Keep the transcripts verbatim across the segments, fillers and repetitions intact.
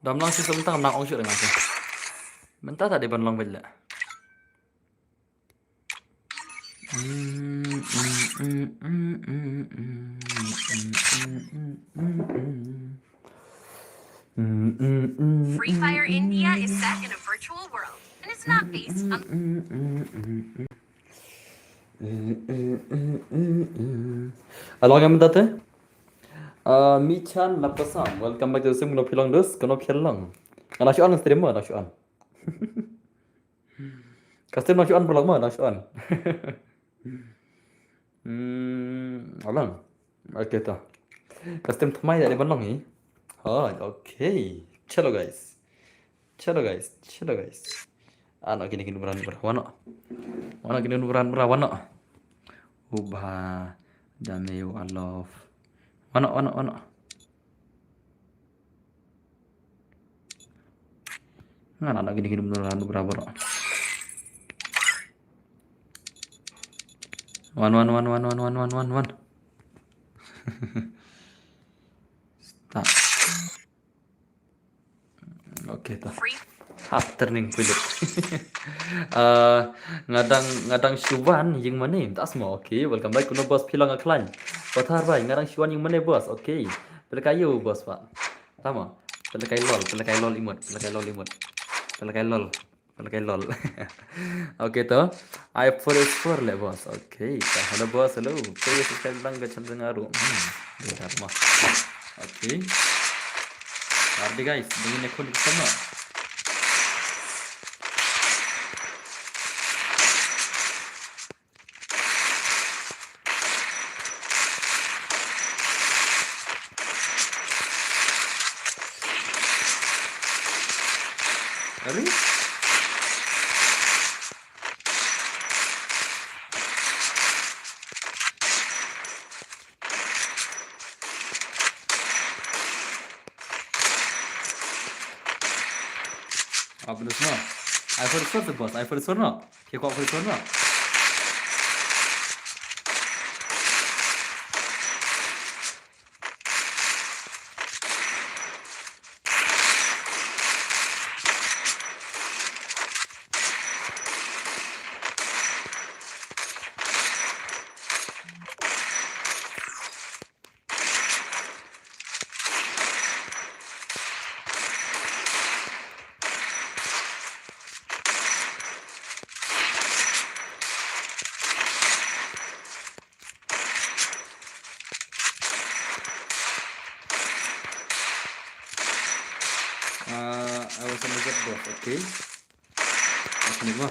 Dam lang shisha mynta, ngam nang ong shuh ïa nga te. Mynta ta dei ban long beit leh. Free Fire India is set in a virtual world and it's not based on Along em date. Ah, Michan Lapasam, welcome back to the stream. Kano phi long dus, kano phi long? Nga la shu on stream mo, la shu on. Ka stream la shu on, paralok mo, la shu on. Hmm, alang. Okay to. Ka stream thymmai ïa dei ban long hi. Ha, okay. Chalo guys. Chalo guys, chalo guys. Ano kine kine beran beran wano. Wano kine kine beran beran wano. Uba dame you I love. Wano, wano, wano. Ngan ano kine kine beran beran wano. Wan, wan, wan, wan, wan, wan, wan, wan, wan. Start. Okay to. Free. Hap turning pulip. Ah, nga dang, nga dang shu wan ïing mane. That's mo. Okay, welcome back. Kuno boss phi long a khlaiñ? Pathar bai, nga dang shu wan ïing mane boss. Okay. Pelekai ïa u boss pa. Tama. Pelekai lol, pelekai lol imut, pelekai lol imut. Pelekai lol. Pelekai lol. Okay to. I four is four le boss. Okay. Hello boss, hello. Phi subscribe lang ka channel nga ruh. Hmm. Dei dar mo. Okay. Ardi guys, dingin ne khun kita mo. Are? Apa tu semua? I four is four tu boss. I four is four no. Phi kwah four is four no. Ah, I was on the boss, okay. Khyndiat mo.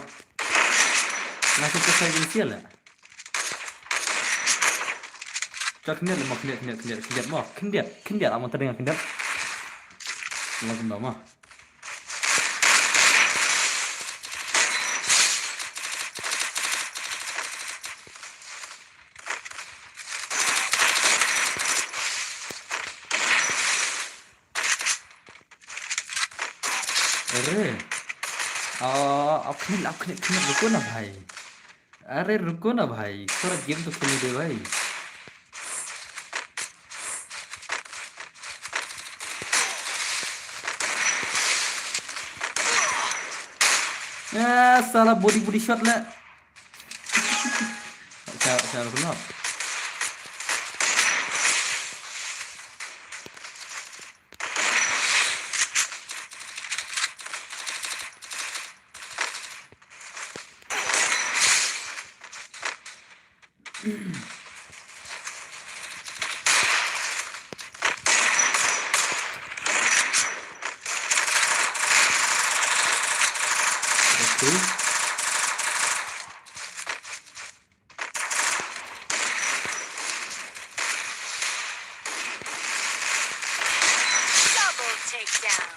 Nga shu pynshai ïa ka sial eh. Khyndiat mo, khyndiat, khyndiat, khyndiat, khyndiat mo. Khyndiat, khyndiat, amo tadeng khyndiat. Mo kumno mo. अरे, आ, अब खेल, अब खेल, खेल, रुको ना भाई। अरे, रुको ना भाई, थोड़ा गेम तो खेलने दे भाई। ए, साला बॉडी, बॉडी शॉट ले। Sa, sa, ano ko na? Okay. Double takedown.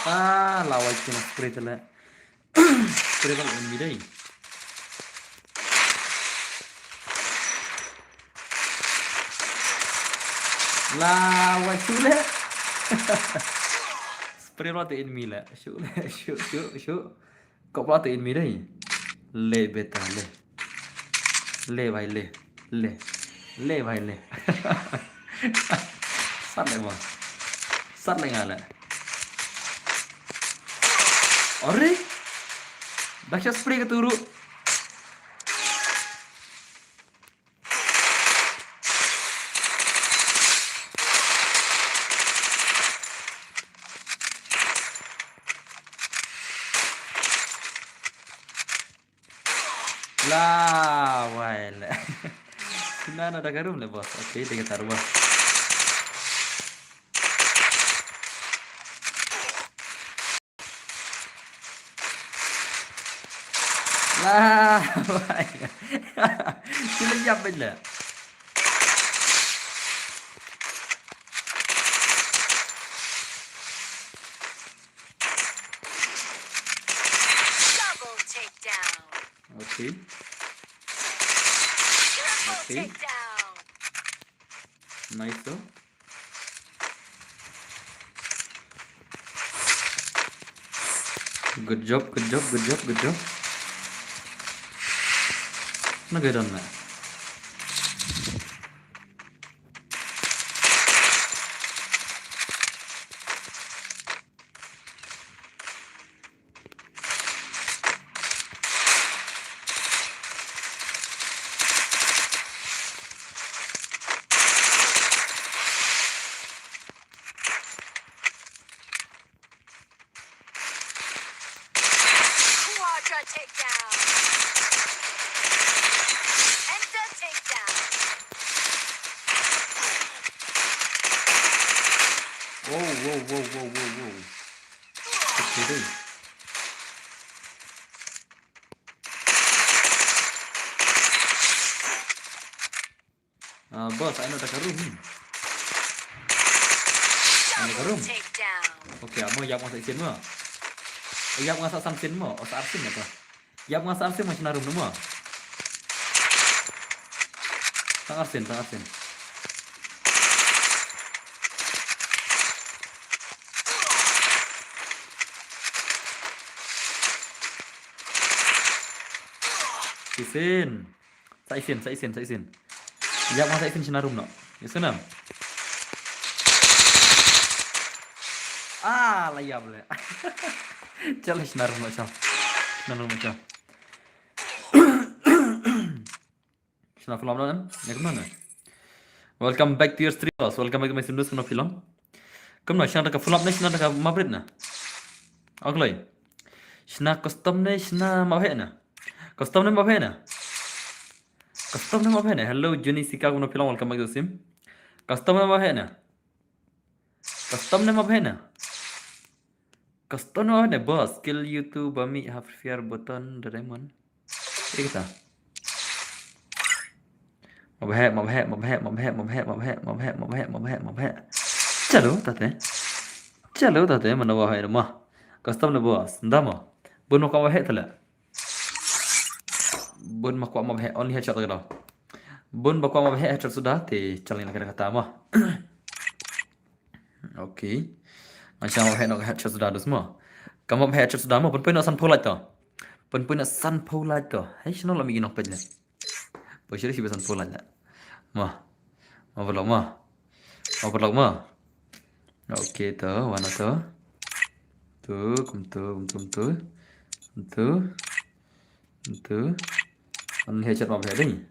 Ah, lawai kina spray tele. Spray bal enemy dai. Lawai shu le. Spray bal te enemy le. Shu le, shu, shu, shu. Kop la te enemy dai. Le beta le. Le bhai le. Le. Le bhai le. Sat le mo. Sat le nga le. Ore. Dak sha spray ka turu. La wai le. Sina na da ka room le boss. Okay, de ka tar boss. La wai. Sila jap le. Double takedown. Okay. Triple Okay. Takedown. Nice though. Good job, good job, good job, good job. Na ga don na. Quadra takedown. Penta takedown. Whoa, whoa, whoa, whoa, whoa, whoa. Okay, dude. Ah, boss, ai noh da ka room. Ai noh da ka room. Double takedown. Okay, amo ïap nga sa sien mo. Ïap nga sa san sien mo. O sa ar sien mo. Ïap nga sa ar sien mo shna room mo. Tang ar sien, tang ar sien. Sien. Sa sien, sa sien, sa sien. Ïap nga sa sien shna room no. Ïa sien. Ah, la ïap le. Chal shna room no chal. Shna room no chal. Shna film no em? Ne kumno ne? Welcome back to your stream, boss. Welcome back to my stream, boss. Kumno film? Kumno shna da ka film ne shna da ka map rit na? Okloi. Shna custom ne shna map heh na? Custom ne map heh na? Custom ne map heh na? Hello, Juni Sika, kumno film? Welcome back to the stream. Custom ne map heh na? Custom ne map heh na? Custom ne map heh na, boss? Kill YouTube, ami ha Free Fire button, Doraemon. Ika ta. Map heh, map heh, map heh, map heh. Chalo, tate. Chalo, tate, mana wa hai ma. Custom ne boss, nda ma. Bun ma kwah map heh tale. Bun ma kwah map heh, only headshot ka daw. Bun ma kwah map heh, headshot suda, te chal ni la ka kata ma. Okay. Ngan shah map heh noh headshot suda dus mo. Ka map heh headshot suda mo, pynpoi noh san phew like to. Pynpoi noh san phew like to. Hei, shano la mi ki nong peit ne. Poi shiri shi ba san phew like ne. Mo. Mo vlog mo. Mo vlog mo. Okay to, wan to. Tu, kum tu, kum tu, kum tu. Kum tu. Kum tu. An headshot map heh ding.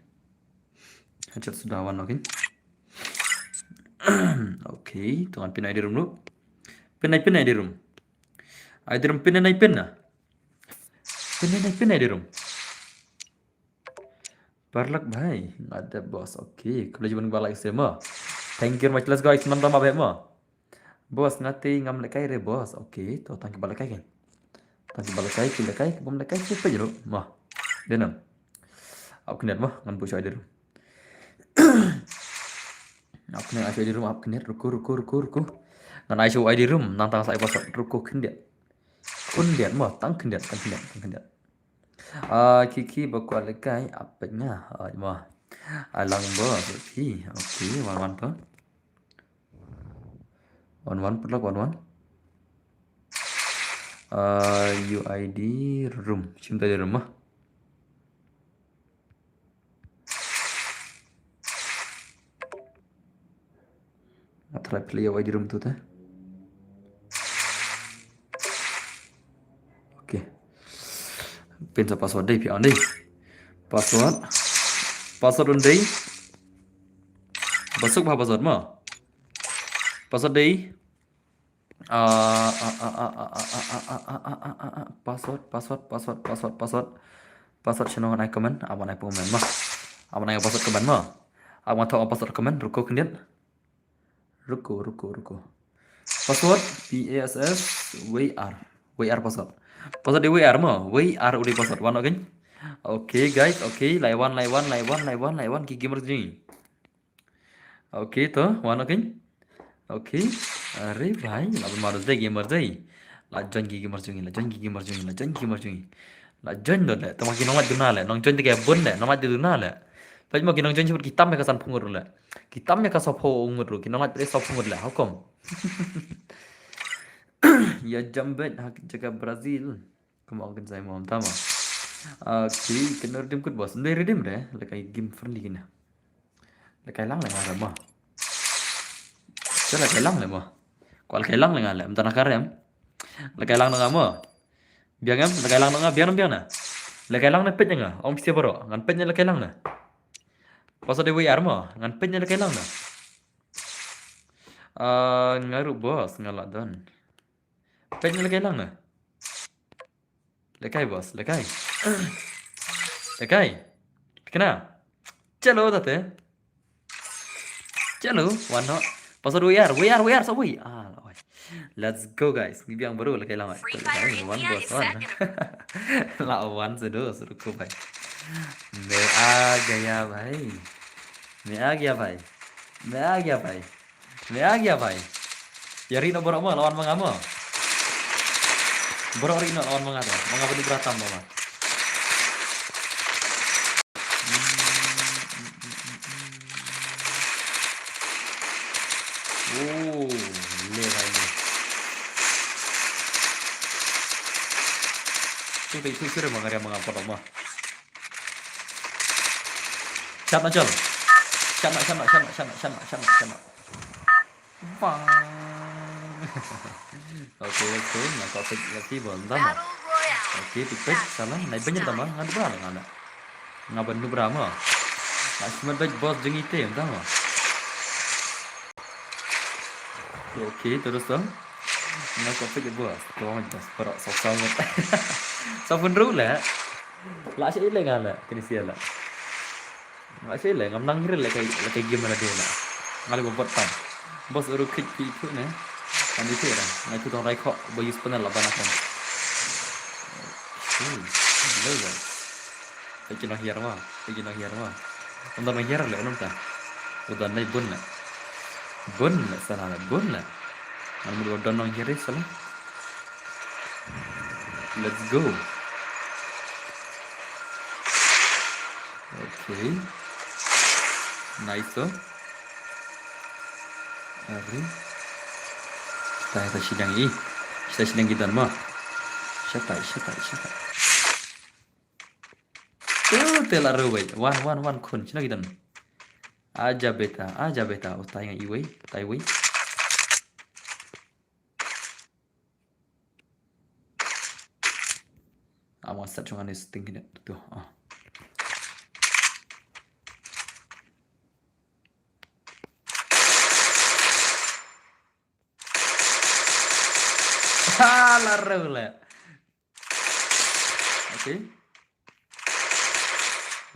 Headshot suda wan noh kin. Okay, to ngan pyn I D room dulu. Pyn I, pyn I D room. I D room pyn I, pyn na. Pyn I, pyn I D room. Parlok bhai, nga dep boss. Okay, khublei shibun ba like seh mo. Thank you very much. Let's go, guys. Nang dam ba mo. Boss, nga te ngam lehkai re, boss. Okay, to tang ki ba lehkai kan. Tang ki ba lehkai, ki lehkai, ki bym lehkai, ki peit ruh. Mo. Dei nam. Ap kyndiat mo, ngan buh shuwa I D room. Ap kyndiat, ai shuwa I D room, ap kyndiat, ruku, ruku, ruku, ruku. Ngan ai shuwa I D room, nang tang sa ai password, ruku kyndiat. Kyndiat mo, tang kyndiat, tang kyndiat, tang kyndiat. Ah, Kiki ba kwah lehkai, ap peit nga, ah, mo. Ai lang boss, okay, okay, wan wan to. Wan wan, parlok, wan wan. Ah, U I D room. Shim ta I D room mo. Nga try play ïa u I D room tu te. Okay. Pynsa password dei, phi on dei. Password. Password on dei. Password ba password mo. Password dei. Ah, ah, ah, ah, ah, ah, ah, ah, ah, ah, ah, ah, ah. Password, password, password, password, password. Password shano ngan ai comment, ap ngan ai comment mo. Ap ngan ai password comment mo. Ap ngan thoh password comment, ruko khyndiat. Ruko, ruko, ruko. Password, P A S S, W R. W R password. Password dei W R mo, W R u dei password. Wan ok. Okay, guys, okay. Lai wan, lai wan, lai wan, lai wan, lai wan, ki gamers jong ngi. Okay, to, wan ok. Okay. Are bhai, la ban marus dei gamers dei. La join ki gamers jong ngi, la join ki gamers jong ngi, la join ki gamers jong ngi. La join dei le, tang ma ki nonglait duna le, nong join te ki bun le, nonglait duna le. Peit mo ki nong join shibun ki tam ïa ka sanphew ngut ruh le. Ki tam ïa ka sawphew ngut ruh, ki nonglait te sawphew ngut le, how come? Ïa jam bad ha jaka Brazil. Kumba ong kin sai mo, tama. Okay, kano redeem kut boss. Ndai redeem de, la kai game friendly kine. La kai lang le nga mo. Sa la kai lang le mo. Kwah la kai lang le nga le, mynta na ka rem. La kai lang na nga mo. Biang em, la kai lang na nga, biang na, biang na. La kai lang na peit na nga, ong phi baroh, ngan peit na la kai lang na. Password dei W R mo, ngan peit na la kai lang na. Ah, nga ruh boss, nga la don. Peit na la kai lang na. La kai boss, la kai. La kai. Phi kena. Chalo tate. Chalo, wan noh. Password W R, W R, W R, sa wei. Ah, la wei. Let's go guys. Ngi biang baroh la kai lang. Free Fire India is wan. La wan sa do, sa ruko bhai. Me aa gaya bhai. Me aa gaya bhai. Me aa gaya bhai. Me aa gaya bhai. Ïa ri noh baroh mo, la wan ma nga mo. Baroh ri noh la wan ma nga to. Ma nga ba dei bra tam mo ma. Oh, le bhai le. Tu dei tu sure ma nga ri ma nga baroh mo. Shut up, Jol. Shut up, shut up, shut up, shut up, shut up, shut up, shut up. Bang. Okay, okay, nga ka pick lagi bol, tama. Okay, pick pick, salah. Nai banyak tama, nga dubra nga na. Nga ban dubra ma. Nga simat baik boss jeng item, tama. Okay, terus dong. Nga ka pick boss, tuang boss, perak sok sangat. Sapun ru lah. Lah sih le nga lah, kini sia lah. Nga sih le, ngam nang ngir le kai, le kai game la dei la. Nga le bot pan. Boss uru klik pi pu ne. Kan di tira. Nga tu tong rai kok, ba use panel la bana kan. Hmm, hello guys. Peki no hiar ma, peki no hiar ma. Unda no hiar le, unda. Udah nai bun le. Bun le, sana le, bun le. Ngan mulu don no hiar sala. Let's go. Okay. Nice, oh. Are. Kita, kita sidang i. Kita sidang kita ma. Shatai, shatai, shatai. Tu te la ruwei. Wan, wan, wan khun. Sino kita. Aja beta, aja beta. Oh, tai nga iwei, tai wei. Ama set jong ane setting kine tu. Ah. Ha, la reu le. Okay.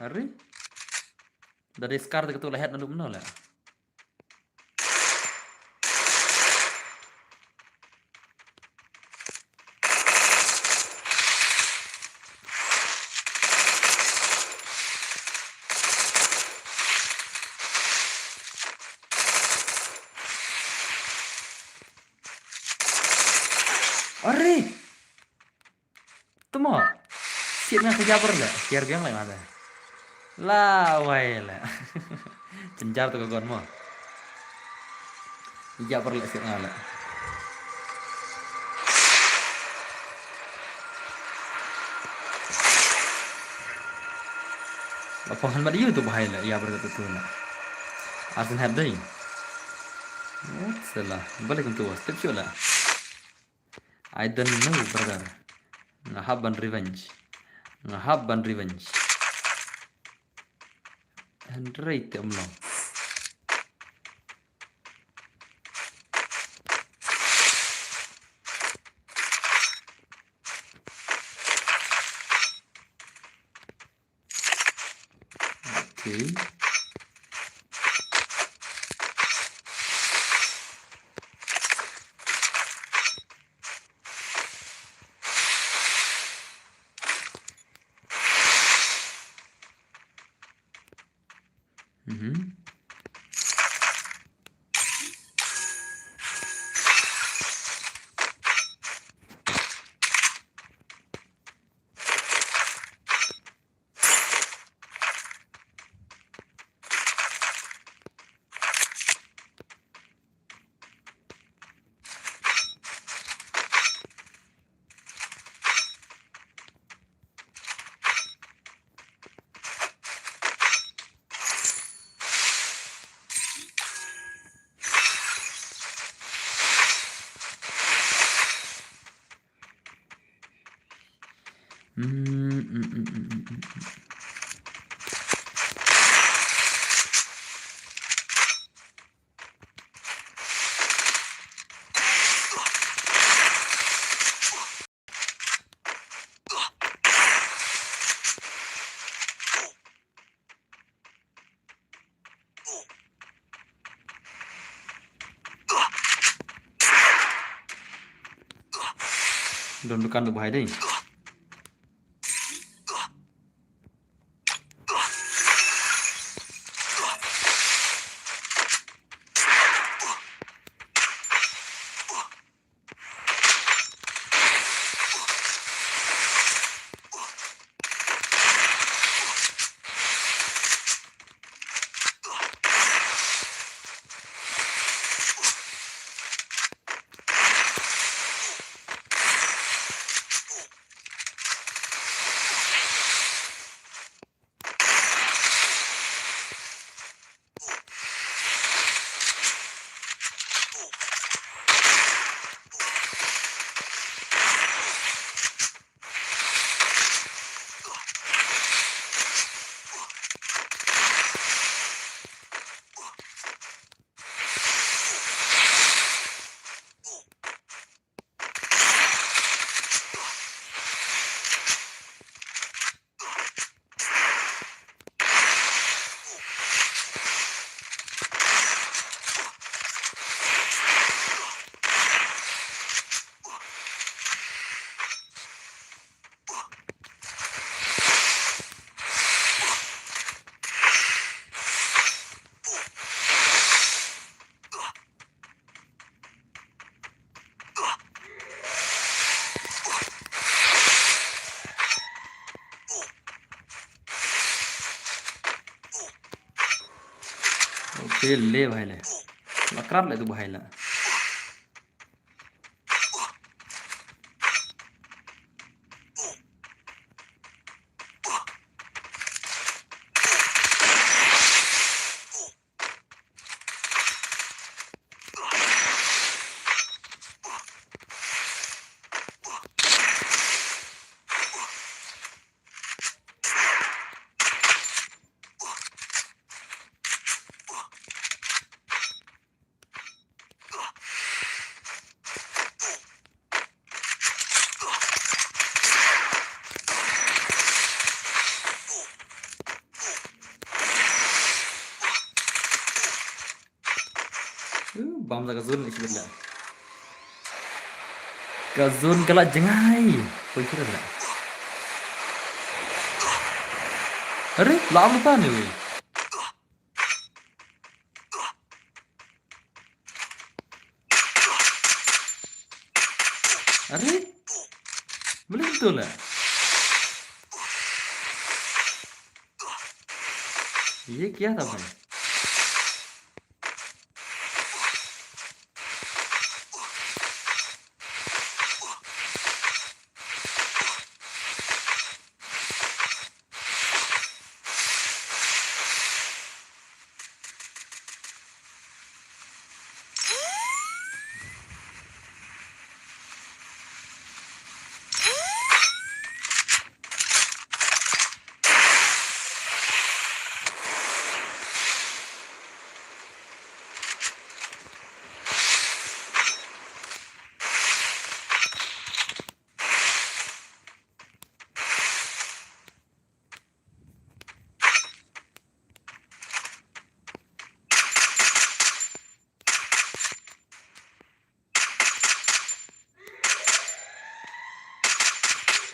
Ari. Dari scar te ketu lehet na dum no le. Are. Tuma. Siat nga ka jabar le. Siar biang le nga le. La wai le. Cenjar tu ka gon mo. Jabar le siat nga le. La pong han mat yu tu bahai le. Jabar tu tu le. Arsen hat dei. Sala, balei kumta, step shuh la. I don't know, brother. Nga hap ban revenge. Nga hap ban revenge. Hynrei te um long. Okay. Mhm. Don dukan tu bahai dei. Okay, le bhai le. La krap le tu bhai la. Uh, bam da ka zone ni sibit la. Ka zone ka la jngai. Koi kira la. Are, la am pa ni wei. Are? Boleh betul lah. Ye kya tha bhai?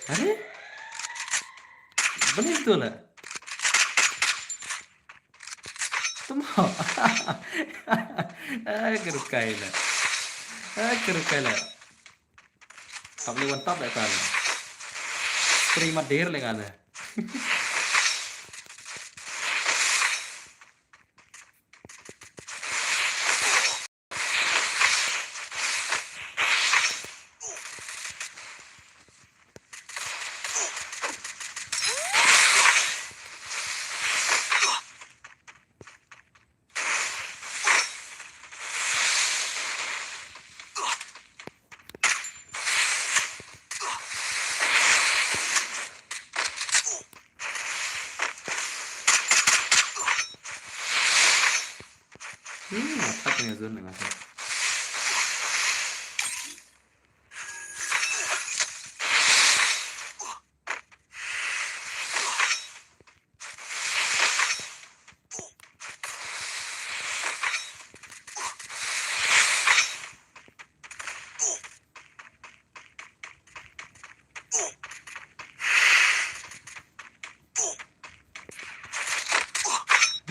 Are? Balei tu la? Tuma. Ah, ka rukai la. Ah, ka rukai la. Kap le wan tap le ta la. Spray mader le ngale. Hmm, attack nya zone nga sa.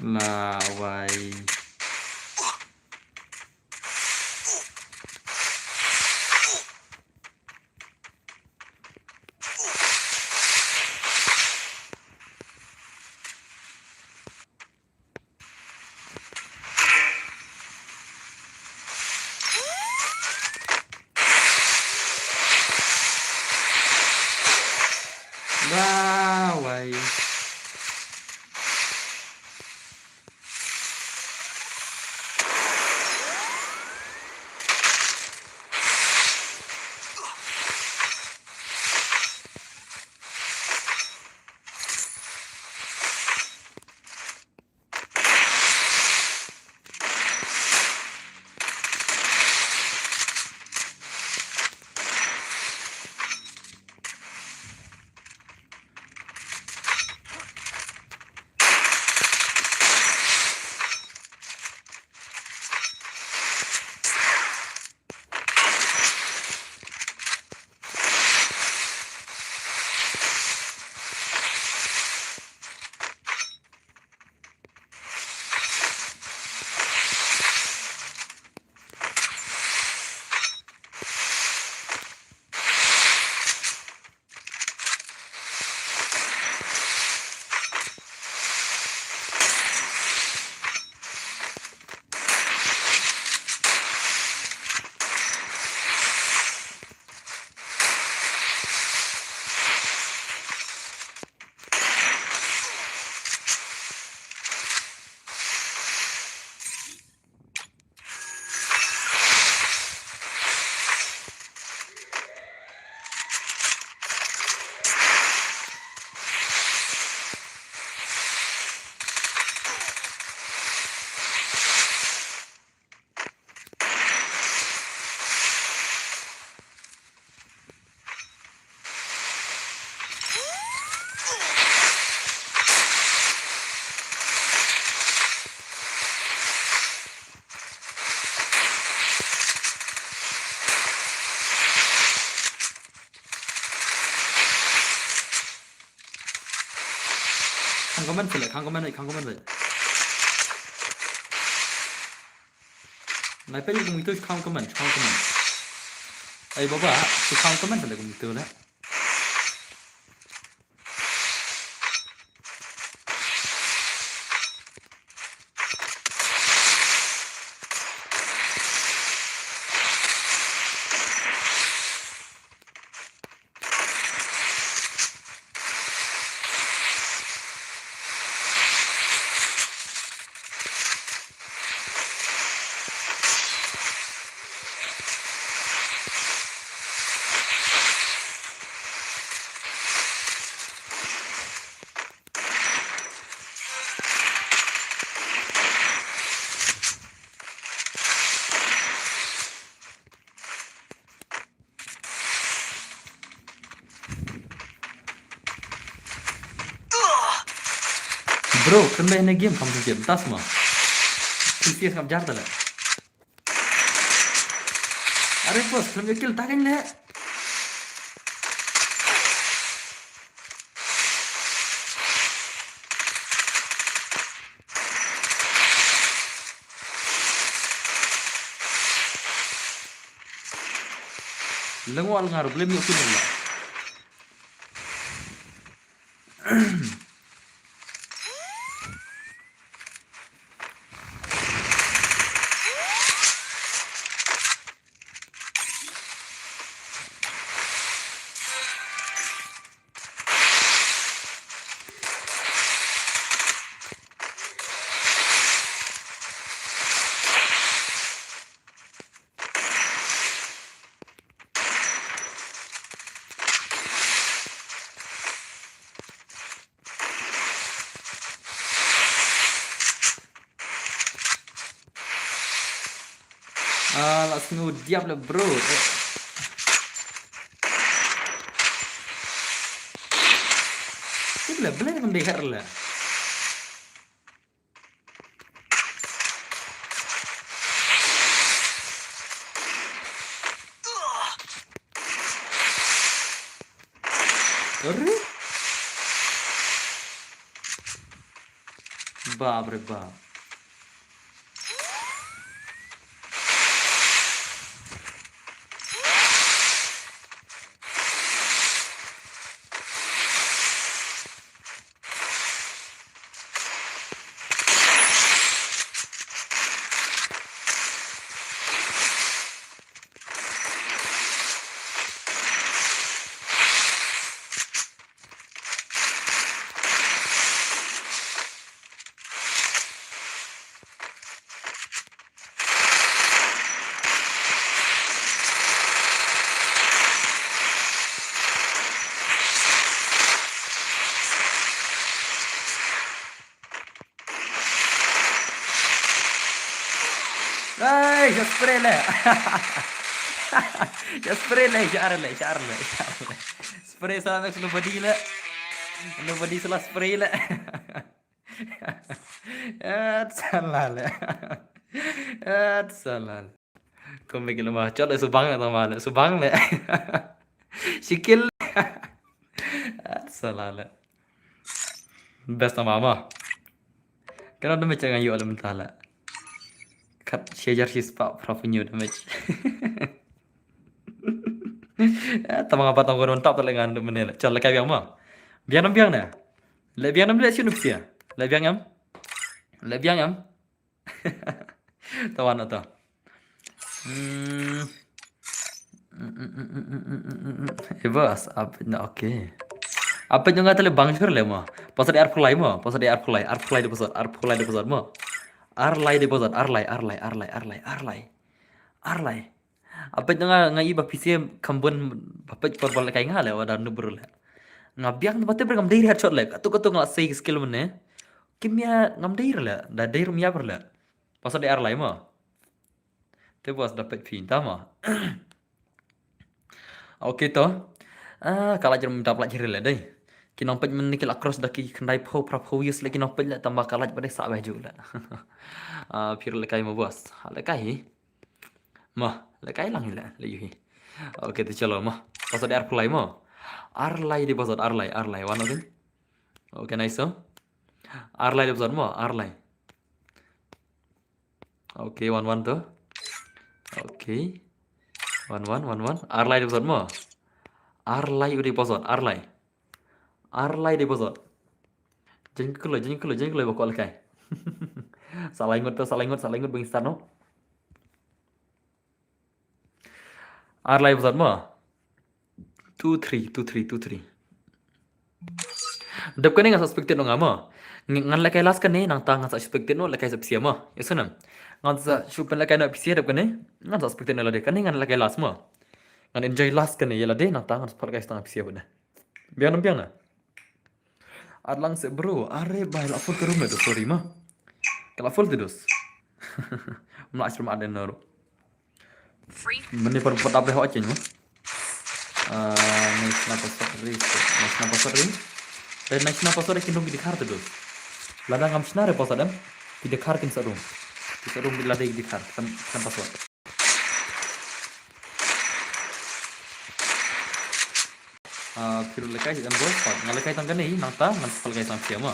Lawai. Lawai. Khang comment phi leh, khang comment leh, khang comment leh. Nai peit kum itu khang comment, khang comment. Ai baba, tu khang comment phi leh kum itu leh. Bro, kren bha na game, kam tu game tas mo. T C S kam jar tala. Are boss, kren bha kill ta kan le. Lyngngoh lyngnga ruh, blem ïoh kill ruh la. Ah, la sngew diap le bro. Tip le, blei ban dei her le. Are? Bap re bap. Ai, just spray le. Just spray le, jar le, jar le, jar le. Spray sa next nobody le. Nobody salah spray le. At salah le. At salah le. Kumbe kilo ma, chot le subang le tama le, subang le. Shikil. At salah le. Best tama ma. Kano damage nga ïoh le mynta le. Kat shajar shi spah phra phew hynñiew damage. Eh, tama nga pat tang ko don tap le ngan mynne le. Chal le kai biang ma. Biang nam biang ne. Le biang nam le shu nup sia. Le biang em. Le biang em. Tawan ato. Hmm. Eh, boss, apa na, okay. Apa nyo nga tele bang jur le mo. Pasal di arpulai mo, pasal di arpulai, arpulai deposit, arpulai deposit mo. Arlai deposit, arlai, arlai, arlai, arlai, arlai. Arlai. Apa nyo nga, nga i ba P C kambun ba pej por bal kai nga le, wada nubur le. Nga biang ba te ber ngam dei headshot le. Katu katu nga sei skill mene. Kimia ngam dei le, da dei rum ya ber le. Pasal di arlai mo. Te bos da pej phi ta mo. Okay to. Ah, ka lait rum dap lait hiri le dei. Ki nongpej men ni ki la cross da ki khyndai phew phra phew years le ki nongpej le tamba ka lait ba dei sa beh ju le. Ah, phi le kai mo bos. Le kai hi. Mo, le kai lang hi le, le yu hi. Okay, to chalo mo. Pasal di arpulai mo. Arlai di pasal arlai, arlai. Wan okay. Okay, nice so. Arlai di pasal mo, arlai. Okay, one one to. Okay. One one, one one. Arlai deposit mo. Arlai u deposit, arlai. Arlai deposit. Jeng kelo, jeng kelo, jeng kelo bako lekai. Salai ngut to, salai ngut, salai ngut bang start no. Arlai deposit mo. Two three, two three, two three. Dep kane ngan sa spectate no nga mo. Ng-, ngan lekai last kane nangta ngan sa spectate no lekai sa psia mo. Ya sana. Ngan sa shu pynlekai no psia dep kane. Ngan sa spectate no lade kane ngan lekai last mo. Ngan enjoy last kane ya lade nangta ngan sa lekai sa psia bad. Biang na, biang na. At lang se bro, are bai la full ke room le dos, sorry ma. Ke la full te dos. Mla ashram aden naro. Mene par pat apre ho achen ma. Ah, nai sna password ri, nai sna password ri. Dan nai sna password kin room ki dikhar te dos. Lada ngam sna re password em. Ki dikhar kin sa room. Ki sa room ki lada ki dikhar. Kan, kan password. Ah, phi ruh lekai hi em boys, pat. Nga lekai tang kane, nangta ngan sa lekai tang phi mo.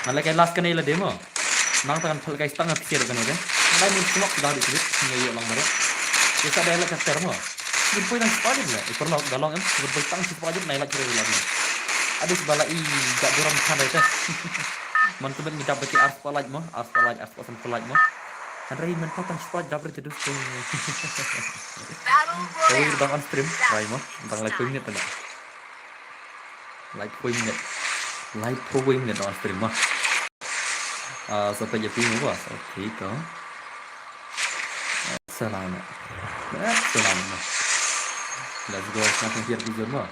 Nga lekai last kane la de mo. Nangta ngan sa lekai tang phi ruh kane, okay? Ngan min smoke da di sini, ngai yo lang bare. Isa da lekai ter mo. Ngin poi tang spah jut ne. I paralok, da long em, ngin poi tang spah jut ne, like, share, like ne. Ade sbah la i, da burom than re te. Man tebet ngi dap baki ar spah like mo, ar spah like, ar spah san spah like mo. Hynrei mynta tang spah dap re te dus pun. Kawei dang on stream, try mo, dang like poi minit ne. Like poi minit. Like poi minit dang on stream mo. Ah, sa peit ïa phi mo, bos. Okay, to. Salam. Eh, salam. Let's go. Nga teng hiar buzun mo.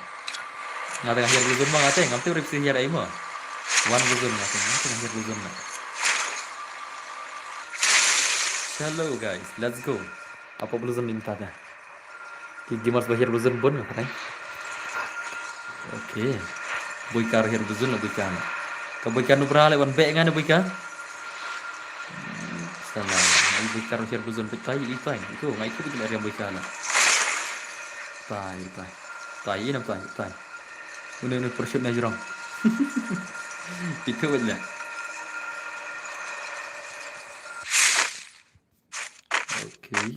Nga teng hiar buzun mo, nga teng. Ngam teng rip si hiar ai mo. Wan buzun nga teng. Nga teng hiar buzun mo. Hello guys, let's go. Apa buzun ni mynta da. Ki gamers ba hiar buzun bun nga kata. Okay. Boika hiar buzun la boika na. Ka boika nu bra le wan be nga ne boika. Salam. Ai boika hiar buzun betai itai. Itu ngai itu betul hiar boika na. Tai tai. Tai ina tai tai. Une une pursuit na jrong. Itu betul. Okay.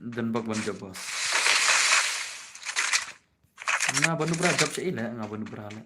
Dang bak ban jop bos. Nga ban u bra jop sha ila, nga ban u bra le.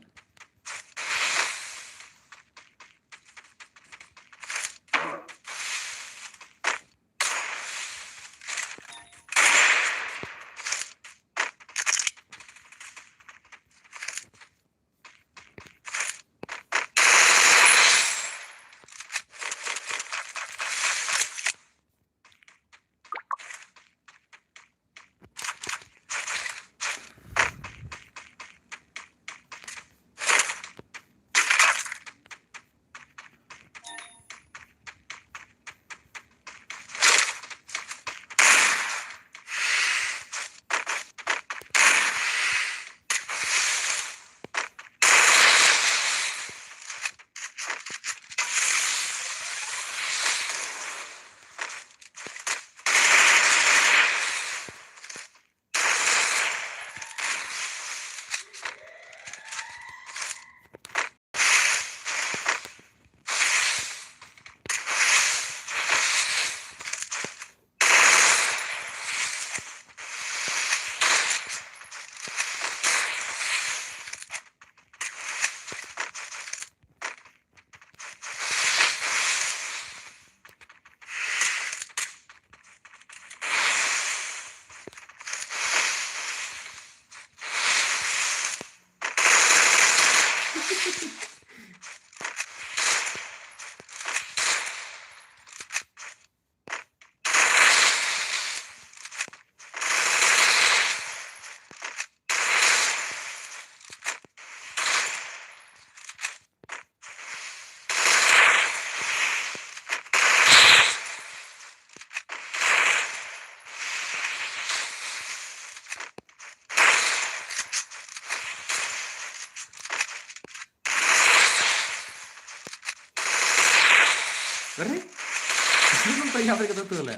Ready? Sino nang tayap ka tu le?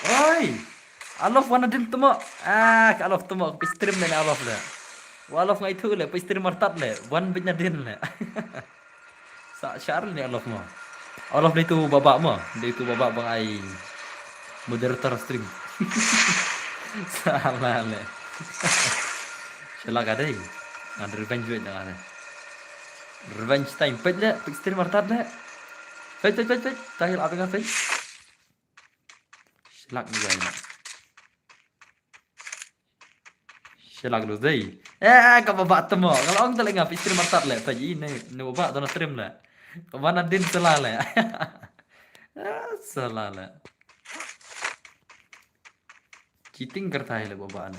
Oi! Alof wan nadin tmo. Ah, ka alof tmo, ka stream ne alof le. Wa alof ngai tu le, pa stream artat le. Wan bit nadin le. Sa shar ne alof mo. Alof le tu baba mo. Le tu baba bang ai moderator stream. Salah le. Shala ka dei. Ngan revenge wait ngan. Revenge time. Peit le, peit stream artat le. Peit, peit, peit, peit. Tahil apa nga peit. Shalak ni jai na. Shalak lu dei. Eh, ka baba temo. Kalau ong tele nga peit stream artat le. Peit i ne, ne baba tu na stream le. Ka bana din sala le. Ah, sala le. Cheating kertai le baba na.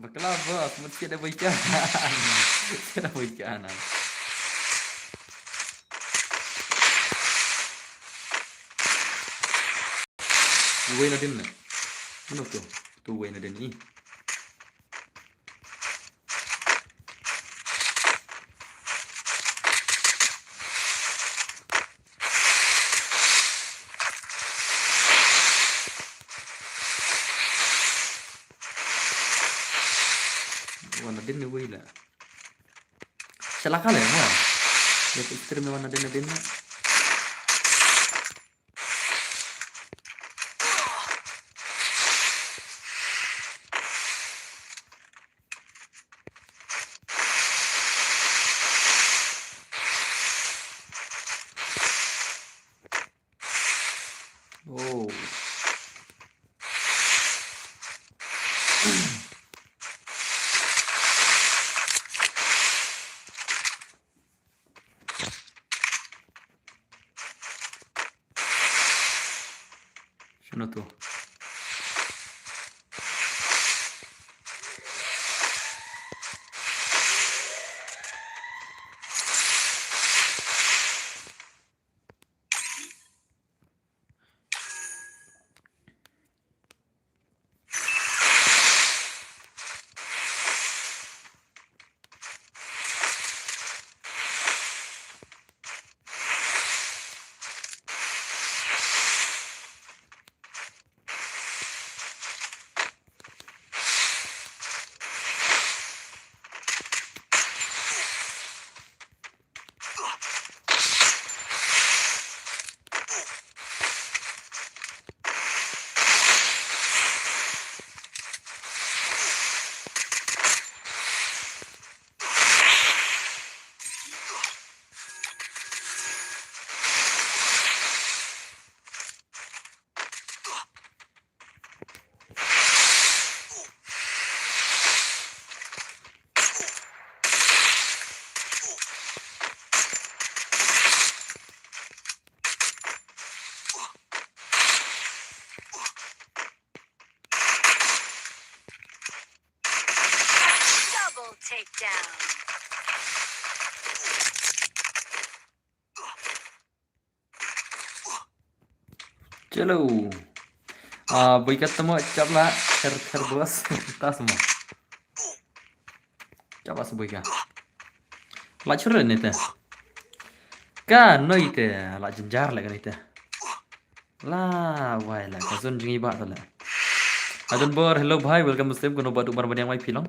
Bakla bos, mut siat da baikan. Siat da baikan. Uwei nadin ne. Mano tu? Tu uwei nadin i. Wan nadien ne wei la. Shala ka le ma. Ya tu stream wan nadien nadien la. Oh. Shano tu? Double takedown. Chalo. Ah, boi ka tamo chap la ther ther bos. Tas mo. Chap la sa boi ka. La chura ne te. Ka noi te la jynjar le ka noi te. La wai la ka zon jngi ba ta le. Adon bor, hello bhai, welcome to stream, kono ba du mar baniang wai pilong.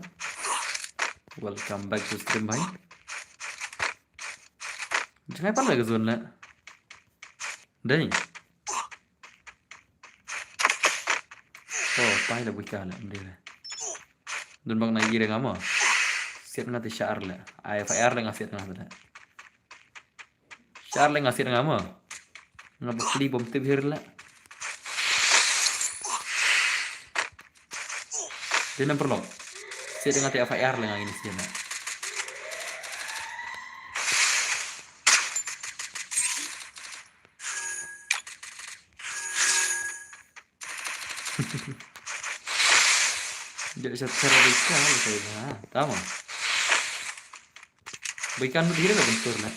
Welcome back to stream bhai. Jngai pan le ka zon le. Dei. Oh, pai la buka le, dei le. Dun bang na yire ngamo. Siat nga te shar le. Ai fa yar le nga siat nga te le. Shar le nga siat ngamo. Nga bakli bom te bir le. Dei number lock. Siat nga te fa yar le nga ini siat le. Jadi sa tsara bika le sa ina. Tama. Bika nu diri la bentur na.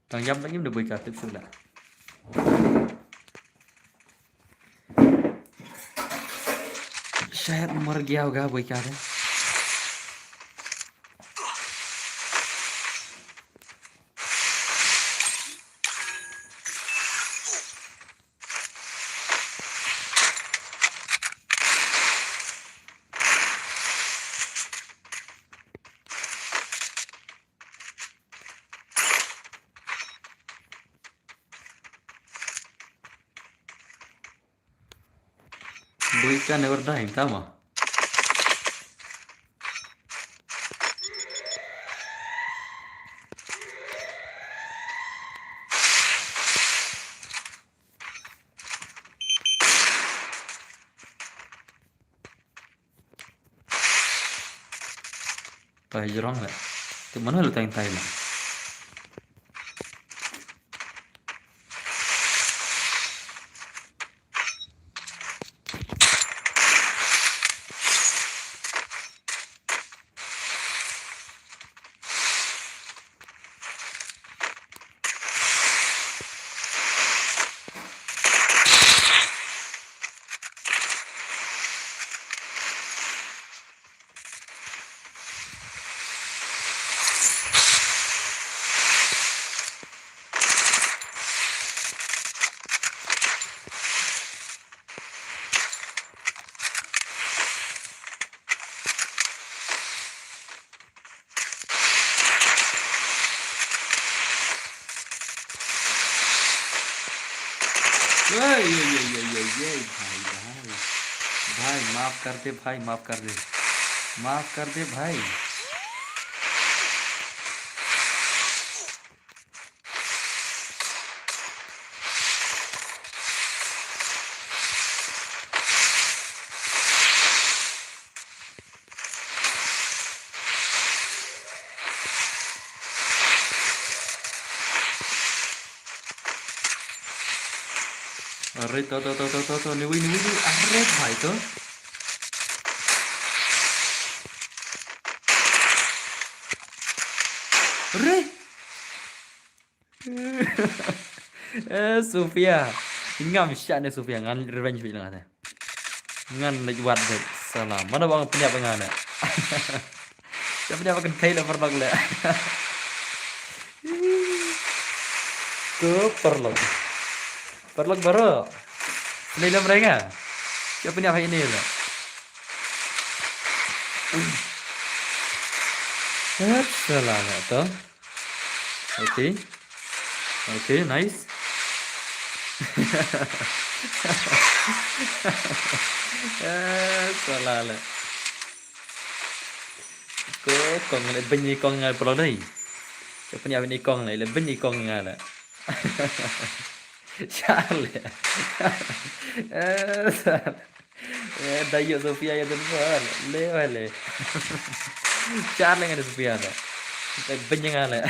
Tang yam tang yam da boi ka tip shuh la. Shayad mar gya hoga boi ka de. Boi ka never die, tama. Ta hijrong le. Mano la tang tai la. ये, ये, ये, ये, ये, ये, भाई, भाई। भाई, माफ कर दे, भाई, माफ कर दे। माफ कर दे, भाई। अरे तो, तो, तो, तो, तो, तो, निवी, निवी, निवी, अरे भाई तो। अरे। Eh, Sofia. Ngam shah ne Sofia, ngan revenge bit lang ate. Ngan leit wad bit. Salam. Mano ba nga pynïap nga ne. Nga pynïap kan kai la parlok le. Ko parlok. Parlok baroh. Sini lam renga. Nga pynïap ha ini le. Salam to. Okay. Okay, nice. Eh, salah le. Ko kong le bynni kong nga plo dei. Siapa ni awin ikong le, le bynni kong nga le. Shah le. Eh, salah. Eh, da ïoh Sofia ïa dun ba le, ba le. Shah le nga da Sofia da. Eh, bynni nga le.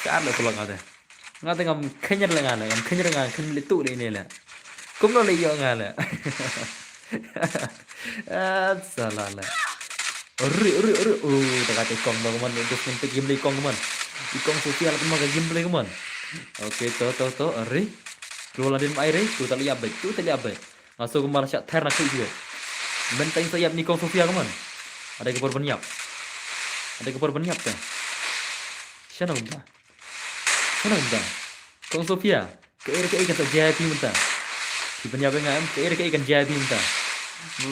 Shah le plo nga da. Nga te ngam khein re nga ne, ngam khein re nga, khein le tu le ne le. Kumno le ïoh nga le. Ah, salah le. Ri, ri, ri. Oh, ta kata ikong ba kumon, dus ngam te game le ikong kumon. Ikong Sofia la kumon ka game le kumon. Okay, to, to, to, ri. Keluar la din mai ri, tu ta le ïap bek, tu ta le ïap bek. Nga sngew kumba la shah ther na khlieh jubab. Mynta sa ïap ni kong Sofia kumon. Ada ka por ban ïap. Ada ka por ban ïap te. Shano kumta. Shano kumta. Kong Sofia. Kaei re kaei kan sa jia ïa phi mynta. Phi ban ïap ïa nga em. Kaei re kaei kan jia ïa phi mynta.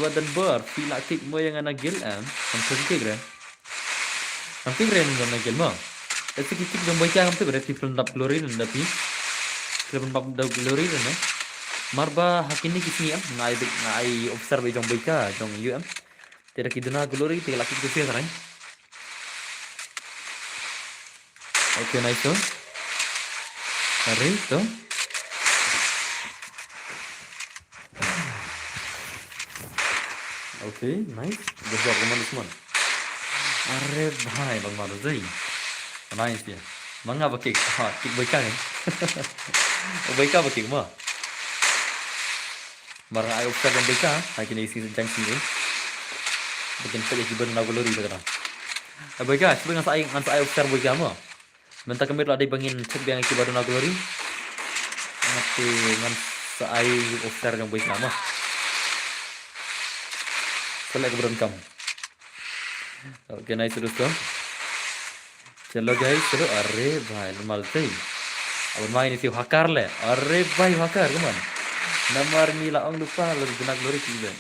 Ba don bor. Phi la kick mo ïa nga na guild em. Kan sa kick re. Ngam tip re ngan na guild mo. Lehse ki kick jong Boika ngam tip re, phi pynlap glory ne da phi. Phi pynlap da glory ne. Mar ba ha kine ki sngi em, nga ai beit, nga ai observe jong Boika jong U M. Te da ki duna glory te la kick tu phi sarang. Okay, nice to. Sorry to. Okay, nice. Good job, Roman Usman. Are bhai, bang maru zai. Nice ya. Manga ba kick, ha, kick Boika kan. Boika ba kick ma. Mar nga ai observe Boika, ha kine isi jang sini. Bikin page ki ban na glory ba kata. Boika, cuba ngan sa ai, ngan sa ai observe Boika ma. Mynta ka miet la dei ba ngin check biang ïa ki ba don na glory. Ngan sa ai officer jong Boika ma. Select ka ba donkam. Okay, nice, terus to. Chalo guys, chalo. Are bhai, la mal tei. Abang mai ni si hakar le. Are bhai, hakar, come on. Namar ni la ong lupa la don na glory ki ba.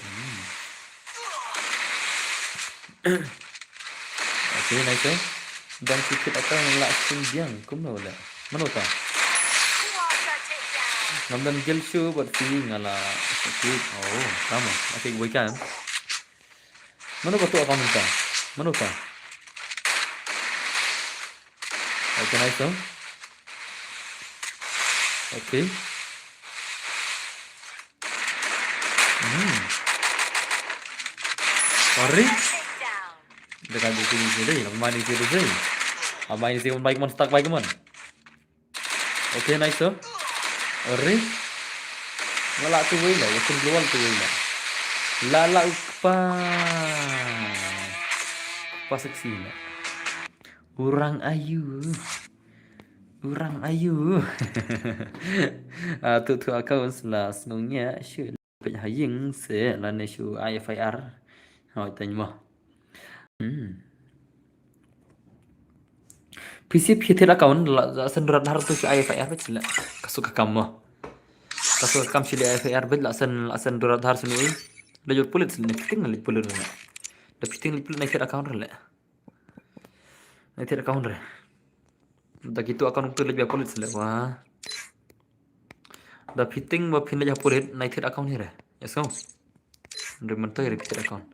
Hmm. Okay, nice eh. Dang sikit akai ngan la sing biang kumno le. Mano ta? Ngam don gel shu bad si nga la sakit. Oh, sama. Okay, Boika em. Mano ba tu akan minta? Mano ta? Okay, nice eh. Okay. Hmm. Sorry. Daka dei dei dei. Amai ni dei dei. Amai ni dei bai kumon, stuck bai kumon. Okay, nice to. Ore. Nga lah tu wei la, yakin global tu wei la. La la ukpa. Ukpa seksi la. Orang ayu. Orang ayu. Ah, tu tu account la sngew nia shu peit ha ïing se lane shu ai F I R. Hoi tang mo. Hmm. Phi shu phi thied account la, la send rat har tu shu ai F I R beit la. Ka suk ka kam mo. Ka suk ka kam shu leh F I R beit la send, la send rat har shu ni. Da jot pulit sini, phi ting leit pulit na. Da phi ting leit pulit na thied account re. Na thied account re. Da kitu account tu leit ba pulit sini wa. Da phi ting ba phin leit ha pulit na thied account hi re. Yes, no. Re man to re thied account.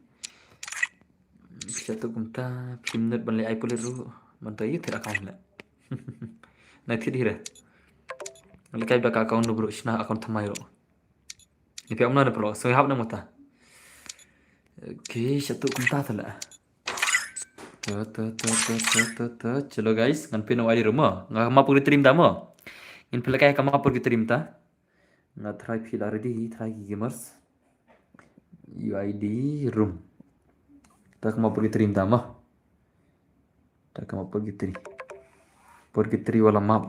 Phi sha tu kumta, phi minit ban leit ai pulit ru. Man to thied account le. Na thied hi re. Lehkai da ka account ru bro, shna account thymmai ru. Ni phi am na ne pro, so hap na mata. Okay, sha tu kumta ta le. To, to, to, to, to, to, to. Chalo guys, ngan pyn ïa u I D ru mo. Nga map purgatory mynta mo. Ngin pynlehkai ka map purgatory mynta. Nga try phi la ready, try ki gamers. U I D room. Ta ka map purgatory mynta mo. Ta ka map purgatory. Purgatory wala map.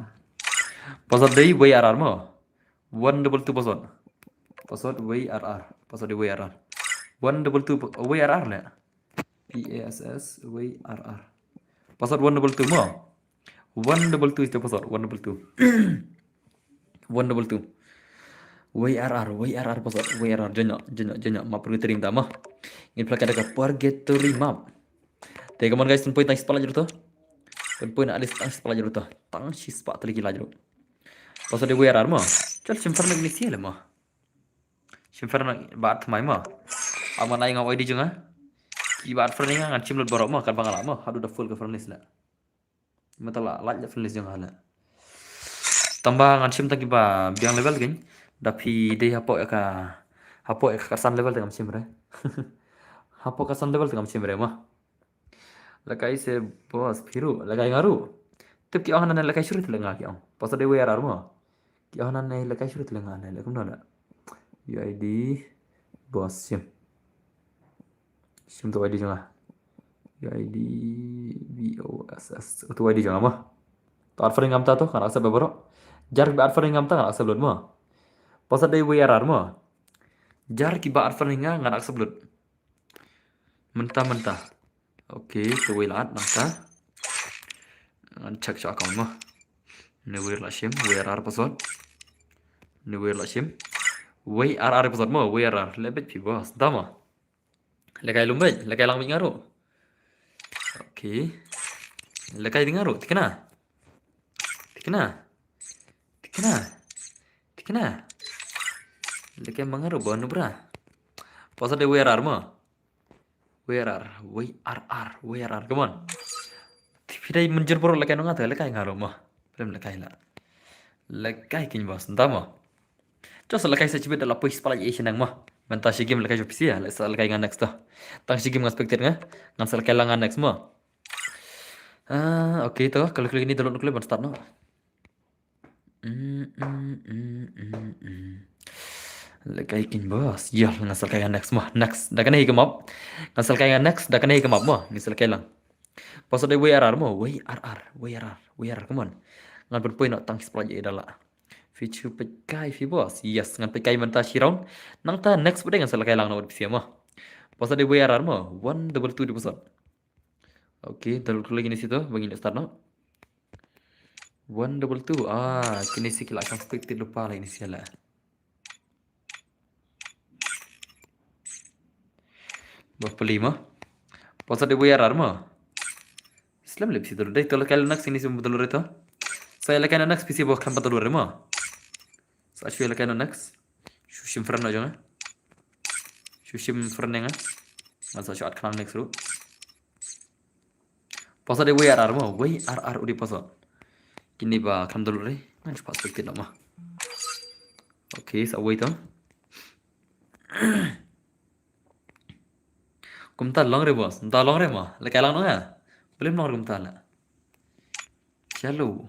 Password dei wei R R mo. One double two password. Password wei R R. Password dei wei R R. One double two pa-, wei R R le. P A S S wei R R. Password one double two mo. One double two is the password. One double two. One double two. Wei R R, wei R R password. Wei R R, join up, join up, join up. Map purgatory mynta mo. Ngin pynlehkai da ka purgatory map. Te come on guys, pynpoi tang shispah like ru to. Pynpoi na at least tang shispah like ru to. Tang shispah tylli ki like ru. Password dei wei R R mo. Chal shim fer na kine shi le mo. Shim fer na ba thymmai mo. Ama nai nga u I D jong nga. Ki ba fer ni nga ngan shim lut baroh mo, kat ba nga lah mo. Haduh da full ka furnace le. Mynta la, la, la furnace jong nga le. Tang ba ngan shim tang ki ba biang level kin. Da phi dei hapoh ïa ka, hapoh ïa ka san level te ngam shim re. Hapoh ka san level te ngam shim re mo. Lehkai se boss phi ru, lehkai nga ru. Tip ki ong hangne lehkai shuh te nga ki ong. Password dei wei R R mo. Ki ong hangne lehkai shuh te nga ne, leh kumno na. U I D boss shim. Shim to U I D jong nga. U I D B O S S. To U I D jong nga mo. To add friend ngam ta to, ngan accept baroh. Jar ki ba add friend ngam ta, ngan accept lut mo. Password dei wei R R mo. Jar ki ba add friend nga, ngan accept lut. Mynta, mynta. Okay, to wei la add nangta. Ngan check sha account mo. Ne wei la shim, wei R R password. Ne wei la shim. Wei R R password mo, wei R R. Leh beit phi boss. Da mo. Lehkai lum beit, lehkai lang beit nga ru. Okay. Lehkai dei nga ru, thikna. Thikna. Thikna. Thikna. Lehkai ma nga ru ba nu bra. Password dei wei R R mo. Wei R R, wei R R, wei R R, come on. Phi dei mynjur baroh lehkai nong nga te lehkai nga ru mo. Phi dei lehkai la. Lehkai kin boss, nta mo. Just lehkai sa chibit da la poi spalai eish nang mo. Mynta shi game lehkai jop sia, lehkai sa lehkai nga next to. Tang shi game nga spectate nga, ngan sa lehkai lang nga next mo. Ah, okay to, kalau kali ini download kali ban start no. Mm, mm, mm, mm, mm. Lehkai kin boss. Ïa, ngan sa lehkai nga next mo. Next. Da kane hi ka map. Ngan sa lehkai nga next. Da kane hi ka map mo. Ngan sa lehkai lang. Password dei wei R R mo. Wei R R. Wei R R. Wei R R. Come on. Ngan pynpoi noh tang spalai da la. Phi shu peit kai phi boss. Yes. Ngan peit kai mynta shi round. Nangta next pat dei ngan sa lehkai lang noh phi mo. Password dei wei R R mo. One double two dei password. Okay, download kali kine shi to, ba ngin start noh. One double two. Ah, kine shi ki la kam spectate lypa la kine shi la. Ba peli mo. Password dei wei R R mo. Slem leh phi to, dei to lehkai next, kine shi ba download to. Sa lehkai next phi shi ba khlem pat download mo. Sa shu lehkai next. Shu shim friend noh jong nga. Shu shim friend nga. Ngan sa shu add khnang next ruh. Password dei wei R R mo, wei R R u dei password. Kine ba khlem download re. Ngan shu pat spectate noh mo. Okay, sa wei to. Kumta long re boss. Kumta long re mo. Lehkai lang noh nga. Balei long re kumta la. Chalo.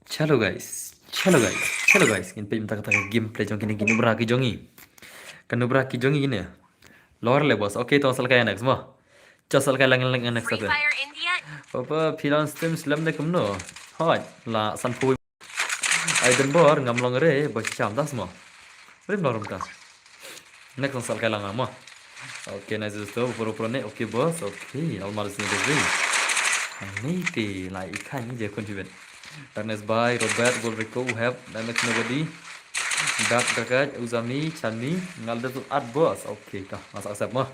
Chalo guys. Chalo guys. Chalo guys. Ngin peit mynta kata ka gameplay jong kine ki nubra ki jong ngi. Ka nubra ki jong ngi kine. Long re le boss. Okay, to sa lehkai next mo. Sa lehkai lang lang next. Free Fire India. Papa phi long stream slem ne kumno. Hoi. La san phew. Ai dang bor ngam long re ba cham das mo. Rim long rim ta. Next sa lehkai lang mo. Okay, nice to pro pro ne. Okay boss. Okay, Almar is in the ring. Ni ti la ikan ni je kun jibet. Darkness by Robert, Gold Rico, Who Have, Damage Nobody. Dark Darkaj, Uzami, Chami, Ngalde tu at boss. Okay, ta masa accept mo.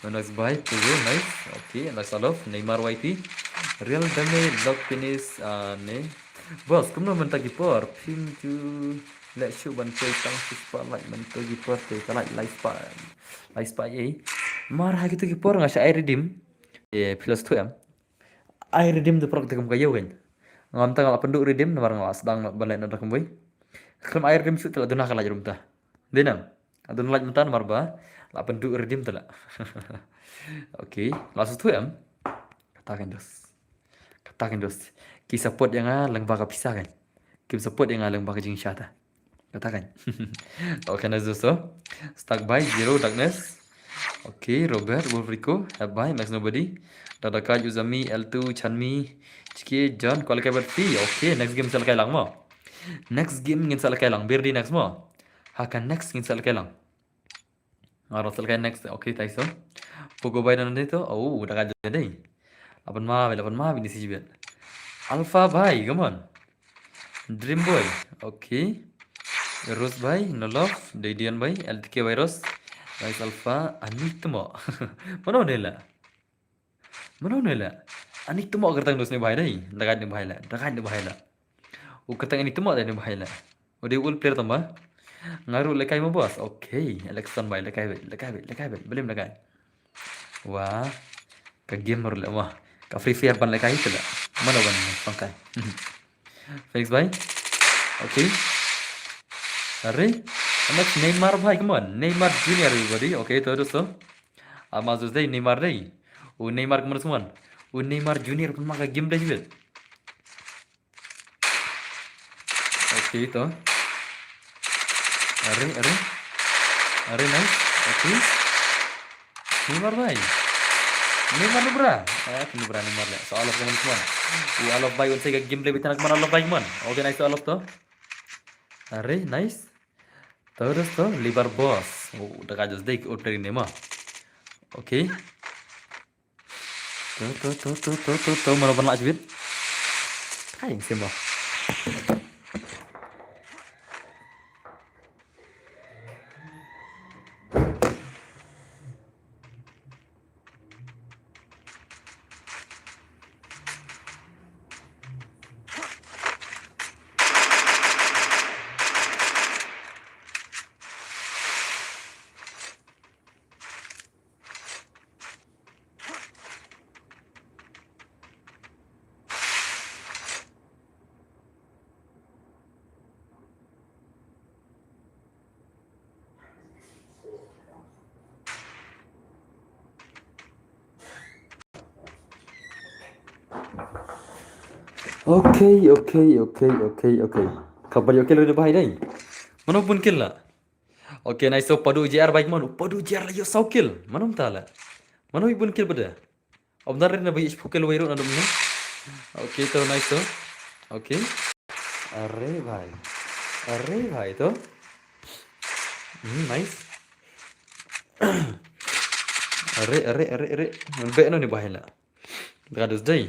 Next by Puro, nice. Okay, nice love. Neymar Y T. Real damage, lock finish, ah, ne. Boss, kumno mynta ki por? Phim ju leh shuh ban pei tang shu spah like mynta ki por te ka like, like spah. Like spah ei. Mar ha kitu ki por nga sha ai redeem. E, plus two em. Ai redeem de prok te kum ka ïew kan. Ngam tang la pynduh redeem namar nga la sdang ban leh na da kumwei. Khlem ai redeem shuh te la duna ka like rum ta. Dei nang. Adon lait mynta namar ba la pynduh redeem te la. Okay, la shu tu em. Kata kan dos. Kata kan dos. Ki support ïa nga lyngba ka pisa kan. Kim support ïa nga lyngba ka jingshisha ta. Kata kan. Okay, nice dosto. Stuck by Zero Darkness. Okay, Robert, Wolf Rico, Have by, Max Nobody. Dada Kaj, Uzami, L two, Chanmi, Chiki, John, Kuala Kabat Fee. Okay, next game sa lehkai lang mo. Next game ngin sa lehkai lang. Bir di next mo. Ha ka next ngin sa lehkai lang. Nga rot sa lehkai next. Okay, tai so. Pogo bai nan dei to. Oh, da ka dei. Lapan ma, lapan ma bini si jibet. Alpha bai, come on. Dream boy. Okay. Rose bai, no love. Deidian bai, L T K virus. Nice Alpha, ani temo. Mano ne la? Mano ne la? Ani temo kertang dos ne bai dei. Da ka ne bai la. Da ka ne bai la. U kyrteng ani temo dei ne bai la. U dei ul player tamba. Nga ruh lehkai mo boss. Okay, Alexon bai lehkai beit, lehkai beit, lehkai beit. Belim lehkai. Wah. Ka game ruh leh mo. Ka Free Fire ban lehkai te la. Mano ban pangkai. Phoenix bai. Okay. Are. Next Neymar bai, come on. Neymar Junior everybody. Okay, to dosto. Ama zus dei Neymar dei. U Neymar, come on, come on. U Neymar Junior pun ma ka game dei jibet. Okay, to. Are, are. Are, nice. Okay. Neymar bai. Neymar nubra. Eh, nubra Neymar le. So, Alof, come on, come on. U Alof bai, un sa ka game le bitan, come on, Alof bai, come on. Okay, nice to Alof to. Are, nice. To, to, to, Libar Boss. Oh, da ka just dei, oh, player ne ma. Okay. To, to, to, to, to, to, to, mano ban lah jubit. Hai, sim mo. Okay, okay, okay, okay, okay. Kaba ïoh kill udah bahai dai. Mano pun kill la. Okay, nice to Padu J R bai, mano. Padu J R la ïoh saw kill. Mano mynta la. Mano i pun kill bada. Om dar na bai ish pukel wai ro na dum ne. Okay, to nice to. Okay. Are bhai. Are bhai to. Hmm, nice. Are, are, are, are. Be no ni bahai la. Gadus dai.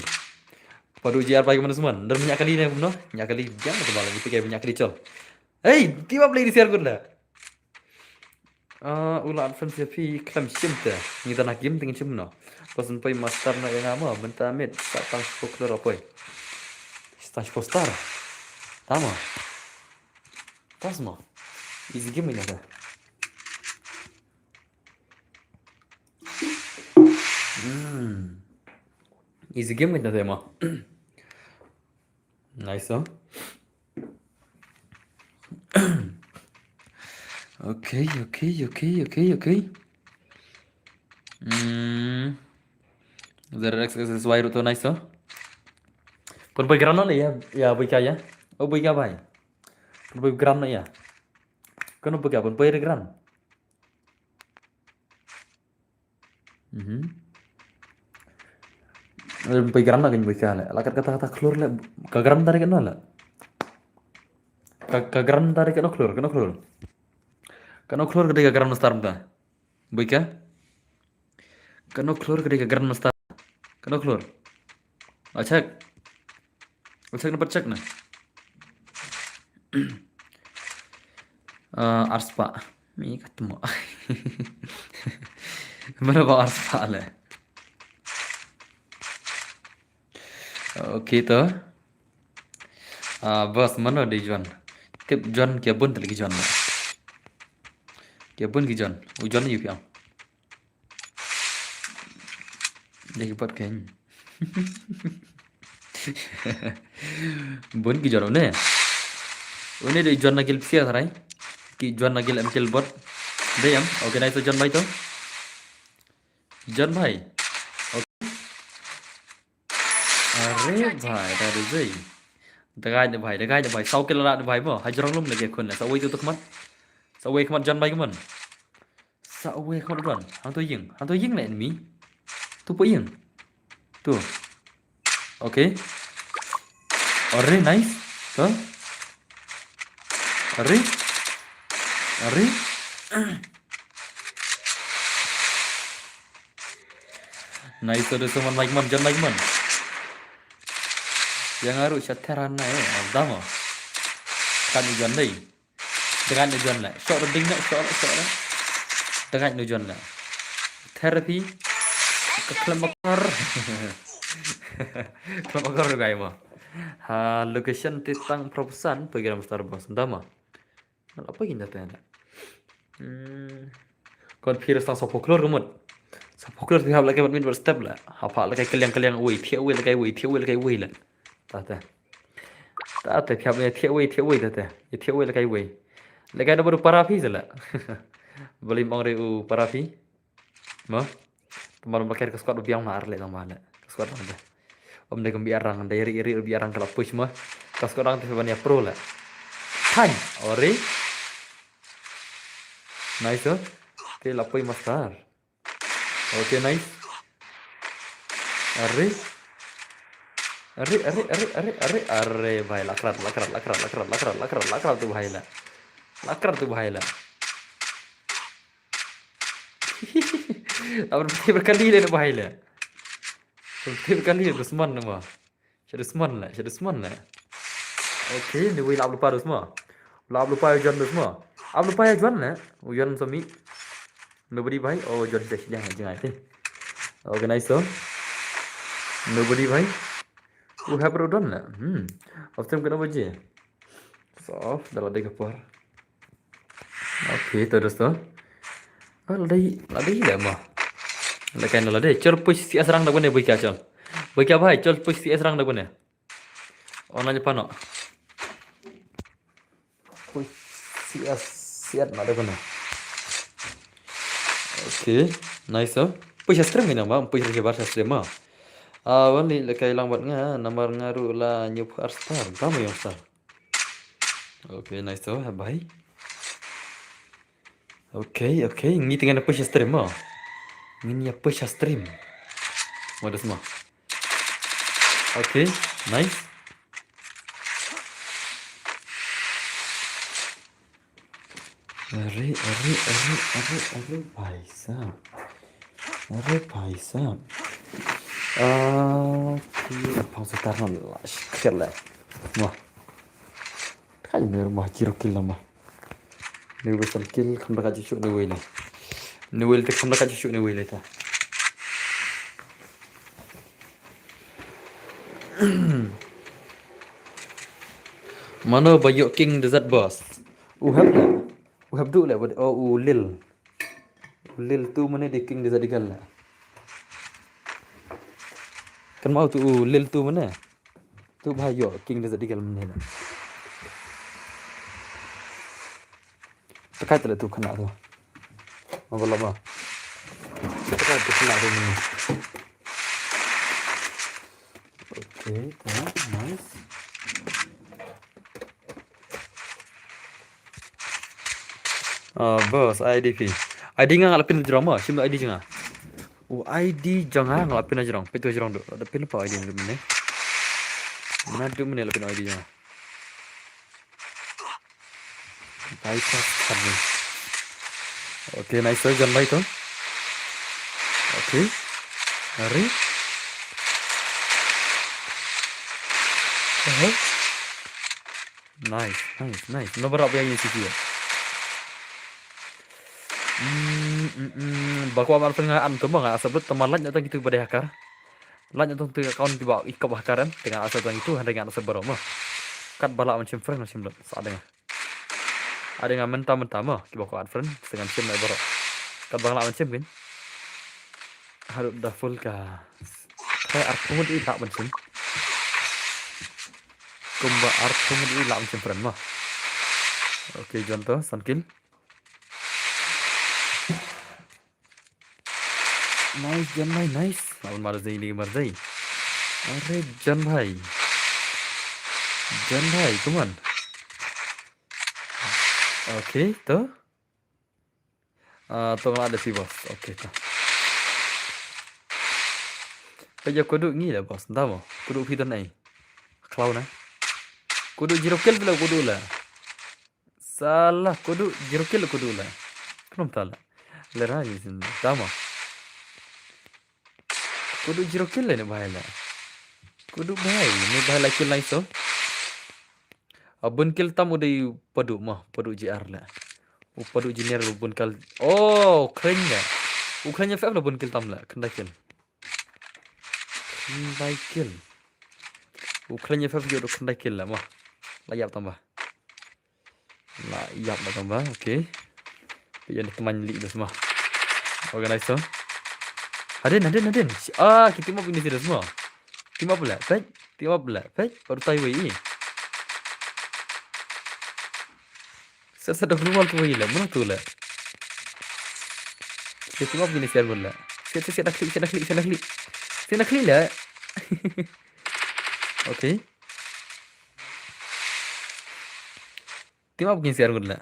Padu J R bai, mana semua. Dar minyak kali ne, no? Minyak kali. Jangan tu malam. Itu kayak minyak kali, col. Hey, tiba beli di share gua la. Ah, u la add friends ïa phi khlem shim te. Ngi da na game te ngin shim no. Pas poi master na ïa nga mo, mynta mid, sa tang shiphew klur poi. Sa tang shiphew star. Tama. Tas mo. Easy game ïa te. Hmm. Easy game ïa te mo. Nice, huh? Okay, okay, okay, okay, okay. Hmm. Zero X X Y ruh to nice to. Pun boy gram no le ya, ya boy ka ya. Oh boy ka bhai. Pun boy gram no ya. Kano boy ka pun boy gram. Mhm. Pun boy gram na kan boy ka le. La kat kata kata klur le. Ka gram tadi kan no le. Ka, ka gram tadi kan no klur, kan no klur. Kan no klur ka dei ka gram star mta. Boy ka? Kano klur ka dei ka Grandmaster. Kano klur. Achak. Achak na pachak na. Ah, arspah. Mi katmo. Mana ba arspah le. Okay to. Ah, boss, mano dei John. Tip John kia bun tali ki John. Kia bun ki John. U John yu piang. Dei ki bot keny. Bun ki John une. Une dei John na gil psia sarai. Ki John na gil em gil bot. Dei em. Okay, nice to John bhai to. John bhai. Okay. Are bhai, da de zei. Dagai de bhai, dagai de bhai. Sau kila de bhai mo. Hajrong lum lagi khun la. Sau wei tu tu khmat. Sau wei khmat John bhai khmat. Sa uwe khon don. Hangto ying. Hangto ying le enemy. Tu po ying. Tu. Okay. Are nice. To. Are. Are. Nice to do someone like man, John like man. Yang aru sha teran na eh. Dama. Kan John dei. Dengan ni John le. Shot ding na shot le shot le. Dengan ni John le. Therapy. Ka khlem akor. Khlem akor gai mo. Ha location ti tang propusan program Star Boss. Dama. Apa kin data na. Hmm. Kon phi restang sa folklore kemut. Sa folklore phi hap lagi bat min bat step la. Hap lagi keliang keliang wei, thiak wei lagi wei, thiak wei lagi wei la. Tata. Tata phi hap ne thiak wei, thiak wei tata. Ye thiak wei lagi wei. Lagi da baru para phi sala. Beli mong re u para phi. Mo. Temar bakar ka squad biang ma ar le tang ba le. Ka squad dang da. Om de kembi arang, de ri ri bi arang kala push mo. Ka squad dang te ban ya pro la. Tang, ori. Nice oh. Te la poi master. Okay, nice. Are. Are, are, are, are, are, are, bhai, lakrat, lakrat, lakrat, lakrat, lakrat, lakrat, lakrat tu bhai la. Lakrat tu bhai la. Apa berkali le bhai la. Berkali le dusman nama. Sha dusman la, sha dusman la. Okay, ni wei la lupa dusma. La lupa John dusma. Ap lupa John la. U John sami. Nobody bhai. Oh, John sha sha jang jang ai. Okay, nice so. Nobody bhai. U have rodon la. Hmm. Of them kena baje. So, dah la dei ka por. Okay, to dosto. Ah, la dei, la dei la ma. La kain la dei. Chol push si asrang da bune bui ka chol. Bui ka bhai, chol push si asrang da bune. Online pa no. Push si as siat na da bune. Okay, nice oh. Push stream ni nama, push reje bar stream ma. Ah, wan li la kai lang bat nga, namar nga ru la nyup ar star, kamu yang star. Okay, nice to, bye. Okay, okay, ngi tengah push stream mo. Ngi ya push stream. Mo das mo. Okay, nice. Are, are, are, are, are, bhai sahab. Are bhai sahab. Ah, ki pause tar na la shikir la. Wah. Kai ni rumah kiro kill nama. Ni wei san kill kham da ka jisu ni wei le. Ni wei le te kham da ka jisu ni wei le ta. Mano ba yok King Desert Boss. U hep le. U hep du le, oh, u Lil. Lil tu mane di King Desert Eagle la. Kan mau tu Lil tu mane. Tu bha yo King Desert Eagle mane la. Takai tele tu kana tu. Mau belum ah. Kita ka tu kena tu ni. Okay, ta, nice. Ah, boss, I D phi. I D nga nga la pin jrong mo, shim I D jong nga. U I D jong nga nga la pin jrong, pin tu jrong du. Da pin pa I D ni. Mana du mene la pin I D jong nga. Bypass kami. Okay, nice, sir, jan bai tu. Okay. Hari. Uh-huh. Nice, nice, nice. No berap yang isi dia. Hmm, hmm, hmm. Bakwa mal tengah an tu mah, sebut teman lanjut tentang itu pada hakar. Lait na tang te account kiba i kop ha karen, te ngan add sa tang itu, hynrei ngan add sa baroh mo. Katba lah ban shim friend, shim lut, sa dang. Ada nga mynta mynta mo, kiba kwah add friend, sa ngan shim na baroh. Katba lah ban shim kin. Haduh da full ka. Ka arphew ngut i lah ban shim. Kumba arphew ngut i lah ban shim friend mo. Okay, John to, san kill. Nice, John bhai, nice. Lawan Marzai ni, Marzai. Are, John bhai. John bhai, come on. Okay, to. Ah, to nga la da phi, boss. Okay, to. Peit ïa u Kudu ngi la, boss. Nda mo. Kudu phi don ai. Khlaw na. Kudu zero kill la, Kudu la. Salah, Kudu zero kill, Kudu la. Khlem ta la. Lera ni sin. Tama. Kudu zero kill la ne bhai la. Kudu bhai, ne bhai la kill lai so. A bun kill tam u dei Padu mo, Padu J R la. U Padu Junior u bun kill. Oh, kren la. U kren ïa F F la bun kill tam la. Khyndai kill. Khyndai kill. U kren ïa F F ïoh u khyndai kill la mo. La ïap tang ba. La ïap la tang ba, okay. Peit ïa ni kman li bes mo. Organize to. Hadien, hadien, hadien. Ah, ki team up ini serius mo. Team up la, peit. Team up la, peit. Baru tai wei i. Sa sa dok rumal tu wei la, mana tu la. Ki team up ini serius mo la. Siap, siap, siap, dah klik, siap, dah klik, siap, dah klik. Siap, dah klik la. Okay. Team up kin share ngut la.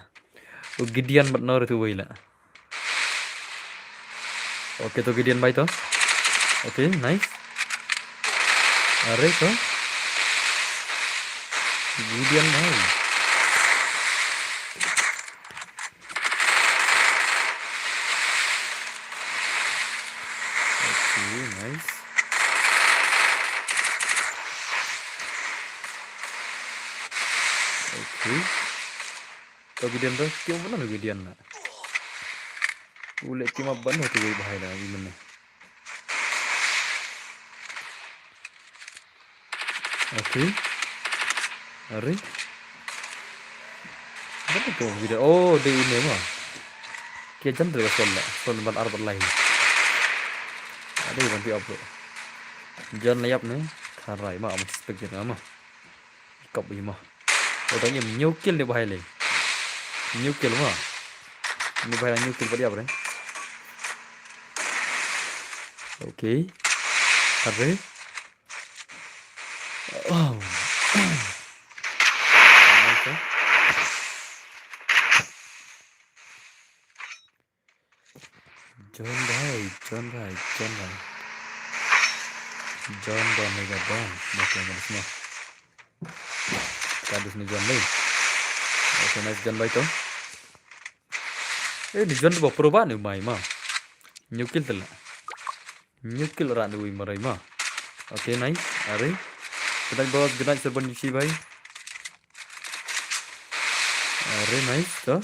U Gideon bad Nor tu wei la. Okay, to Gideon bhai to. Okay, nice. Are to. Gideon bhai. Okay, nice. Okay. To Gideon to, team up ban u Gideon la. U leh team up ban u tu wei bhai la, i mane. Okay. Are. Ban u tu Gideon. Oh, dei une mo. Ki jan dei ka sol la, sol ban ar ban lai. Ada ban pi up tu. Jan la ïap ne, kharai ma, am spek jan ma. Kop i mo. Uta ngi hynñiew kill ne bhai le. Hynñiew kill mo. Ne bhai hynñiew kill pat ïap re. Okay. Are. Oh. John bhai, John bhai, John bhai. John Don, mega Don. Mega Don semua. Kadus ni John bhai. Okay, nice John bhai tu. Eh, ni John tu ba pro ba ni mai ma. Hynñiew kill tela. Hynñiew kill ra ni wi marai ma. Okay, nice. Are. Good night, boss. Good night, Serban Yushi bhai. Are, nice tu.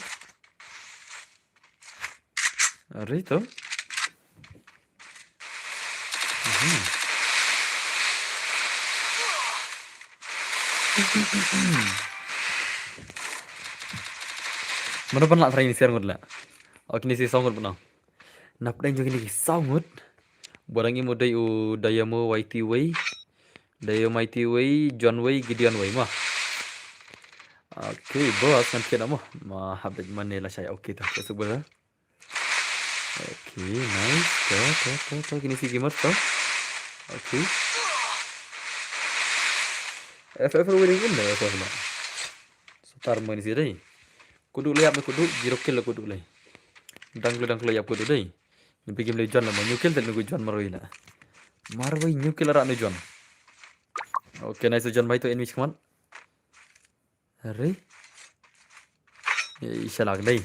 Are to. Mhm. Mano ban lah try ni share ngut la. Oh, kine shi saw ngut bnong. Nap dang jong kine shi saw ngut. Barang imo dei u Dayamo Y T wei. Dei u Mighty wei, John wei, Gideon wei mo. Okay, boss, ngan kit mo. Ma hap dei mane la shai, okay ta. Ka suk bela. Okay, nice. To, to, to, to. Kine ki gamers to. Okay. F F ro win in da F F na. Satar mo ini sih dei. Kudu le ïap ne kudu, zero kill le kudu le. Dang le dang le ïap kudu dei. Ni begin le John la mo, new kill te nu John marwei la. Marwei new kill ra nu John. Okay, nice John bhai to enemy khmat. Are. Ei, shalak dei.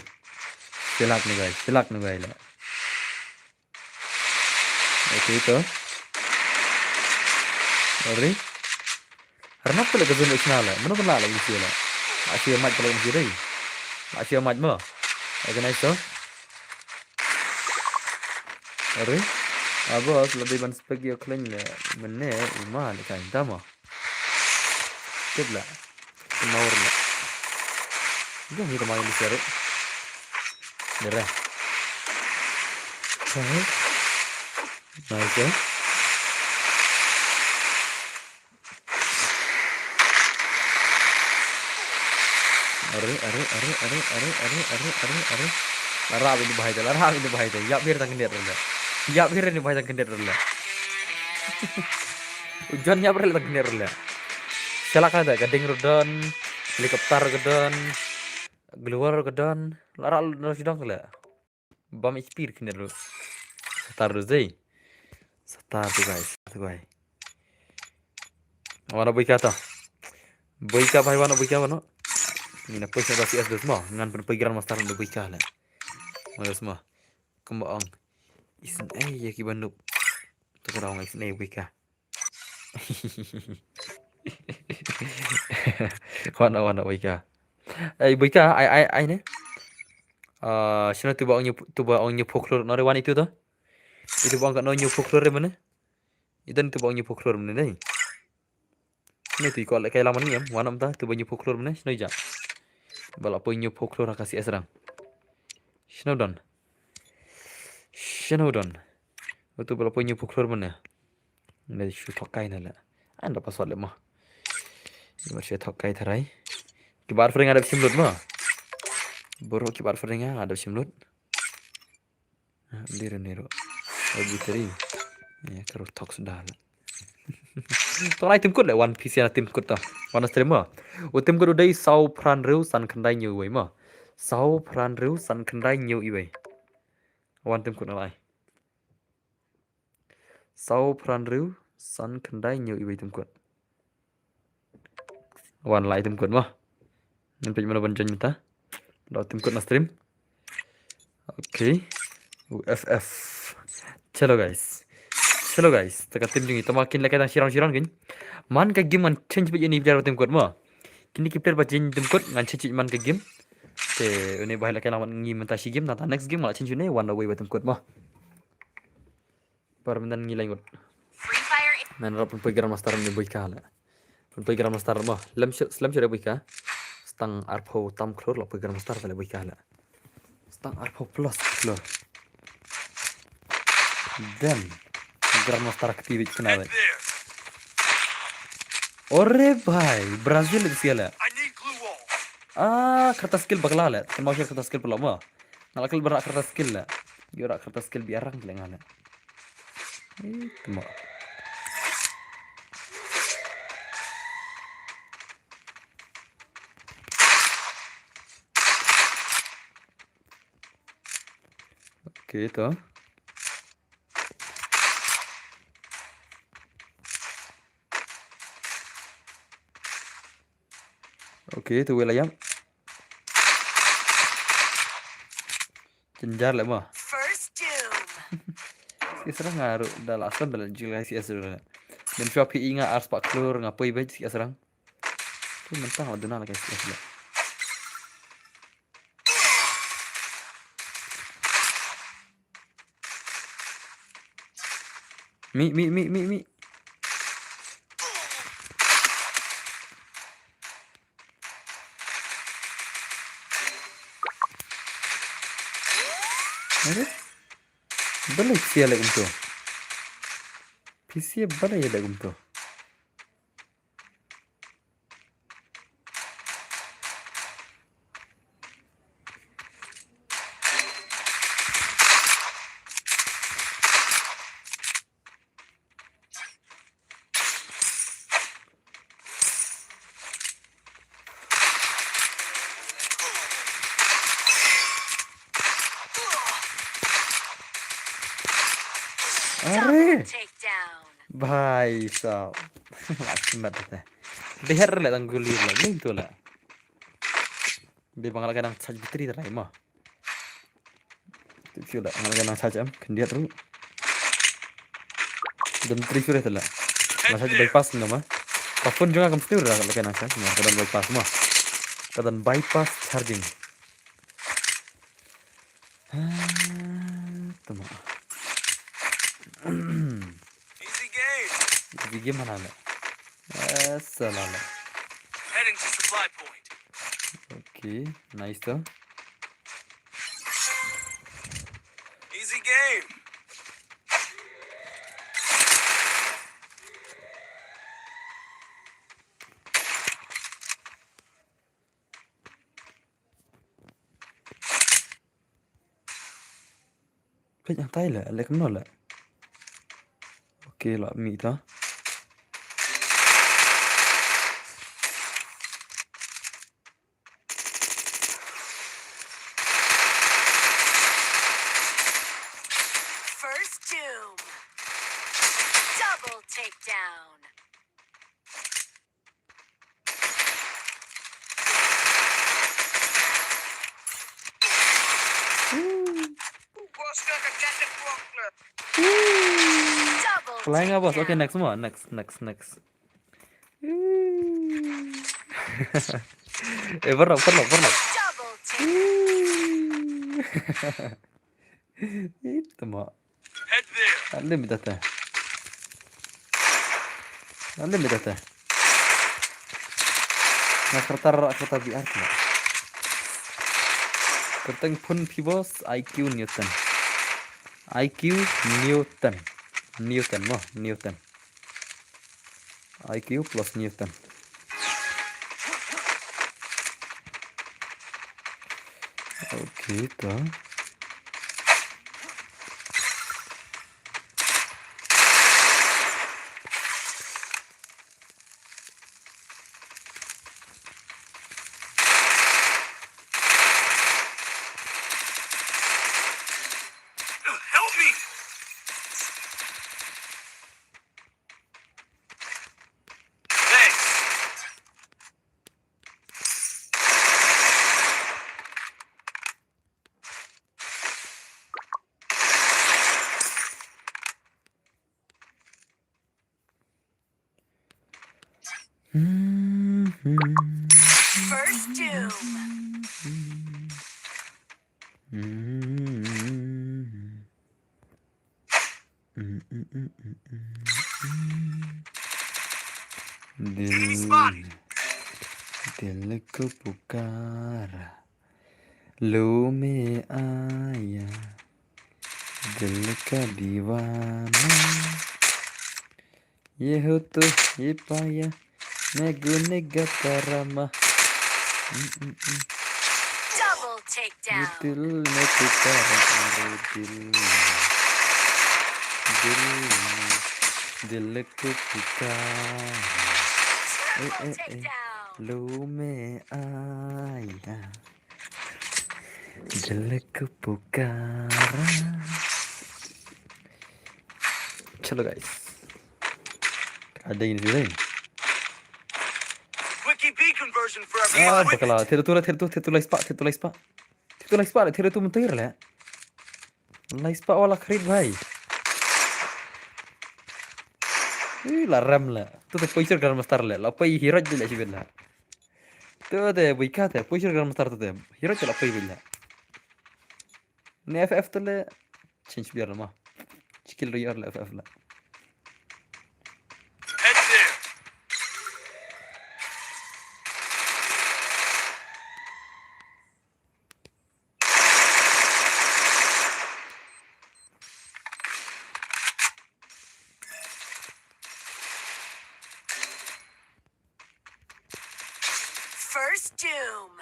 Shalak nu gai, shalak nu gai la. Okay to. Are. Arnab pala ka zone issue la. Mano pala la issue la. Asia mat pala issue dei. Asia mat mo. Organize to. Are. Abo la dei ban spek yo khleng le. Mene ima le kain tamo. Tip la. Maur la. Jom kita main di seri. Dere. Nice, eh? Are, are, are, are, are, are, are, are, are. Larap ini bahaya, larap ini bahaya. Ïap bir tang kendet rela. Ïap bir ini bahaya tang kendet rela. Ujon ïap rela tang kendet rela. Shalak ada, gading rudan, helikopter gadon, glowworm gadon, larap lu sidang kala. Bam H P kine ru. Satar ru zei. Satar tu guys, tu guys. Wana boika ta. Boika bhai wana boika wana. Ni na poi sa C S dos mo. Ngan pun poi Grandmaster na boika le. Mo dos mo. Kemba ong. Isn't eh ya ki banuk. Tu ka ong isn't eh boika. Wana wana boika. Ai boika ai ai ai ne. Ah, shano tuba ong nyu tuba ong nyu folklore nore wan itu to. Itu bang ka no nyu folklore mane. Itu tuba ong nyu folklore mane dei. Shano tu ko le kai laman ngem wan am ta tuba nyu folklore mane shano ja. Bala poi nyu folklore ka C S rang. Shano don. Shano don. Itu bala poi nyu folklore mane. Nda shu thok kai na la. Anda password le mo. Ni mar shu thok kai tharai. Ki bar fringa dap shim lut mo. Boro ki bar fringa dap shim lut. Dira nero. Lagi teri. Ya karo thok sudah la. To nai tim kut le wan P C na tim kut to. Wan stream mo. U tim kut u dei saw pran riu san khyndai hynñiew wei mo. Saw pran riu san khyndai hynñiew i wei. Wan tim kut na lai. Saw pran riu san khyndai hynñiew i wei tim kut. Wan lai tim kut mo. Nym pej mano ban join mynta. Dau tim kut na stream. Okay. U F F. Chalo guys. Chalo guys. Taka tim jong i tama kin leka tang shiron shiron kin. Man ka game man change pej ini player tim kut mo. Kini ki player ba change tim kut ngan change man ka game. Te une ba leka lang ngi mynta shi game nata next game ma change une wan away ba tim kut mo. Par mynta ngi lain ngut. Nan rap pun poi Grandmaster ni boika la. Pun poi Grandmaster mo. Lem shu lem shu boika. Stang arphew tam klur la poi Grandmaster la boika la. Stang arphew plus klur. Dem. Grandmaster kti bit kena bit. Ore bhai, Brazil itu siala. Ah, kertas skill bakla le. Kan mau share kertas skill pula mo. Ngalak kel berak kertas skill le. Yo rak kertas skill biarang le ngale. Ih, temo. Okay to. Okay to wei la ïap. Jynjar le mo. First doom. Isra ngaru da la asam da la jil guys yes da. Dem shop hi nga ars pak klur nga poi bej si asrang. Tu mentang la duna la guys yes le. Mi mi mi mi mi. Are? Balei sia lek kumto? Pisia balei lek kumto? Are. Double takedown. Bhai sahab. Mat mat te. Beher le tang gulir le. Ni tu le. Be bang la ka nang charge battery te lai mo. Tu fiu la, nga la ka nang charge em, khyndiat ruh. Dam battery fiu te la. Nga charge bypass no ma. Ka phone jong nga kam stiu la, la ka nang charge mo, ka dam bypass mo. Ka dam bypass charging. Ah, tama. Easy game. Easy game mana le. Eh, salah le. Heading to supply point. Okay, nice though. Easy game. Peit hangtai le, le kumno le. Okay, la mih ta. First doom. Double takedown. Double Flying abos. Okay, takedown. Next mo. Next, next, next. Eh, pernah, pernah, pernah. Double takedown. Itu mo. Head there. Alim bidata. Alim bidata. Na kertar, kertar B R tu. Kerteng pun pibos I Q Newton. I Q Newton. Newton mo, Newton. I Q plus Newton. Okay, ta. Help me! Thanks. First doom. Dil, dil ko pukara, lo main aaya, dil ka deewana. Ye ho to, ye paaya, main gun ka tarama. Mm, mm, mm. Double takedown. Ye dil main pukara, are dil. Dil, dil ko pukara. Eh, eh, eh. Triple takedown. Lo main aaya. Dil ko pukara. Chalo guys. Ada ini sih. Quickie B conversion for everyone. Ah, bakla. Thied tu la, thied tu, thied tu la spah, thied tu la spah. Thied tu la spah, thied tu mynta le. La spah wala kharid bhai. Ih, la rem le. Tu te poi sir Grandmaster le. La poi hero le sibin le. Tu te bui ka te, poi sir Grandmaster tu te. Hero te la poi bui le. Ne F F tu le. Change biar ma. Skill royal le F F le. Head there. First doom.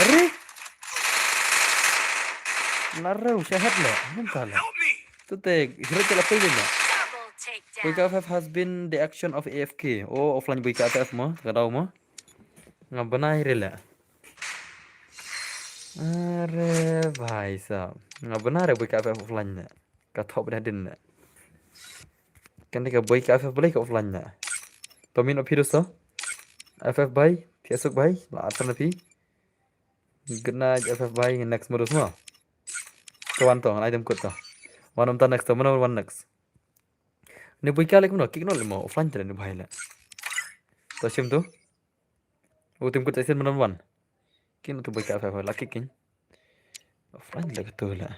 Are? Nareu shahet le, mynta le. Help me. Tu te hero te la poi le. Double takedown. Boy K F F has been the action of A F K. Oh, offline Boy K F F mo, ka daw mo. Nga bnai re le. Are bhai sahab. Nga bnai re Boy K F F offline ne. Ka thop da din ne. Kan ka Boy K F F boleh ka offline ne. Tomin of Hiroso. F F bhai, Facebook bhai, la atan na phi. Good night, F F bhai, next modus mo. To wan to, ngan item code to. Wan um ta next to, mana wan next. Ni Boy K lek mo, kick no le mo, offline tre ni bhai le. To shim tu. U tim kut aisin manan wan. Kin tu Boy K F F la kick kin. Offline la katu la.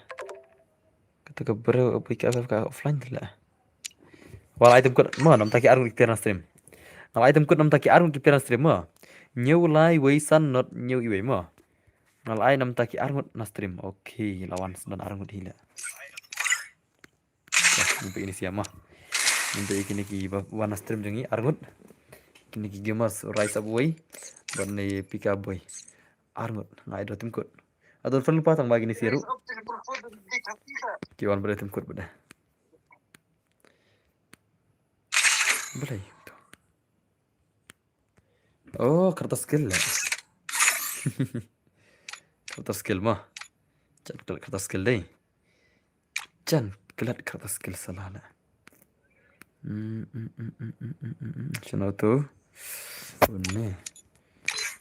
Katu ka bro Boy K F F ka offline la. Wal item kut ma nam taki arngut ki pier na stream. Ngal item kut nam taki arngut ki pier na stream ma. New lai wei san not new iwei ma. Ngal ai nam taki arngut na stream. Okay, lawan sedan arngut hila. Nampak ini siapa? Nampak ini ki ba-, wana stream jong ngi arngut. Kini ki gamers rise up boy. Bad ni pika boy. Arngut ngai do tim kut. Ador fan lupa tang bagi ni siru. Ki wan bad tim kut bad. Boleh tu. Oh, kertas skill lah. Kertas skill mah. Chat kertas skill deh. Jan, klet kata skill salah la. Hmm, hmm, hmm, hmm, hmm, hmm, hmm, hmm. Chano tu? Une.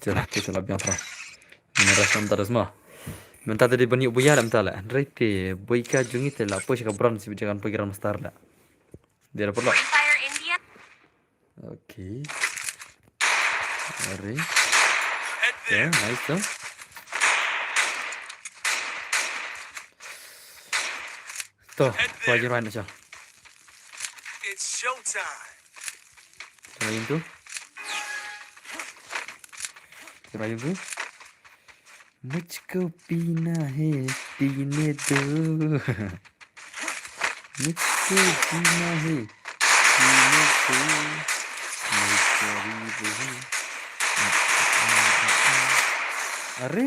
Chela, chela biang tra. Ini rasam tadas ma. Menta tadi bani buya lam tala. Andre te, boy ka jungi te la, poi ka brand si bijakan poi Grand Master la. Dia dapat la. Fire India. Okay. Are. Head there. Yeah, nice though. To, head there. Wajib run aja. It's showtime. Coba yang tu. Coba yang tu. मुझको पीना है, पीने दो। मुझको पीना है, पीने दो। मैं गरीब हूँ। अरे,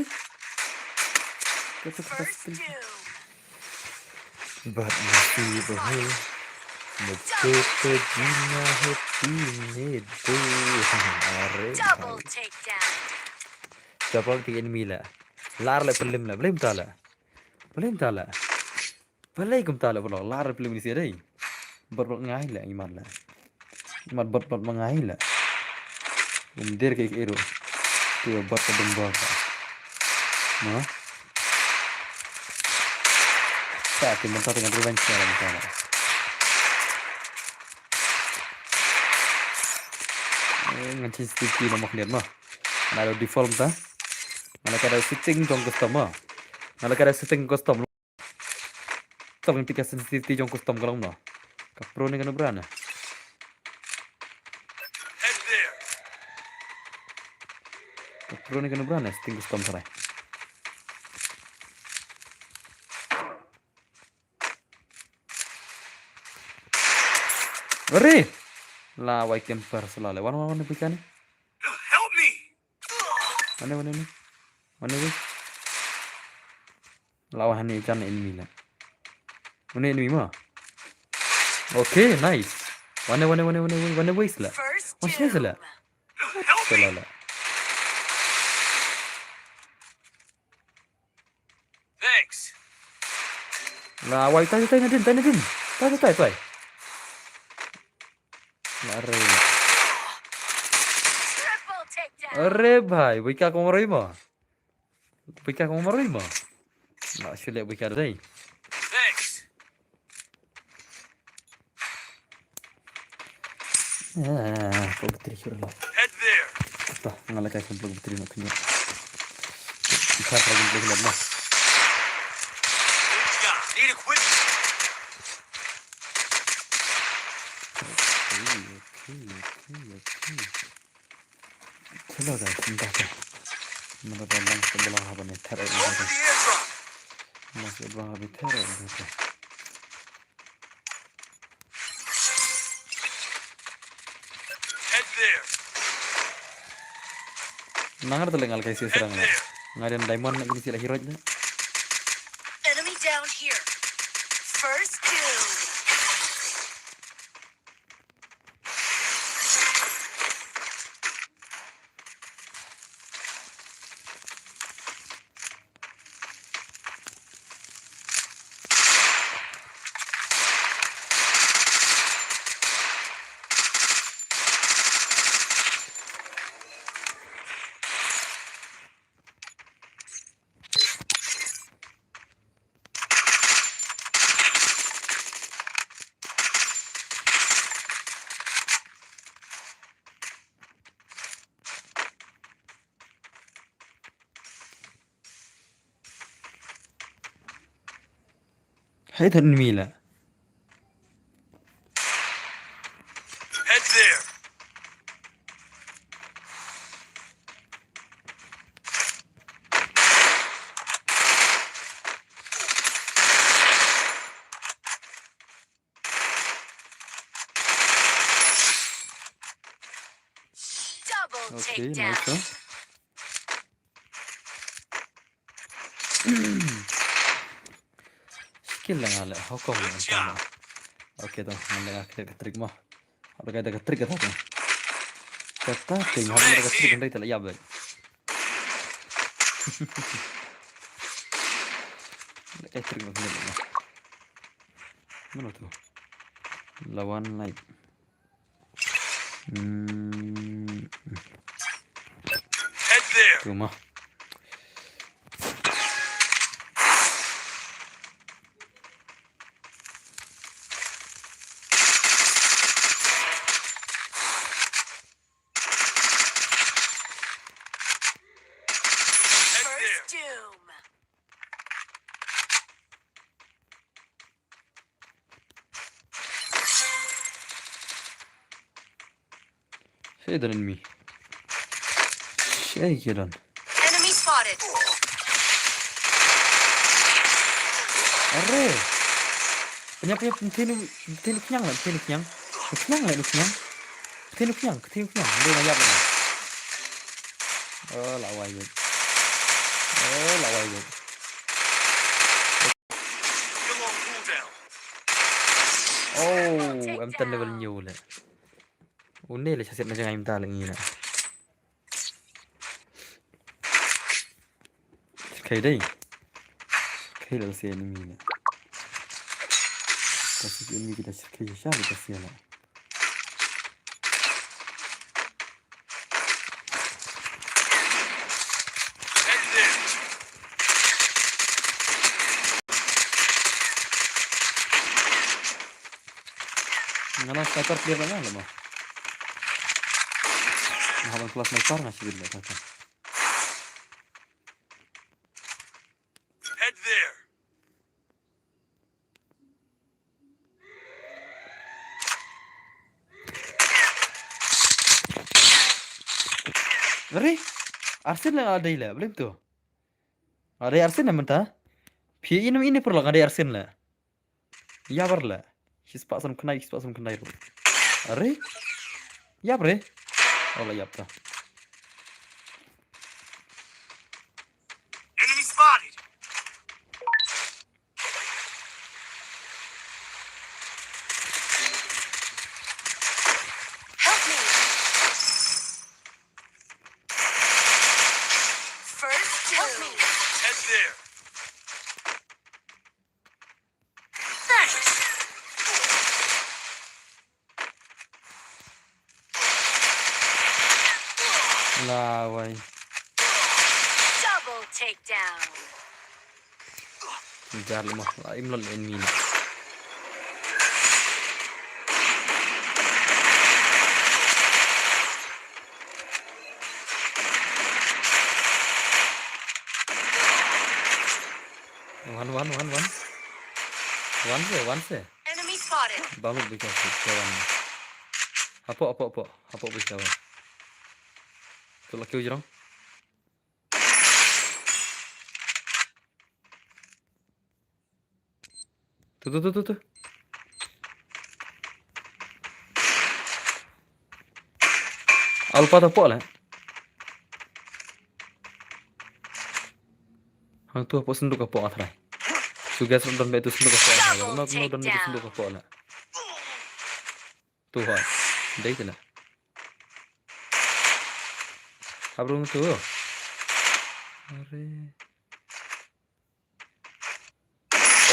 क्या तो खराब skill। बदनसीब है, मुझको तो जीना है, पीने दो। अरे भाई। Double takedown. Double ti enemy la. Lar la pelim la, pelim ta la. Pelim ta la. Pelim kum ta la, pelim lar pelim ni si dei. Bot bot ngai la, iman la. Iman bot bot mangai la. Indir ke iru. Ti bot ka dum bot. No? Sa ti menta dengan revenge la, menta la. Eh, ngan change T P na mak niat ma. Ngan ada default ta. Ngan ada setting jong custom ma. Ngan ada setting custom. Tong pika sensitivity jong custom ka long no. Ka pro ne ka nubra ne. Ka pro ne ka nubra ne setting custom sarai. Are! La wai camper sala le. Wan, wan, wan, bukan ni. Help me! Wan, wan, wan, wan. Wan, wan. La wah ni jan enemy la. Wan enemy ma. Okay, nice. Wan, wan, wan, wan, wan, wan, wan, waste la. Wan sila la. Sila la. Thanks. La wai tai tai na din, tai na din. Tai tai tai tai. La re. Triple takedown. Are bhai, wika kong roi ma. Wika kong roi ma. La shule wika dai. Thanks. Ah, kau bateri sure lah. Head there. Apa? Ngalai kai kau bateri nak kena. Ikhlas lagi boleh lah. Need equipment. Okay, okay, okay, okay. Chalo guys, minta tu. Mana dah lang sebelah apa ni? Teruk ni. Masih belah habis teruk ni. Head there. Nangar tu lengal kai si serang na. Ngadem diamond nak gini sila hero na. Enemy down here. First kill. Hei, ton mi la. Head there. Double. Okay, takedown. Nice, huh? Skill la nga leh, how come la nga leh? Okay, to, nga leh nga create ka trick mo. Hap da ka, da ka trick kata to. Kata te, hap da ka trick, hynrei te la ïap beit. Da ka trick mo, hynrei la ïap. Mano to? La wan light. Hmm. Head there. Cuma. Head there. First doom. Shei don enemy. Shei ki don. Enemy spotted. Arre. Pynïap, pynïap, pynïap, pynïap, pynïap, pynïap, pynïap, pynïap, pynïap, pynïap. Pynïap, pynïap, pynïap. Pynïap, pynïap, pynïap. Dia nga ïap. Oh, la wai beit. Oh, la wai beit. Oh, em ten level hynñiew leh. Une leh sha siat na jngai mynta leh ngi leh. Syrkhei dei. Syrkhei la ka sia enemy leh. Ka sia enemy kita syrkhei sha leh ka sia leh. Nga la sniper clear la nga la mo. Nga hap ban pla sniper nga sibit la ka. Head there. Are, arsen la nga dei la, blem tu. Are arsen la mynta. Phi ine ine pyrlok nga dei arsen la. Ïap re la. Shispah san khyndai, shispah san khyndai ruh. Are? Ïap re? Oh, la ïap ta. Enemy spotted. Help me. First, help me. Head there. Thanks. La wai. Double takedown. Jar leh mo, la im lot enemy na. Wan, wan, wan, wan. Wan se, wan se. Enemy spotted. Bang lut bika se, wan. Hapoh, hapoh, hapoh. Hapoh bika wan. Tu laki ujrong. Tu, tu, tu, tu, tu. Alpha ta hapoh la. Hangtu hapoh sanduk hapoh nga tharai. Tu guys, don beit tu sanduk hapoh nga tharai. Kumno, kumno don beit tu sanduk hapoh la. Tu hoi. Dei te la. Habrung tu. Are.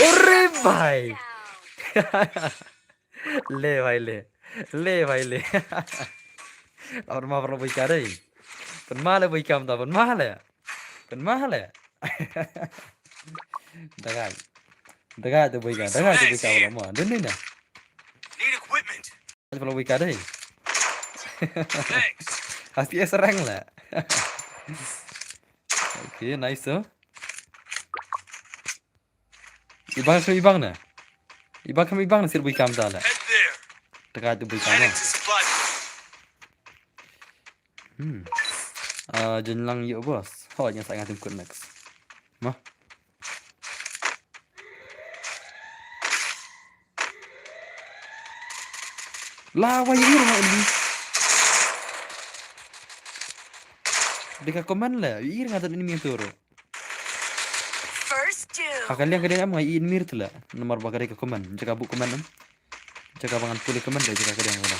Ore bhai. Le bhai le. Le bhai le. Ar ma bro boi ka dei. Pynma le boi kam ta, pynma le. Pynma le. Dagai. Dagai tu boi ka, dagai tu boi ka bro mo. Dun ni na. Need equipment. Bro boi ka dei. Thanks. Hasti es rang la. Okay, nice tu. Ibang, so ibang na. Ibang kam ibang na sir bui kam da la. Head there. Teka tu bui kam. Heading to supply. Hmm. Ah, jin lang yo boss. Ho, yang sa nga tim kut next. Ma. La wa ïohi nga enemy. Dei ka comment la, ïohi nga enemy tu ruh. First doom. Ha ka liang ka dei am nga ïohi enemy tu la. Namar ba ka dei ka comment, jaka buk comment am. Jaka ba ngan pule comment dei jaka ka dei nga.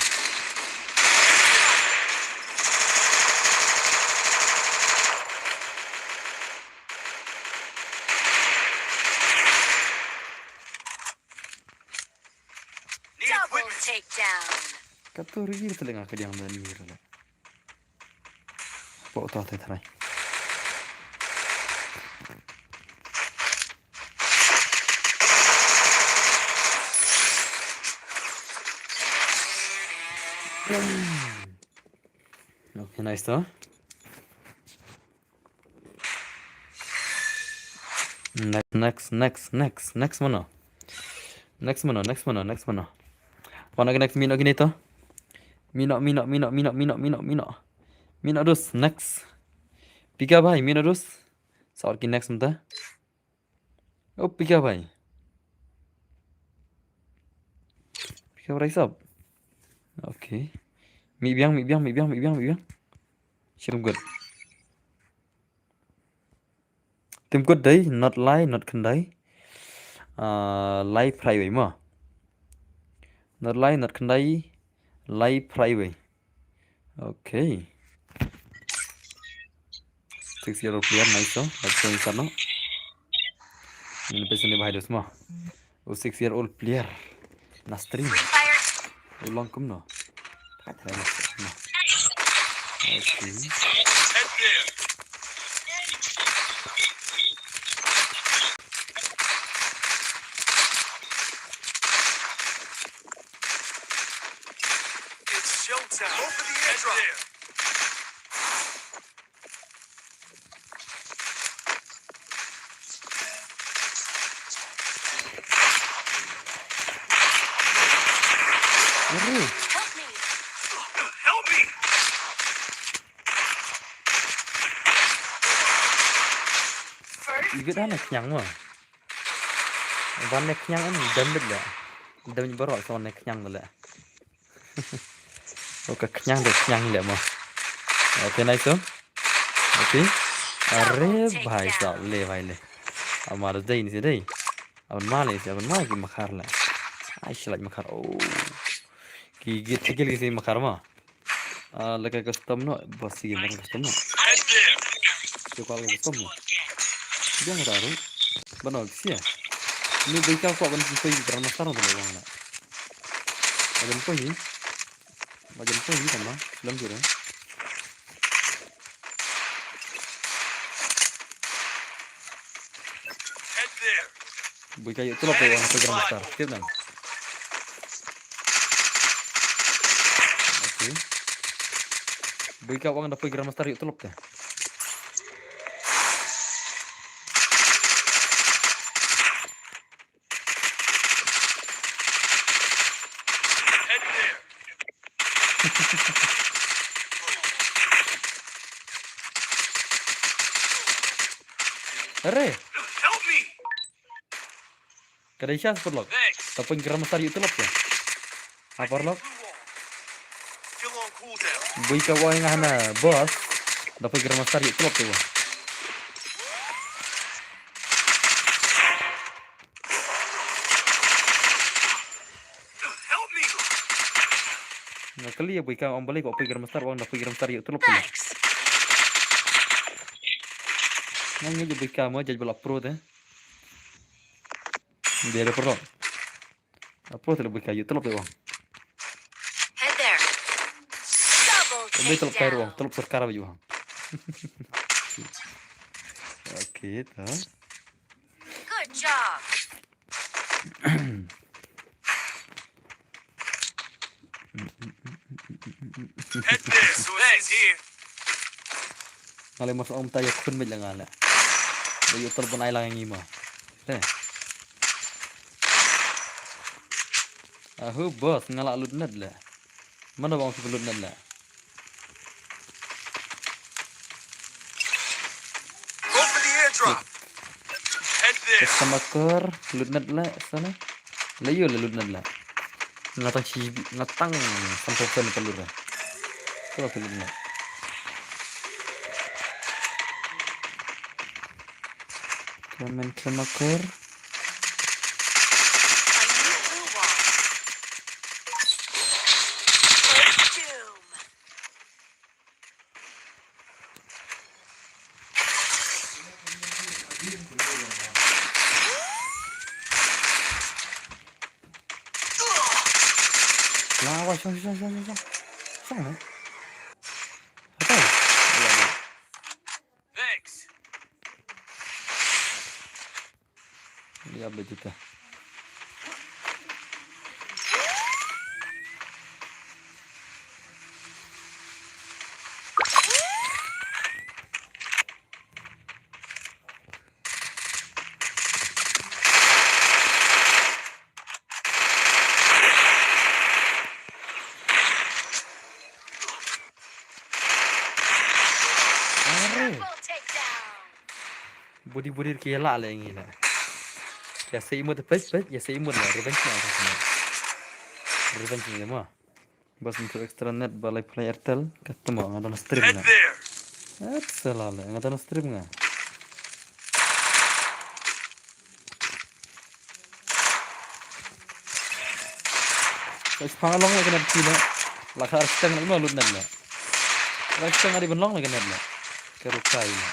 Double takedown. Ka tu ri tu la nga ka dei nga enemy tu la. Pok to te try. Okay, nice to. Next, next, next, next, next mano. Next mano, next mano, next mano. Wan agi next mino gini to. Mino, mino, mino, mino, mino, mino, mino. Mino dus, next. Pika bhai, mino dus. Saur ki next mynta. Oh, pika bhai. Pika bhai sab. Okay. Mi biang, mi biang, mi biang, mi biang, mi biang. Shim good. Tim kut dei, not lai, not khyndai. Ah, lai phra wei mo. Not lai, not khyndai, lai phra wei. Okay. Six year old player, nice to. Let's go inside now. Ini pesen ni bahai dos mo. Oh, six year old player. Na stream. Free Fire. U long kumno? Ka thra na stream. Okay. It's showtime. Go for the airdrop. Help me. Help me. First. Iwit ana kñiang mo. Wan ne kñiang em dem bit le. Dem bit barok sa wan ne kñiang le. Oh, ka kñiang de kñiang le mo. Okay, nice to. Okay. Are bhai sab le bhai le. Amar dei ni se dei. Aban ma le se aban ma ki makhar le. Ai shlak makhar. Oh. Ki git ki gil ki se makhar mo. Ah, laka custom no, bas si laka custom no. Ki kwal custom no. Dia nggak tahu. Bano sia. Ni bika kwa ban ki koi Grandmaster no bano wang na. Ajan koi. Ajan koi ni sama. Lam jure. Bui ka ïoh tulop te wan na poi Grandmaster. Tip nang. Okay. Bui ka wan na poi Grandmaster ïoh tulop te. Are. Help me. Ka dei sha spot lock. Thanks. Ta pun Grandmaster ïoh tulop te. Ha paralok. Still on cooldown. Bui ka wai nga hana boss. Ta pun Grandmaster ïoh tulop te wa. Help me. Nga kali ya bui ka ong balei ko pui Grandmaster wang da pui Grandmaster ïoh tulop te. Thanks. Nga ngi bui ka mo jaj bala pro te. Dia da pro. Pro te bui ka ïoh tulop te wang. Head there. Double takedown. Tulop sorkar ba ïoh. Okay, ta. Good job. Head there, so head here. Nga le mas ong ta ïa khun beit la nga le. Ba ïoh tulop ban ai lang ngi ma. Te. Ahu boss, nga la loot net le. Mano ba ong ki loot net le? Customer care, loot net le, sana. Le ïoh le loot net le. Nga tang chi, nga tang san percent ka loot le. Ko la loot net. Comment customer care. Lawa, shong, shong, shong, shong. Shong, eh? Apa? Iya, iya. Thanks. Iya, betul. Body body ki la le ngi na. Ya sei mut pet pet, ya sei mut la revenge na. Revenge ni ma. Bas untuk extra net balai play Airtel, kata ma nga don stream na. Head there. Et sala le, nga don stream nga. Bas pang along la kena pila. La ka arsteng la loot net la. La arsteng ari ben long la kena la. Kerukai la.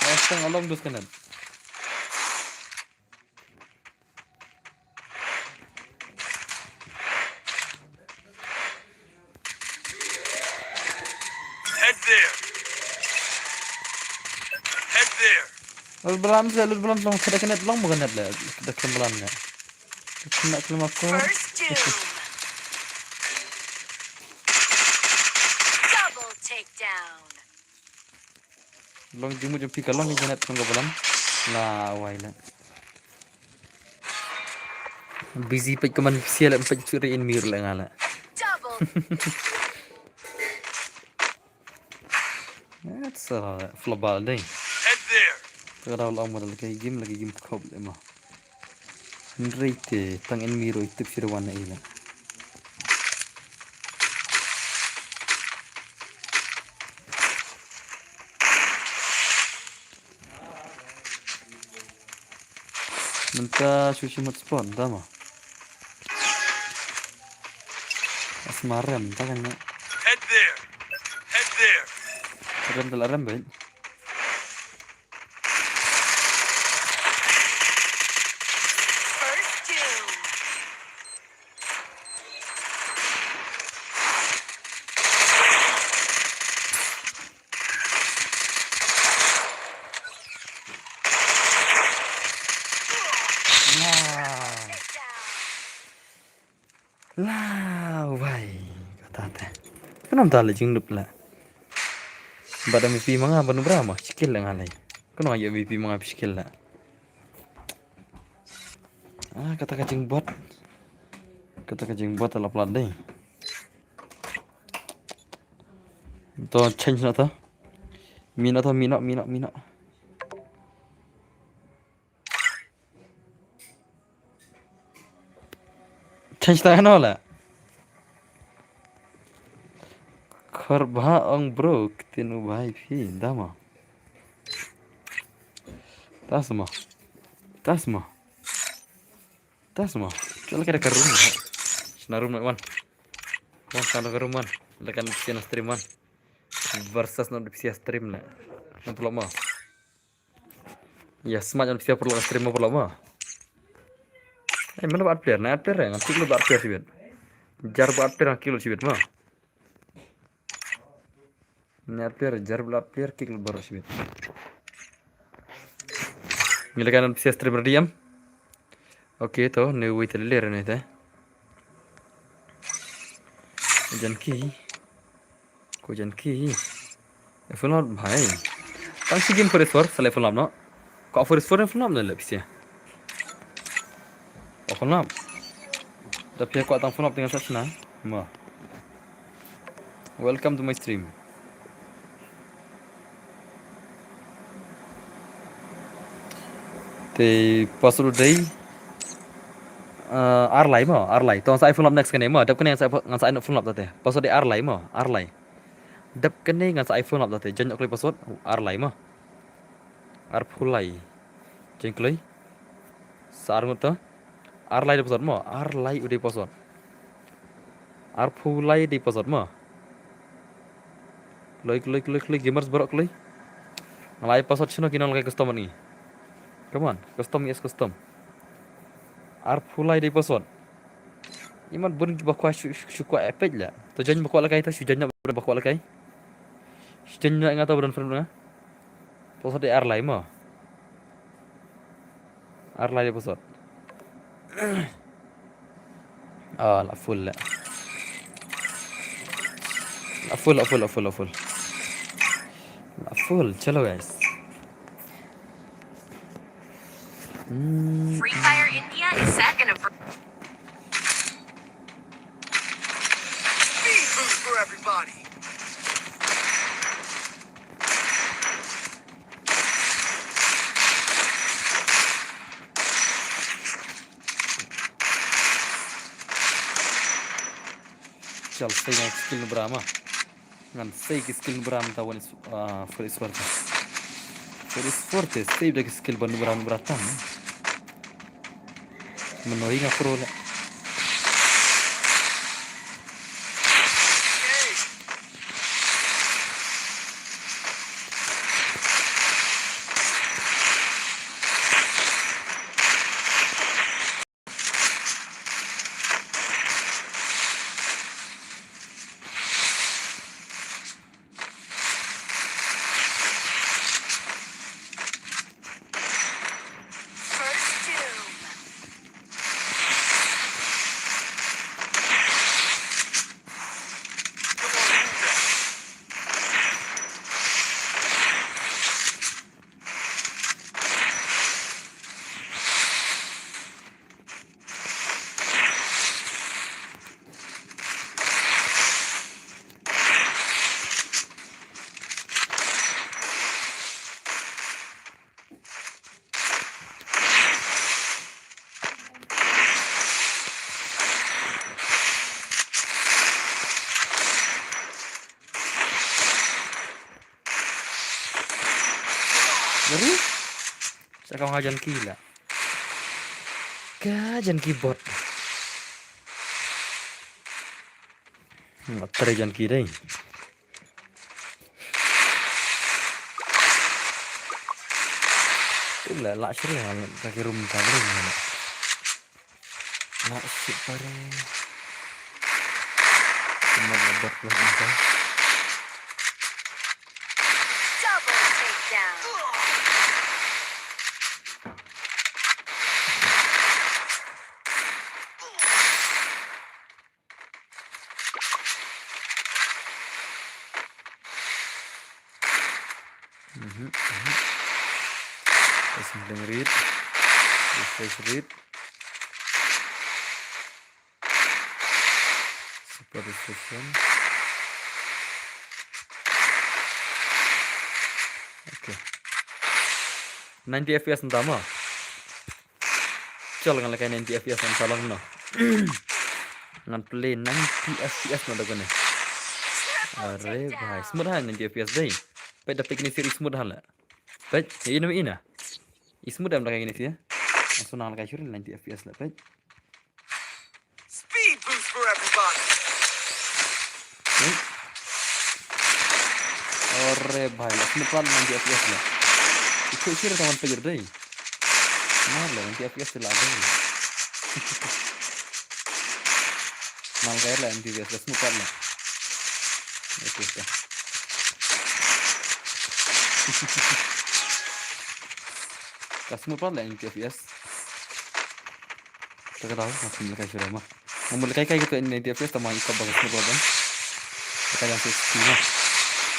La arsteng along dus kena. Head there. Head there. Lul balam se, lul balam long, kada kena long, bukan net le, kada kena balam ne. Kena kena makor. First doom. Double takedown. Long jingmut jong phi ka long jingnet tong ka balam. La wai la. Busy peit kaman sia la peit churi in mir la nga la. Double. That's a flop ball ding. Head there. Ka daw la ong ma da la ka game, la ka game khop le ma. Hynrei te tang enemy ruh i tip shi ruh wan na i la. Mynta shu shi mut spawn da ma. As ma rem ta kan ne. Head there. Head there. Rem da la rem beit. First doom. Wow. Lawai, kata te. Kano mta le jingdup la. Bad M V P ma nga ban bra ma, shikil la nga lai. Kano nga M V P ma nga shikil la. Ah, kata ka jingbot. Kata ka jingbot la plat dei. To change na to. Mino to, mino, mino, mino. Change ta hano la. Khor bha ong bro, ktien u bhai phi, dama. Tasma. Tasma. Tasma. Chal ka room. Sna room wan. Wan sna room wan. Lekan sna stream wan. Versus not psia stream la. Nampak ma. Ya, smart on psia perlu stream perlu ma. Eh, mana buat player? Nah, player yang kick lu buat player sibit. Jar buat player kick lu sibit ma. Nah, player jar buat player kick lu baru sibit. Ngilakan psia stream ready am. Okay, to, ni wait a little ni te. Jan ki. Ko jan ki. E full up bhai. Tang si game forest four, sale full up no. Ko forest four full up na le pisia. Phone up. Da phi kwah tang phone up te ngan sa shna. Mo. Welcome to my stream. Te password dei, uh, ar lai mo, ar lai. To ngan sa ai phone up next kane mo. Dep kane ngan sa ai pho-, ngan sa ai phone up te. Password dei ar lai mo, ar lai. Dep kane ngan sa ai phone up te. Jan kloi password ar lai mo. Arphew lai. Jan kloi. Sa ar ngut to. Ar lai dei password mo. Ar lai u dei password. Arphew lai dei password mo. Kloi, kloi, kloi, kloi, gamers baroh kloi. Nga la ai password shano ki nonglakei custom ngi. Come on, custom, yes, custom. Arphew lai dei password. Imat bun kiba kwah shu, shu, shu kwah epic la. To join ba kwah lehkai to, shu join na ba kwah lehkai. Shu join na nga to ba don friend nga. Password dei ar lai mo. Ar lai dei password. Ah, la full la. La full, la full, la full, la full. La full, chalo guys. Hmm. Free Fire India is set in a ver- Speed boost for everybody. Chal, sei ngan skill na bra ma. Ngan sei ki skill na bra ma ta wan is, ah, for is worth it. For is worth it. Sei da ki skill ban na bra ma bra tam. Mano i nga pro la. Dari? Sa ka nga jan ki la. Ka jan ki bot. Hmm, tre jan ki dei. Tu la la shri ha ka ki room ka dei. La shri pare. Cuma bot lah entah. Double takedown. Mhm, mhm. Assembling read. Refresh read. Super reflection. Okay. Ninety F P S nta mo. Chal ngan lehkai ninety F P S ngan sa long no. Ngan play ninety F P S no da kane. Are bhai, smooth ha ninety F P S dei. Peit da peit kine series smooth ha la. Peit, ina ina. I smooth em da kane series. Ngan sa nang lehkai shuh ninety F P S la peit. Speed boost for everybody. Hmm? Ore bhai, la smooth pat ninety F P S la. Ikut sir kawan pejir dei. Mar la ninety F P S la dei. Mal kaya la ninety F P S la smooth pat la. Oke, oke. Ka smooth pat la ninety F P S. Ka ka daw, nga sim lehkai shuh ma. Nga mut lehkai kai kito ninety F P S tang ma i kop ba ka smooth bha ban. Ka ka jang sixty ma.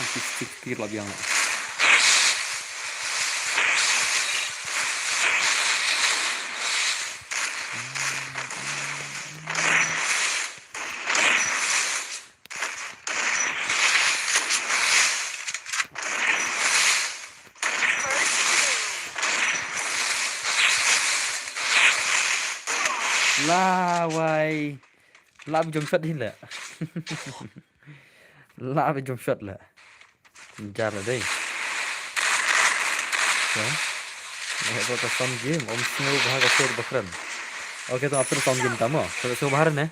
Sixty, sixty la biang la. Wai. Lah ba jump shot hi la. Lah ba jump shot la. Jar la dei. Ya. Ngi hap ta sound game, ym sngew bha ka sir ba kren. Okay, to after sound game tamo. Ka sngew bha ne.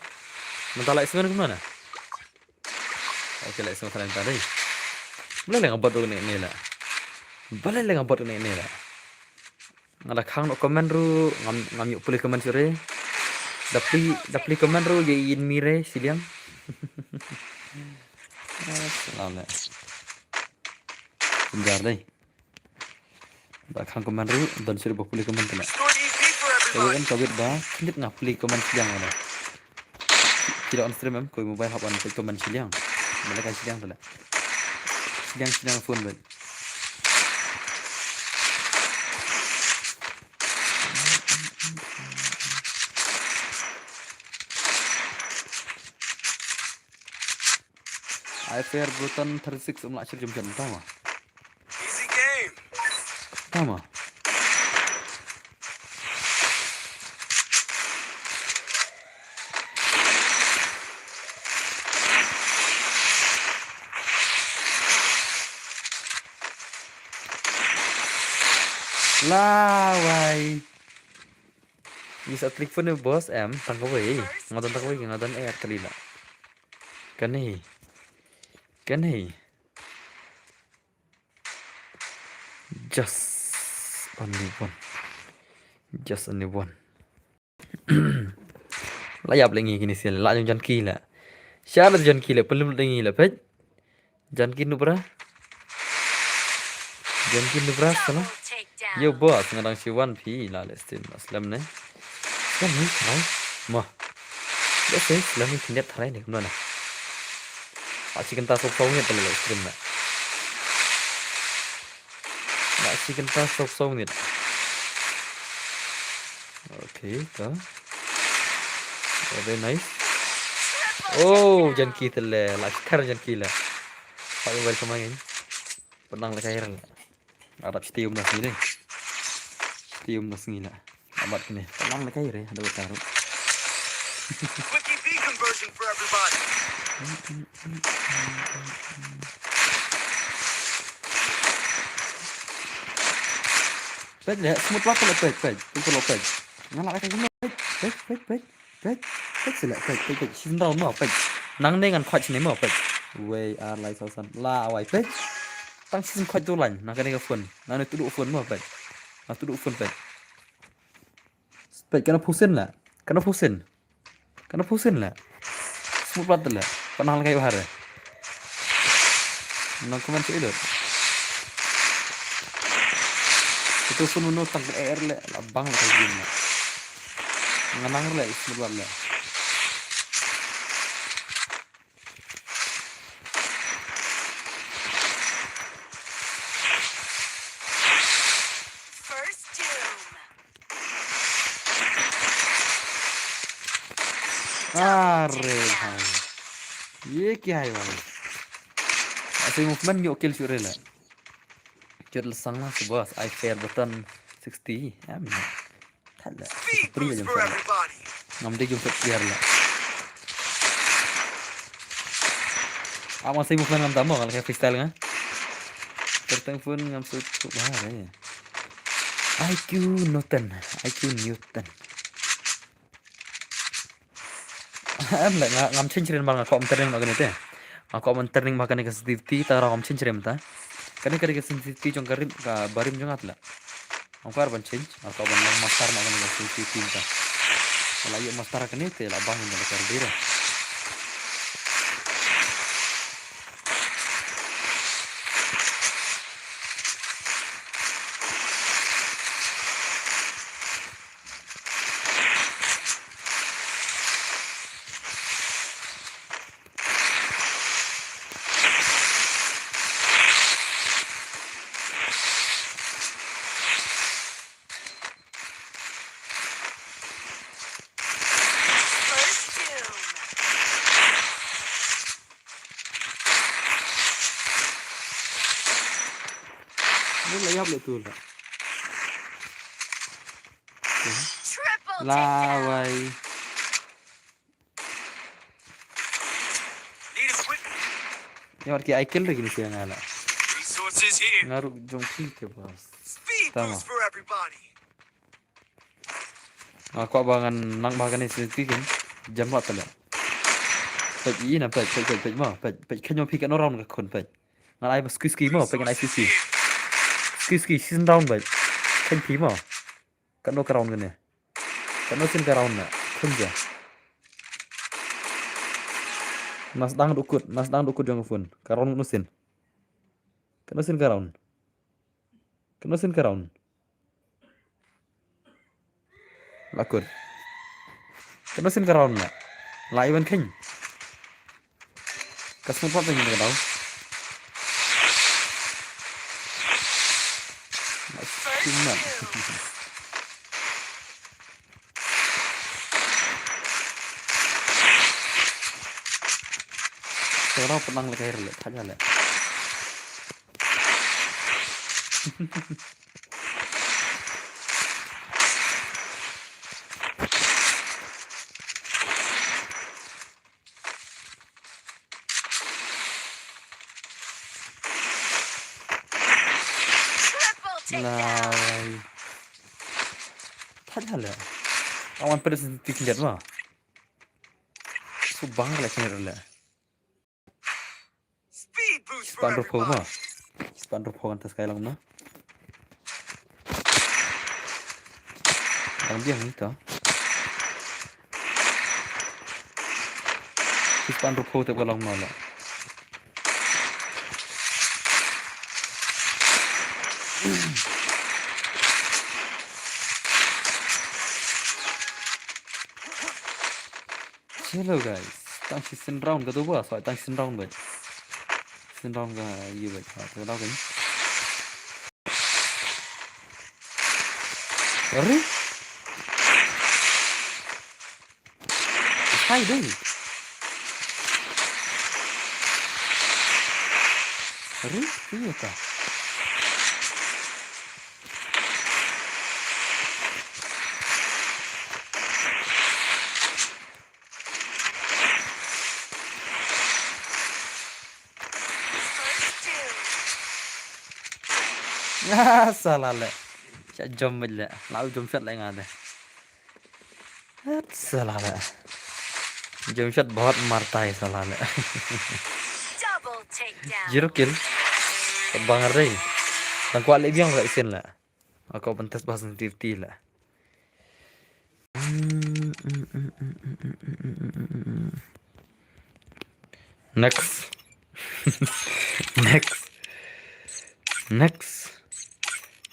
Mynta la ismen kumno ne? Okay, la ismen kren ta dei. Balei la nga bot ne ne la. Balei la nga bot ne ne la. Nga la khang noh comment ruh, ngam, ngam ïoh pule comment shuh re. Da pule, da pule comment ruh, ïa ïin mi re, shiliang. Salam le. Kumjar dei. Da khang comment ruh, don shuh ba pule comment te la. Ka wei en ka wei ba, khyndiat nga pule comment shiliang nga. Ki da on stream em, ko mobile hap on peit comment shiliang. Ba la ka shiliang te la. Shiliang, shiliang phone bad. I fear Bruton thirty-six um lah shir jumjam tama. Easy game. Tama. Lawai. Ngi sa click phone boss em, tang kawei. Nga don tang kawei, nga don air kali la. Kane. Kane. Just only one. Just only one. La ïap lyngi kine sil, la jong Janki la. Sha la Janki la, pynlum lyngi la, peit. Janki Nubra. Janki Nubra, sana. Yo, boss, nga dang shi wan phi, la le stem, slem ne. Slem ne, tharai. Mo. Let's say, slem ne, khyndiat tharai ne, kumno na. Achi kynta sok sok ne, pala le stem na. Ba shi kynta saw saw minit. Okay, to. Very nice. Oh, Janki te le, la kar Janki le. Pak mobile sama ngin. Penang le kai le. Arap stadium dah sini. Stadium dah sini le. Amat kene. Tenang le kai re, ada utar. Quickie V conversion for everybody. Peit le, smooth wat le peit, peit. Peit le peit. Nga la kai peit, peit, peit, peit. Peit, peit sila, peit, peit, peit. Shisien daw mo, peit. Nangne ngan khot sini mo, peit. Wei ar lai saw san. La wai, peit. Tang shisien khot tu lain. Nang kane ka phone. Nang ne tudu phone mo, peit. Nang tudu phone, peit. Peit, kane phusin la. Kane phusin. Kane phusin la. Smooth pat la. Panang la kai bahar. Nang kuman si ilut. Itu phone menu tang air le, la bang la kai game la. Nganang le, smooth pat la. First doom. Are hai. Ye ki hai wai. Asi movement nyo kill sure la. Jot la sang la si boss. I fear button sixty. Am. Thala. Free jam sa. Ngam dei jam sa clear la. Am asi movement ngam tamo ngal ka freestyle nga. Terteng phone ngam sa tu bahar eh. I Q Newton. I Q Newton. Em le nga ngam change rin mar nga kwah training ma kane te. Nga kwah training ma kane ka sensitivity ta ra ngam change rin ta. Kane kane ka sensitivity jong ka rim ka barim jong nga te la. Ngam kwah ban change, nga kwah ban long master ma kane ka sensitivity ta. Wala yu master kane te la bang ban ka dira. Ni la yap le tu la. Lawai. Ïa wat ki ai kill re kine ki nga la. Nga ruh jong phi te boss. Tama. Nga kwah ba ngan nang ba kane sini ki kin jam wat tala. Peit i na peit peit peit peit ma peit peit kynñiaw phi katno round ka khun peit. Ngan ai ba ski ski ma peit ngan ai ski ski. Ski ski season round peit. Kynñiaw phi ma. Katno ka round kane. Katno sien ka round na. Khun ja. Nas dang dukut nas dang dukut jong ka phone. Ka round katno sien. Katno sien ka round. Katno sien ka round. Lakut. Katno sien ka round na. Lai ban kheng. Ka sien pat ka daw. Sien na. Ka daw pat lang le ka her le. Thaja le. Lai. Thad hale. Awan pada senti kinjat ma. Subang le kinjat le. Spandro Poma. Spandro Poma kan tas kai lang na. Lang biang ni to. Spandro Poma te ba long na la. Hello guys. Tang shisien round ka tu ba, so tang shisien round ba. Shisien round ka yu ba. Ha, tu round kan. Ari? Hai dei. Ari? Iya ka. Ah, salah le. Cha jom le. Lau jom shot le nga de. Salah le. Jom shot bahut martai salah le. Zero kill. Bang re. Tang kwah le biang le isin le. Aku pentas bahasa fifty le. Next. Next. Next.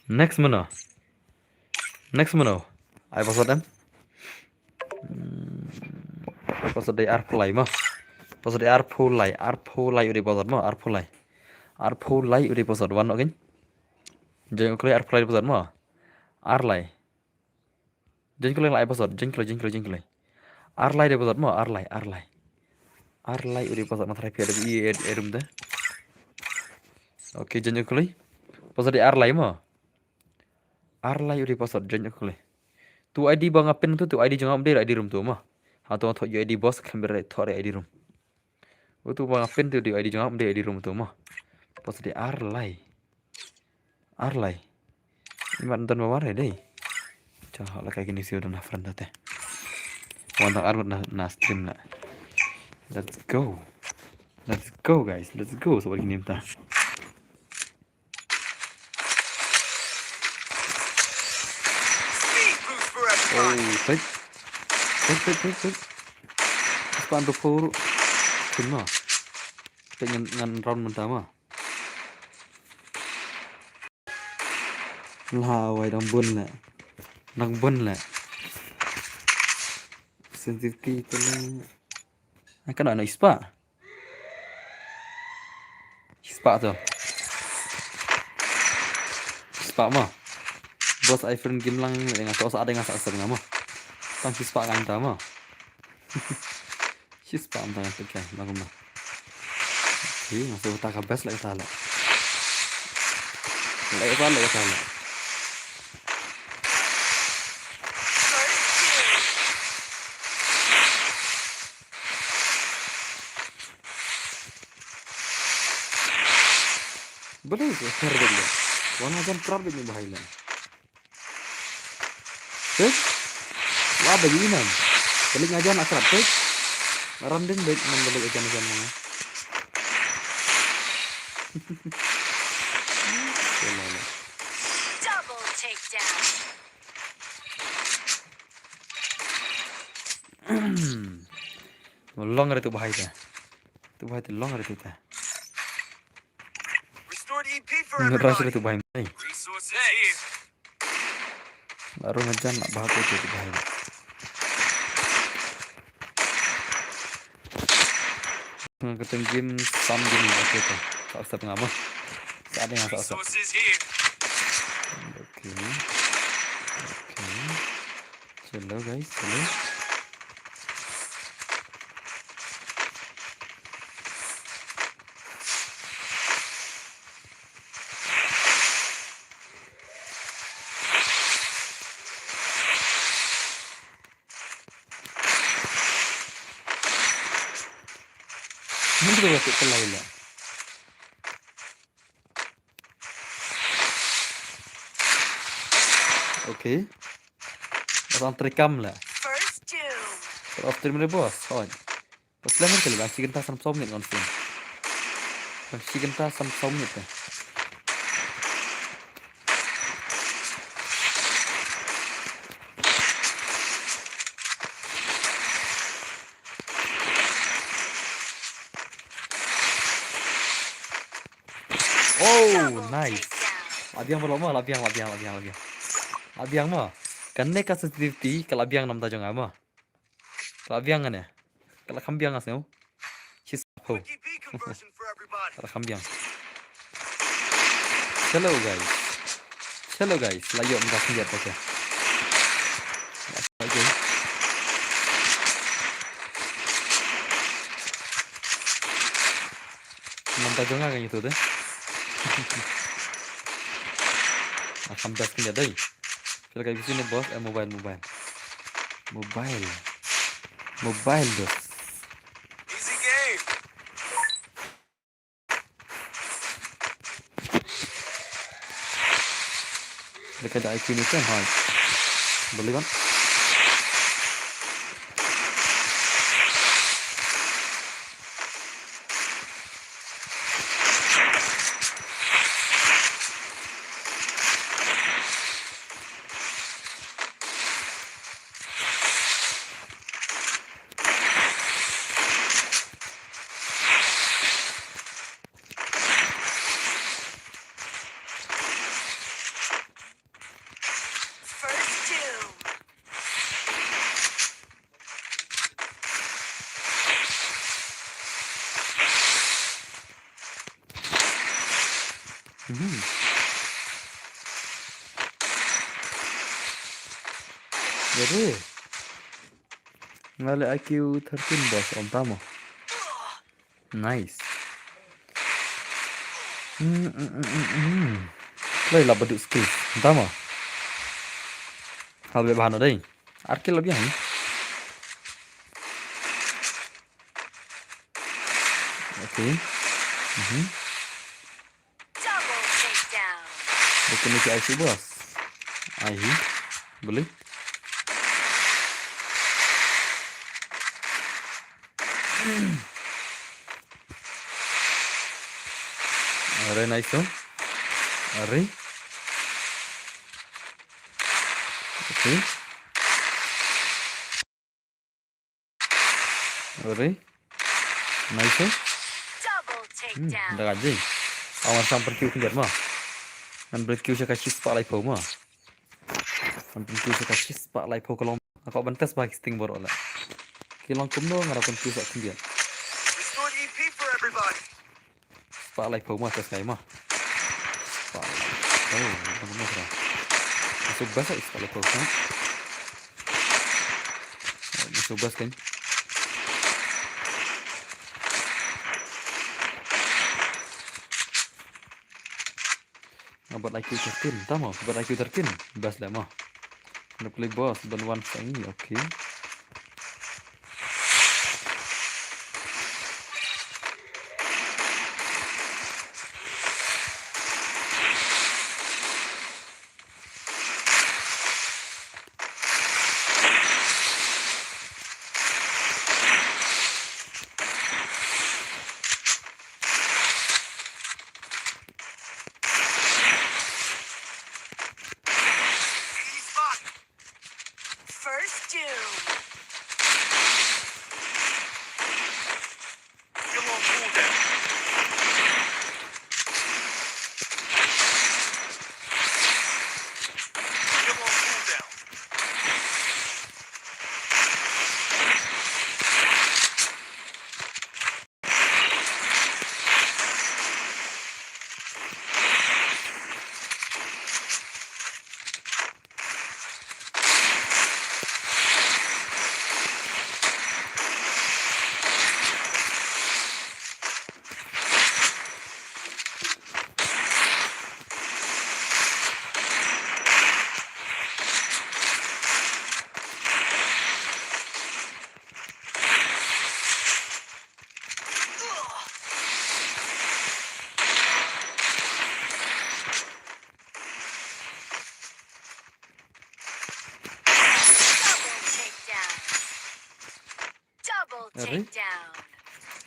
Next mano? Next mano? Ai password em? Hmm, password dei arphew lai mo. Password dei arphew lai, arphew lai u dei password mo, arphew lai. Arphew lai u dei password wan okin. Jeng u klei arphew lai u dei password mo. Ar lai. Jeng klei lai password, jeng klei, jeng klei, jeng klei. Ar lai dei password mo, ar lai, ar lai. Ar lai u dei password ma trai pia dei i erum de. Okay, jeng klei. Password dei ar lai mo. Ar lai u dei password, jeng klei. Tu I D ba nga pin tu, tu I D jong nga um dei I D room tu mo. Ha tu thok I D boss khlem ber thok I D room. Utu ba nga pin tu dei I D jong nga, um dei I D room tu mo. Pas dei ar lai. Ar lai. Imat ntan ba war dei. Cha la kai kini siu dan friend tate. Wan tang ar mat na, na stream na. Let's go. Let's go guys. Let's go. So kini mta. Oh, peit. Peit, peit, peit, peit. Span tu pur. Kena. Peit ngan, ngan round mynta ma. La wai dang bun le. Dang bun le. Sensitive ki tu le. Ai, ka noh, noh ispa. Ispa tu. Ispa mo. Bos iPhone game lang, nga sa, sa, nga sa, sa, nga mo. Tang ispa kan ta mo. Ispa am tang tu kai, lagu mo. Hi, nga sa ta ka best la ta la. La ta la ta la. Balei ka kher bad ïa. Wan hajan krat bad ïa bahai la. Peit. Wa ba ïa inan. Balei nga jan akrat peit. Ngaran ding beit man balei ajan ajan ma nga. Shalala. Double takedown. Long re tu bahai ta. Tu bahai tu long re tu ta. Restored E P for Ngeras everybody. Re tu bahai. Resources here. Baru ngejan nak bahai tu tu bahai. Nga ketem game sam game ni aku tu. Tak usah pengama. Tak ada yang tak usah. Resources here. Okay. Okay. Hello guys, hello. Ni tu waktu pelai lah. Okay. Orang terikam lah. First doom. Terus terima le bos. Oh. Pas lama kali bang chicken ta sam som ni ngon sin. Bang chicken ta sam som ni ta. Oh, nice. Labiang belum mah, labiang, labiang, labiang, labiang. Labiang mah. Kan ne ka sensitivity, ka labiang nam ta jong mah. Ka labiang kan ya. Ka la kham biang as neu. Chis ho. Ka la kham biang. Hello guys. Hello guys. La yok mda khyndiat ta ka. Okay. Mynta jong nga ka ngi tu de. Akam das kynja dei. Phi la kai bisi ne boss, eh, mobile, mobile. Mobile. Mobile dos. Easy game. Dekat dah I Q ni kan, hai. Boleh kan? First doom. Mhm. Jadi, nga leh I Q thirteen boss, ym tamo. Nice. Hmm, hmm, hmm, hmm, hmm. Lai la badu skill. Ym tamo. Hal be bahano dei. Ar kill la biang. Okay. Mhm. Double takedown. Betul ni si I C boss. Ai hi. Boleh. Are nice tu. Are. Okay. Are. Nice tu. Double takedown. Hmm, dah gaji. Awan sam perkiu khyndiat ma. Ngan perkiu sha ka shispah laiphew ma. Ngan perkiu sha ka shispah laiphew ka long. Nga kwah ban test ba ki sting baroh la. Ki long kumno nga da perkiu sa khyndiat. Restore E P for everybody. Spah laiphew ma, test ngai ma. Spah laiphew. Oh, kumno kumno sra. Masuk bas ai spah laiphew sra. Masuk bas kan. Nga bad I Q thirteen, tamo, bad I Q thirteen. Best leh mo. Nga play boss, ban wan sa ngi, okay.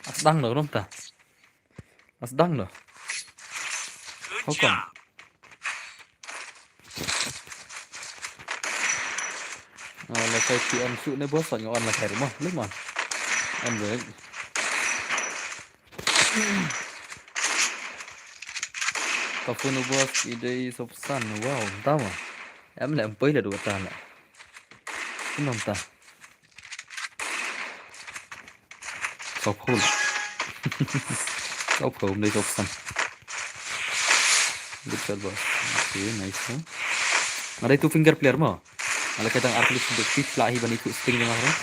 As dang no rom ta. As dang no. How come? Ah, la kai ti on su ne boss on on la kai mo. Lim on. On break. Ka phone boss i dei sop san. Wow, tama. Em le em poi le dua ta la. Kumno ta? Sop hole. Sop hole, dei sop san. Good shot, boss. Okay, nice, huh? Nga dei two finger player mo. Nga la kai tang ar click, the pitch la hi ban i tu sting jong nga.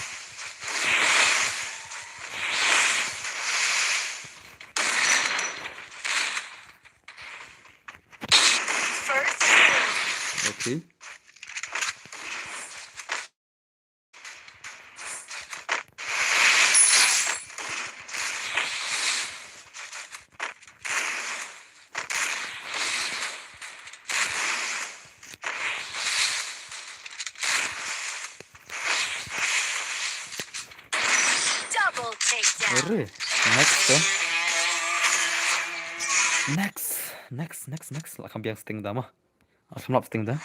Okay. Double takedown. Ore, next, eh. Next, next, next, next. La kham biang sting da mo. La kham lap sting da.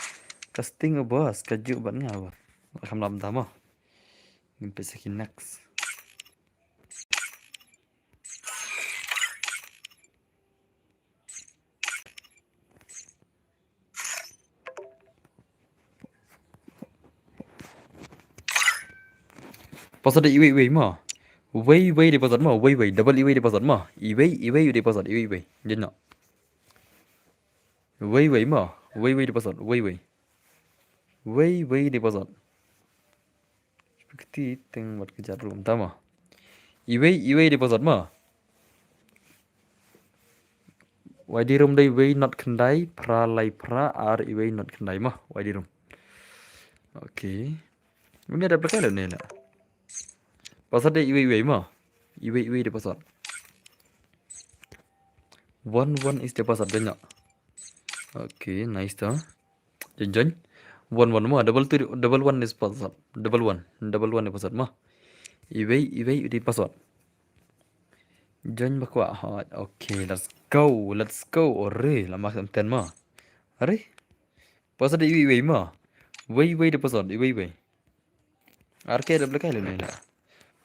Ka sting u boss, ka ju ban nga ba. La kham lap da mo. Ngin pesa ki next. Password dei iwei iwei mo. Iwei iwei dei password mo. Iwei iwei. Double iwei dei password mo. Iwei iwei dei password. Iwei iwei. Jin no. Iwei iwei mo. Iwei iwei dei password. Iwei iwei. Iwei iwei dei password. Kti teng wat ka jarum tama. Iwei iwei dei password mo. Wai di rum dei wei not khyndai, phra lai phra, ar iwei not khyndai mo. Wai di rum. Okay. Mane da pakai lo ne la. Password dei iwei iwei mo. Iwei iwei dei password. One one is the password dei no. Okay, nice to. Join, join. One one mo, double two, double one is password. Double one, double one is password mo. Iwei iwei dei password. Join ba kwah hot. Okay, let's go, let's go. Ore, lama kem ten mo. Ore. Password dei iwei iwei mo. Iwei iwei dei password, iwei iwei. Ar ke double kai le ne la.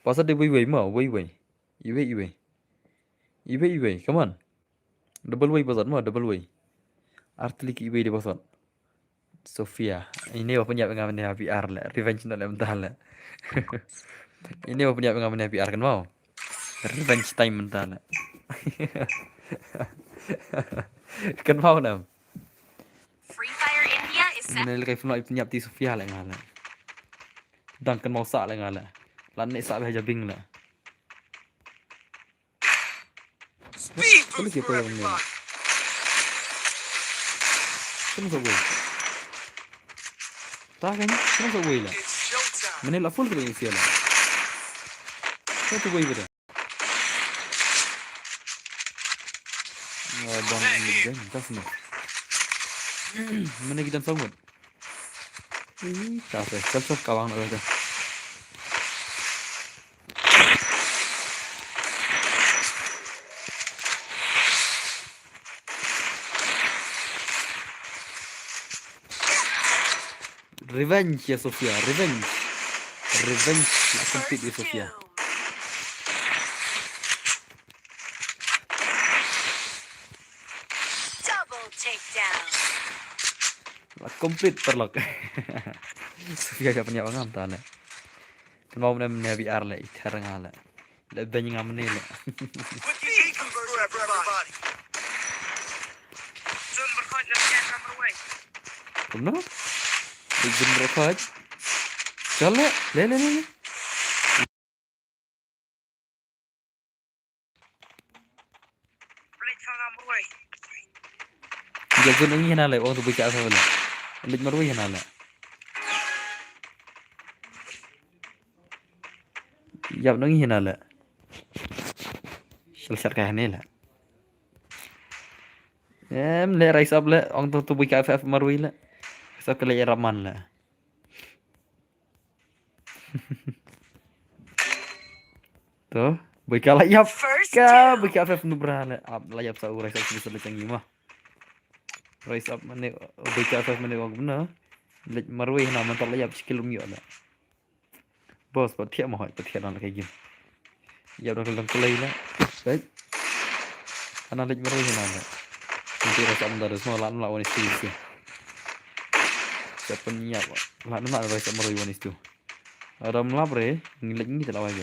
Password dei iwei iwei mo, iwei iwei. Iwei iwei. Iwei iwei, come on. Double wei password mo, double wei. Ar tylli ki iwei dei password. Sofia. Ine ba pynïap nga mynne ha V R le. Revenge no le mynta le. Ine ba pynïap nga mynne ha V R kan mo. Revenge time mynta le. Kan mo na. Free Fire India is set. Mynne le kai phone i pynïap ti Sofia le nga le. Dang kan mo sa le nga le. Lan ne sa be ha jabing le. Speed boost for everybody. Kano sa wei. Ta kan, kano sa wei la. It's showtime. Mane la full kali sia la. Kano sa wei beda. Wah, bang ini dan, tas no. Mane kita sangat. Ih, ka se, sep sep kawang na ka. Revenge ya Sofia, revenge. Revenge la compete ya Sofia. Double takedown. La complete paralok. Sofia ka pynïap ngam ta le. Kan mo ne ne V R le i thar nga le. Le ben ngam ne le. Quick eat for everybody. Zone berkhot, just get number way. Kumno? Di zone berkhot. Chale, le le le le. Ïa zone ngi hana le, ong tu bui ka sa le. Leit marwei hana le. Ïap ngi hana le. Shal shar ka hane le. Em le rise up le, ong tu tu bui ka F F marwei le. Rise up ka le ïa Rahman le. To, boi ka la ïap. First Ka kill. Boi ka F F nu bra le. Ap la ïap sa u Rise Up sini sele changi ma. Rise Up mane, boi ka F F mane ong kumno. Leit marwei na man ta la ïap shi kill um ïoh le. Boss, pat thiah ma hoi, pat thiah na la ka game. Ïap dang dang kulai le. Leit. Ana leit marwei na le. Nanti Rise Up manda Rise Up la la one is two si. Siapa ni ïap? La na Rise Up marwei one is two. Adam lap re, ngi leit ngi ta la wai.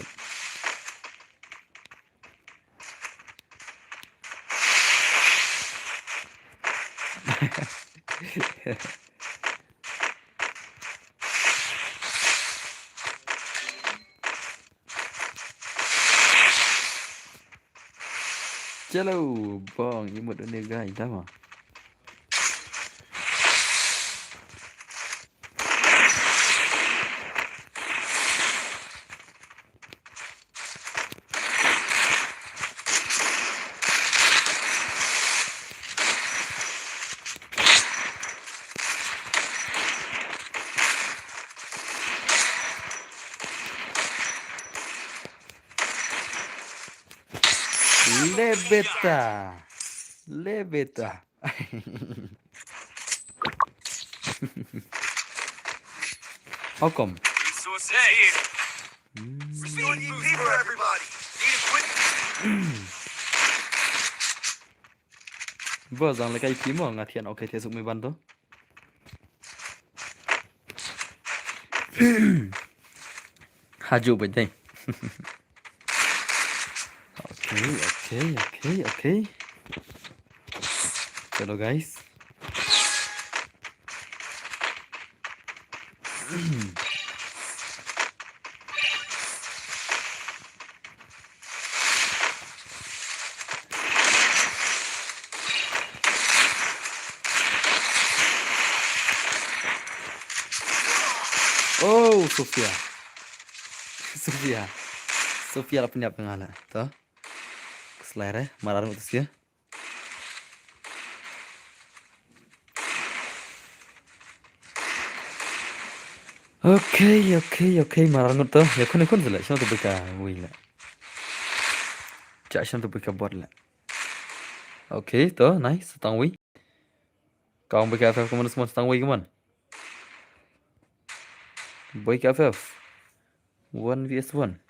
Chalo, bong, imut une guy, tama. Lebeta. Lebeta. How come? Resources here. Mm. Resources for everybody. Need equipment. Bro, zang le kai pi mo nga thian okay thian suk mi ban to. Haju bete. Okay, okay, okay, okay. Hello guys. Oh, Sofia. Sofia. Sofia la pynïap nga la. To. Slide eh, marar ngut Sofia. Okay, okay, okay, marar ngut to. Ya khun khun sele, shano to bika wei la. Cha shano to bika bot la. Okay, to, nice, tang wei. Kau bika F F kaman semua tang wei kaman. Bika F F. One V S one.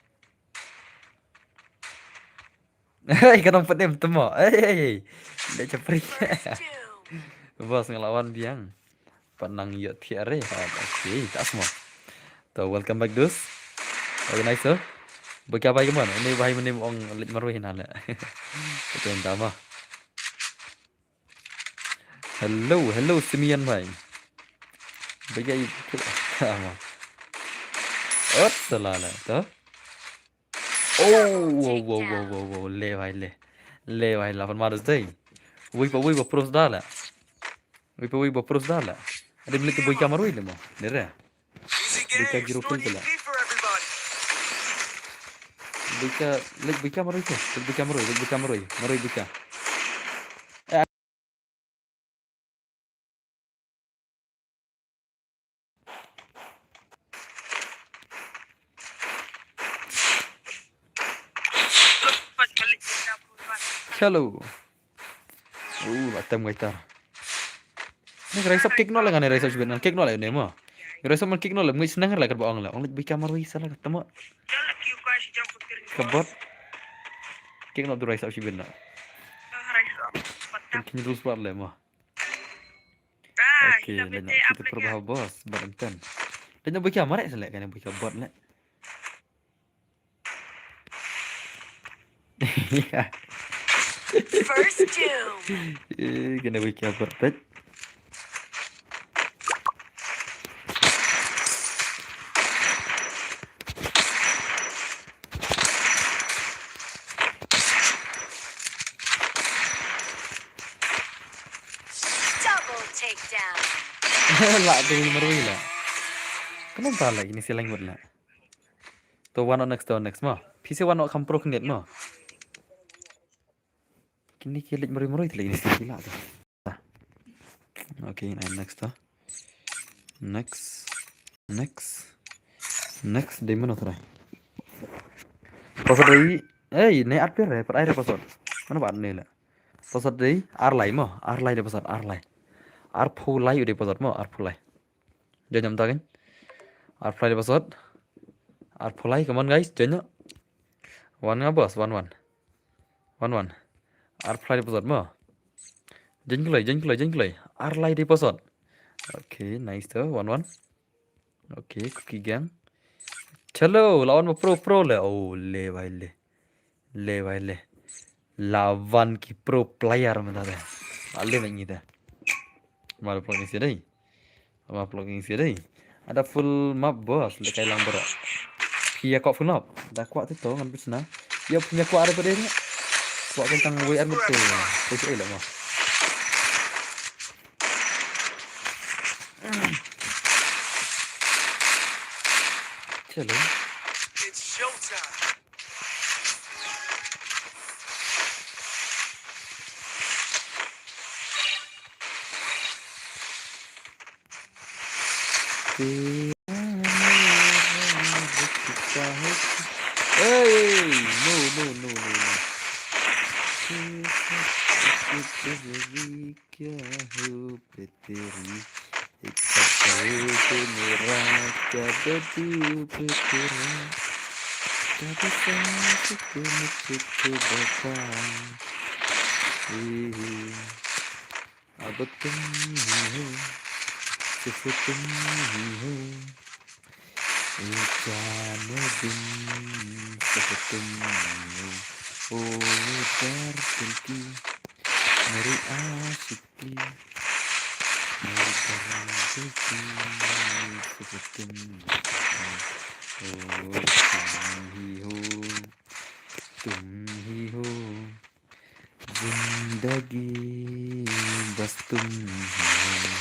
Hey, ka nong petem temo. Hey, hey, hey. Dia capri. Bos ngelawan biang. Penang yot thiare. Okay, tak semua. To, welcome back dus. Organizer. Bika bai kaman. Ini bai menim ong lek marwei na le. Betul tama. Hello, hello Simeon bhai. Bhaiya ye kya? Ot sala la to. Oh, wow, wow, wow, wow, wow. Le bhai le. Le bhai la pan marus dai. Wei pa wei pa pros da la. Wei pa wei pa pros da la. Ade milik bhai ka marwei le mo. Nere. Bika giro kun pula. Bika, lek bika maroi ke. Lek bika maroi, lek bika maroi. Maroi bika. Hello. Uh, la tem guitar. Ni rai sap kick no le ngane rai sap sibin kick no le ne mo. Rai sap man kick no le ngui senang le kat ba ong le. Ong le bika marui sala kat mo. Kabot. Kick no du rai sap sibin na. Kini dul spot le mo. Okay, le na kita perbah bos, bat enten. Le na bika mare sala kan bika bot le. First doom. Eh, kena bika perfect. Double takedown. La tu marui la. Kenapa lagi ni silang buat la? To one on next, to next mo. Phi sa one on kam pro kniet mo. Kini ki lek marui marui lek ni sila tu. Okay, na next to. Next. Next. Next dai mano try. Password dei, ei, ne at pher re, pat ai re password. Mano ba at ne le. Password dei, ar lai mo, ar lai dei password, ar lai. Arphew lai u dei password mo, arphew lai. Join am takin. Arphew lai dei password. Arphew lai, come on guys, join no. Wan nga boss, wan wan. Wan wan. Arphew lai dei password mo. Join kloi, join kloi, join kloi. Ar lai dei password. Okay, nice to, wan wan. Okay, Cookie Gang. Chalo, la wan ma pro pro le. Oh, le bai le. Le bai le. La wan ki pro player mynta de. Ale ma ngi de. Mar pro ngi sih dei. Ma pro ngi sih dei. Ada full map boss, le kai lang bro. Phi ïa kwah full map. Da kwah te to ngan bisna. Ïa phi ïa kwah ada pada ni. Kwah kentang wei ar mut tu. Te sih le mo. Chalo. It's showtime. Hey, no, no, no, no, no. Kya ho pe teri, ek pathar pe mera, kya jadoo pe tera, kya biswas pe mujhko bata. Hey, hey. Ab tum hi ho, sirf tum hi ho. Ye jaan din sirf tum hi ho. O dard dil ki, meri aashiqi, mere dard ki, sirf tum hi ho. O tum hi ho, tum hi ho. Zindagi bas tum hi ho.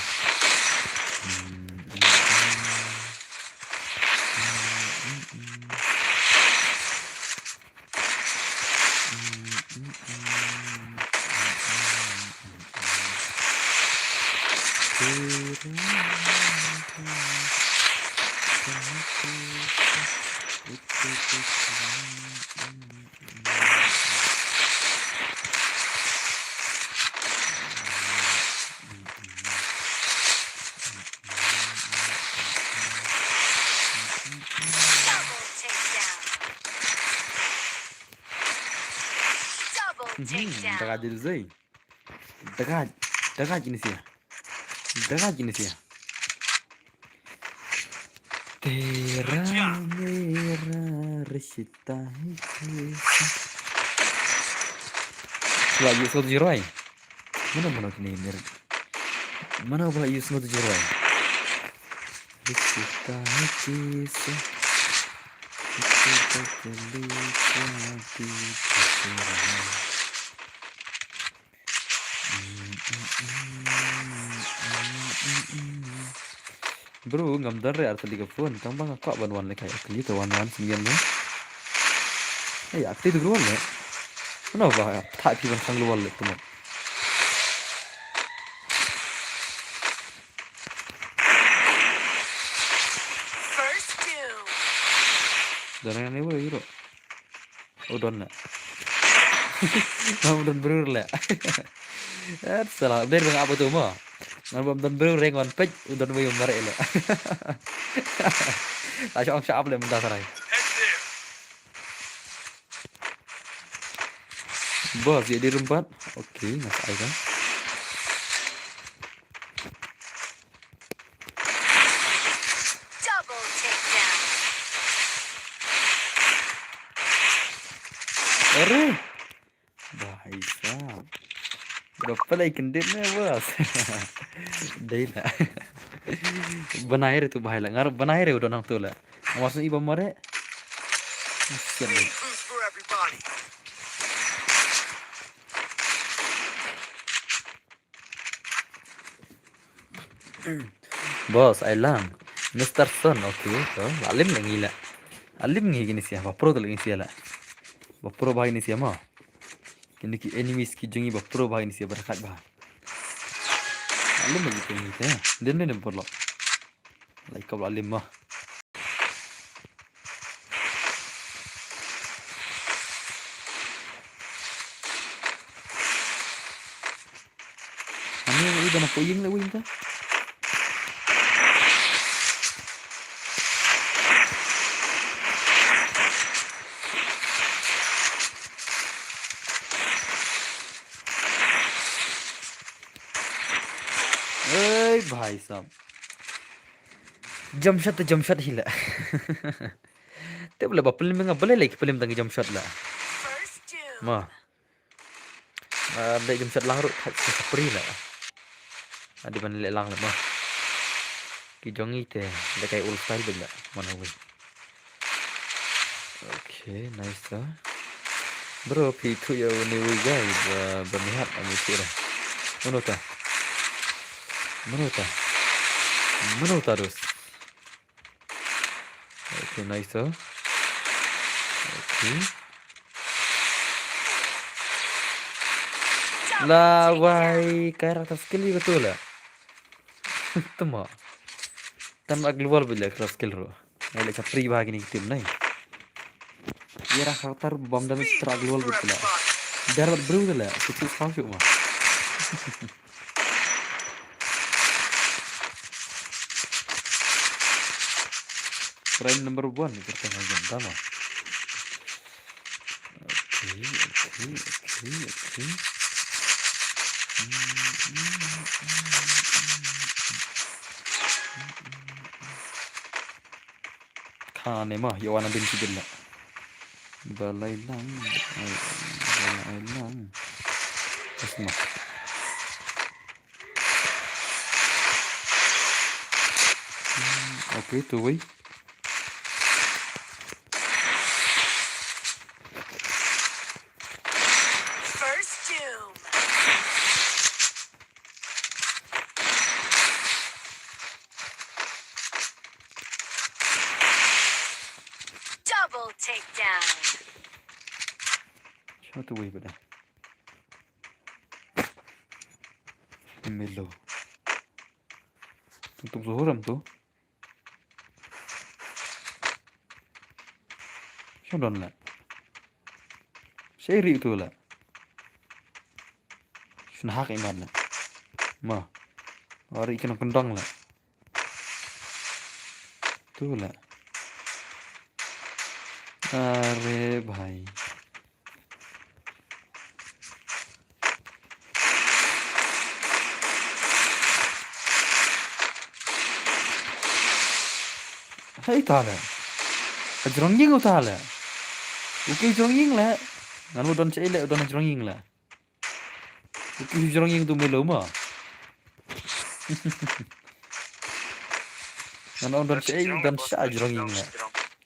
Double takedown. Double Mhm, takedown. Daga dil zai. Daga, daga jini sia. Daga jini sia. Tera mera rishta hai kaisa. Ba la use ngut u jingrwai. Mano mano kine mer. Mano ba la use ngut u jingrwai. Rishta hai kaisa. Rishta hai kaisa. Bro, ngam don re ar tylli ka phone, tang ba nga kwah ban wan lehkai, kali te wan wan sngewbha ne. Ai, ak te du wan le. Mano ba thah phi ban khang lu wan le tu mo. First kill. Don ne wo iro. U don la. Ngam don brur la. Eh, salah. Ber bang apa tu mo? Ngam don brur reng wan pej, u don wei mareh la. La shong shap le mynta sarai. Bos, jadi rempat. Oke, ngas ai kan. Double takedown. Are. Bhai sahab. Bro, pala ikan dit ne, bos. Dei la. Banai re tu bhai la. Ngar banai re udah nang tu la. Awas ni iba mare. Siap ni. Boss, ai lang. Mister Son, okay. To, la lim ngi la. La lim ngi kine sia, ba pro to ngi sia la. Ba pro ba kine sia mo. Kine ki enemies ki jong ngi ba pro ba kine sia ba rakat ba. La lim ngi kine sia. Den den por lo. Lai kap la lim mo. Gana puying le wing ta. Ei, bhai sahab. Jump shot te jump shot hi la. Te bale ba film nga bale like film tang jump shot la. Ma. Ah, dei jump shot lang ruh, thait sa sapri la. Adi ban leh lang la ma. Ki jong ngi te, dei kai old style bad la, man hawi. Okay, nice ta. Bro, phi thuh ïa une uwei guy, ba, ba nihat, am ïa thuh ra. Mano ta? Mano ta? Mano ta, dos? Okay, nice ta. Okay. La wai, kai rakta skill ïa katu la. Tuma. Tan ag luar bila kra skill ro. Ngai le chapri ba kini team nai. Ïa rakta bam damage tra ag luar bila. Darat bru la. Situ kau shu ma. Prime number one ni kita ngai jam tama. Okay, okay, okay, okay. Kane ma, ïa wan bin sibin la. Balai lang, balai lang. Asma. Hmm, okay, tu wei. First doom. Double takedown. Shano tu wei bada. Melo. Tung tung suhuram tu. Shano don la. Shei ri tu la. Shun hak imat la. Ma. Ori ikan kondong la. Tu la. Are bhai. Hei ta le. Ka jrong ïing u ta le. U ki jrong ïing le. Ngan u don che le, u don jrong ïing le. U ki jrong ïing tu melo ma. Ngan u don che, don sha jrong ïing le.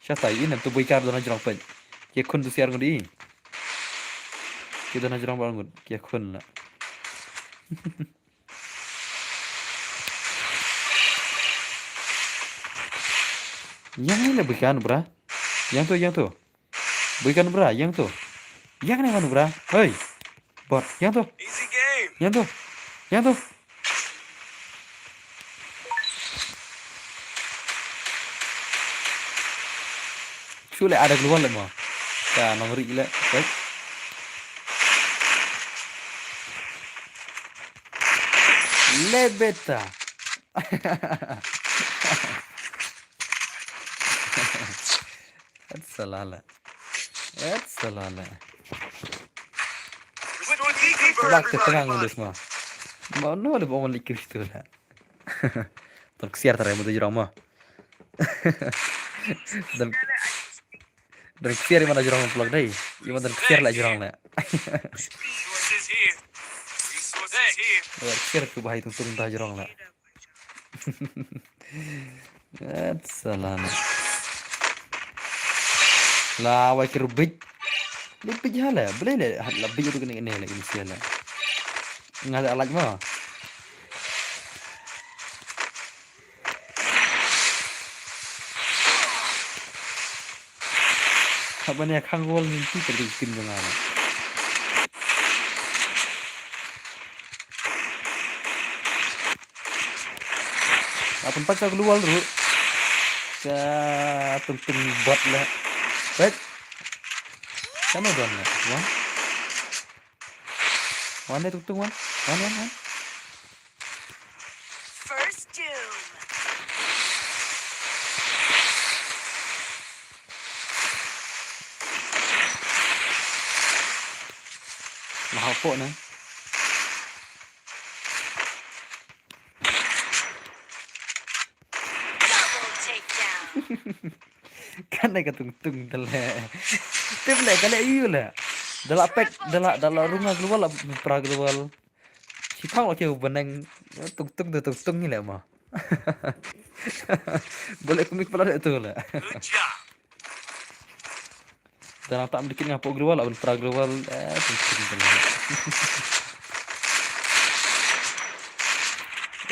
Sha ta ïing tu bui kar don jrong pen. Ki khun tu siar ngun di. Ki don jrong ba ngut. Ki khun la. Yang ni le bui kan bra. Yang tu, yang tu. Bui kan bra, yang tu. Yang ni kan bra. Hei. Bot, yang tu. Easy game. Yang tu. Yang tu. Shu le ada keluar le mo. Ka nongri le. Hei. Lebeta. Et salala. Et salala. Lak te tengang ngus ma. Ma no le ba wan lik Kristo la. Ton ksiar tare mo de jrong ma. Dan Dan ksiar i man da jrong vlog dei. I man dan ksiar la jrong la. Resources here. Resources here. Ksiar ku bahai tung tung da jrong la. Et salana. La wai ki rubik. Rubik hala. Bele le la bik tu kene kene la insia la. Nga la alaj ma. Haba ne khang wol ni ti ter di skin jong nga. Apun pat ka global ru. Ka tung tung bot le. Wait. Kano don le? Wan. Wan le tung tung wan. Wan wan wan. Hapoh na. Double takedown. Kan dei ka Tung Tung te le. Te le ka le yu le. Da la pek, da la, da la rung ha global, la pra global. Shi thang la kiew baneng. Tung Tung da Tung Tung ni le ma. Boleh kumik pala tu le. Good job. Da la tam dikit nga hapoh global, la ban pra global. Eh, Tung Tung te le.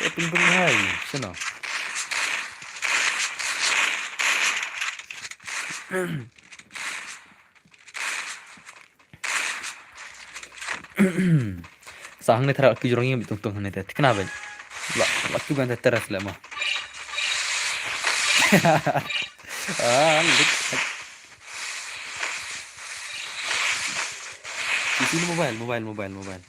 Eh, Tung Tung hai, sino. Sa hangne thara ki jrong yam Tung Tung hangne te. Tikna ben. La, la tu gan te teras le ma. Ah, lik. Isi mobile, mobile, mobile, mobile.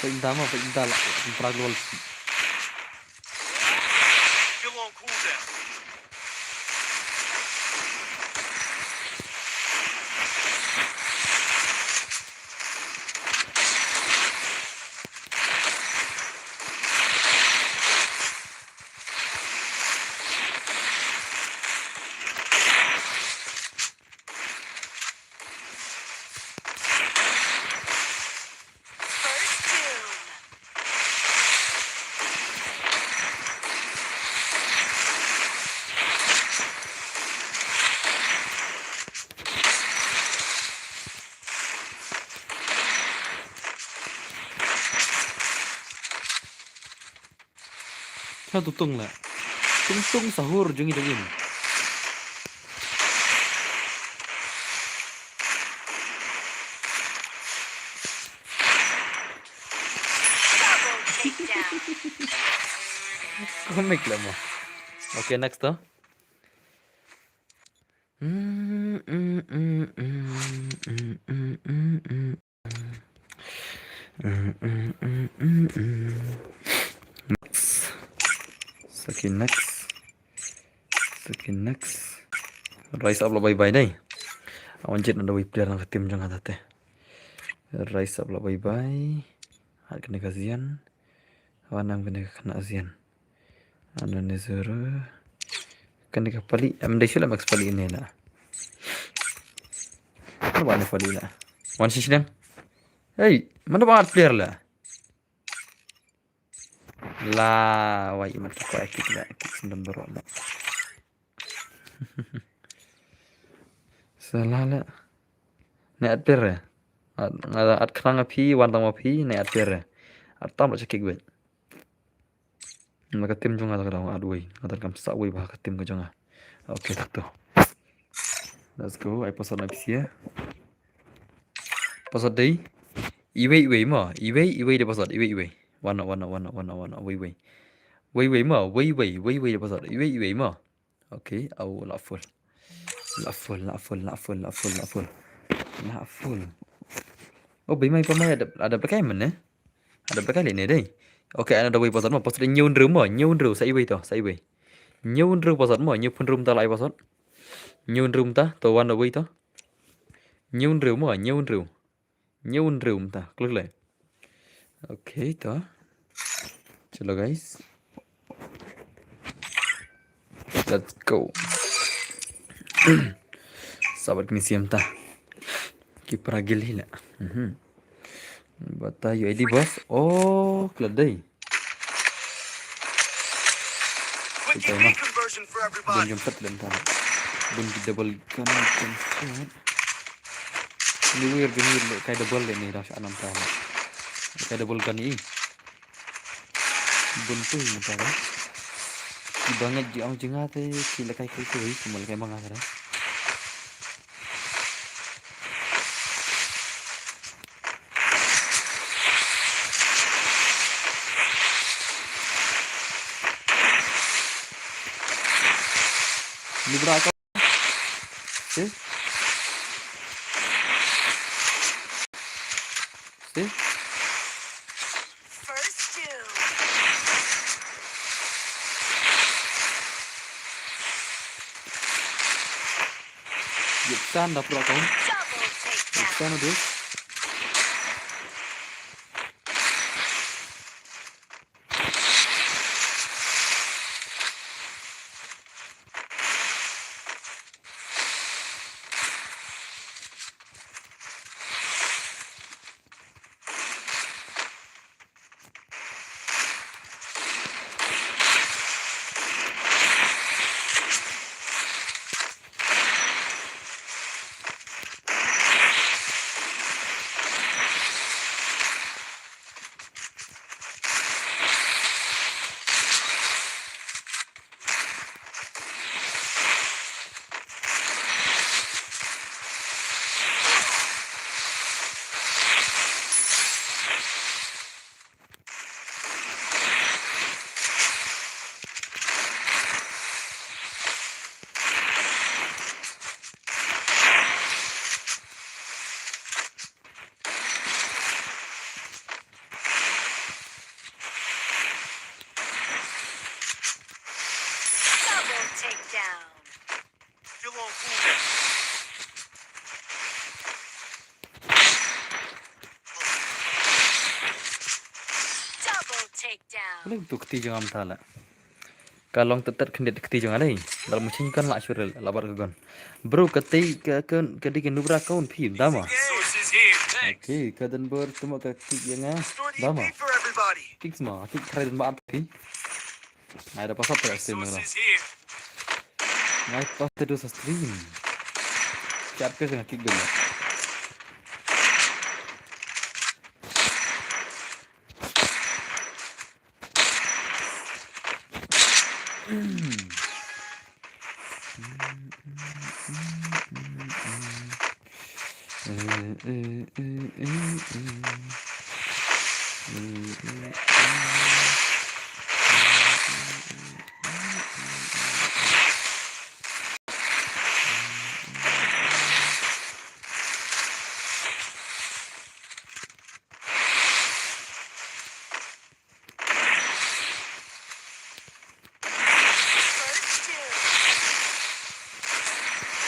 Pek da ma, pek da la, pek da gol. Still on cooldown. First doom. Ka Tung Tung la. Tung Tung sahur jong i dong im. Double takedown. Komik la mo. Okay, next to. Mm, mm, mm. Next. Sa ki next. Sa ki next. Rise up la bye bye dei. Awan jet na da wei player na ka team jong nga te. Rise up la bye bye. Hat kane ka Zian. Wan nam kane ka khynnah Zian. Ano ne zero. Kane ka Pali. Em dei shu la max Pali ne la. Ano ba ne Pali la. Wan shisdang. Hey, mano ba hat player la. La, wai, imat ki kwah kick la, kick sendam baroh la. Salah la. Ne at player. At, nga at khnang phi, wan tang ma phi, ne at player. At tam la cha kick wei. Nga ka team jong nga ka dang at wei. Nga dang kam sa wei ba ka team ka jong nga. Okay, tak tu. Let's go. Ai password na phi sia. Password dei. Iwei iwei mo. Iwei iwei dei password. Iwei iwei. Wan no, wan no, wan no, wan no, wan no. Wei wei. Wei wei mo. Wei wei. Wei wei dei password. Iwei iwei mo. Okay. Au la full. La full, la full, la full, la full, la full. La full. Oh, bai mai pa mai ada ada pakai mana? Ada pakai le ne dei. Okay, ada wei password mo. Password nyun ru mo. Nyun ru sa iwei to, sa iwei. Nyun ru password mo. Nyun pun ru ta la password. Nyun ru ta to wan wei to. Nyun ru mo, nyun ru. Nyun ru ta. Klik le. Okay, to. Chalo guys. Let's go. Sabat kini siam ta. Ki paragil hi la. Mhm. Bata U I D boss. Oh, kladai. Quick Kita U P mah. Conversion for Bun everybody. jumpat lem ta. Bun ki double gun jumpat. Ni wir gini le kai double le ni dah sha anam ta. Kai double gun ni. Bun tu ni ta. Ki bangat ji ong jinga te ki le kai kai tu ki mal kai manga ta. Ni bra ka. Si? See? Yuk san da pro account. Yuk san du. Double takedown. Still on cooldown. Double takedown. Lem tu kti jong am thala. Ka long tet tet khyndiat kti jong alei. Dal muchin kan la shurel la bar ka gon. Bro, ka tei ka ka ka di ka nubra ka un phi dama. Resources here. Thanks. Okay, ka dan bor tuma ka kik yang ah. Dama. Kik sma, kik trai dan ba phi. Ngai da pasat ka stream na. Resources here. Ngai pas te du sa stream. Chat ke nga kik dulu.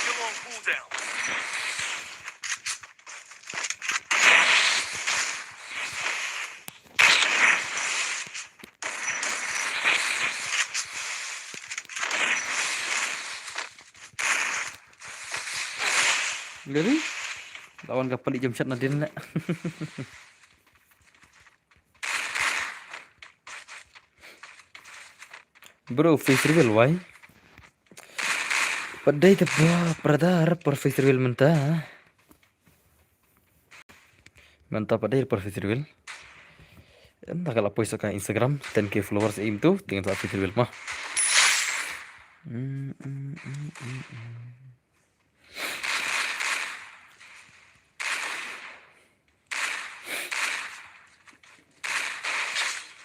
Still on cooldown. Lari? Lawan ka palik jam shat nadin le. Bro, face reveal wai. Padai te ba pradar por face reveal mynta. Mynta padai por face reveal. Ynda ka la post ka Instagram ten K followers aim tu teng sa face reveal ma.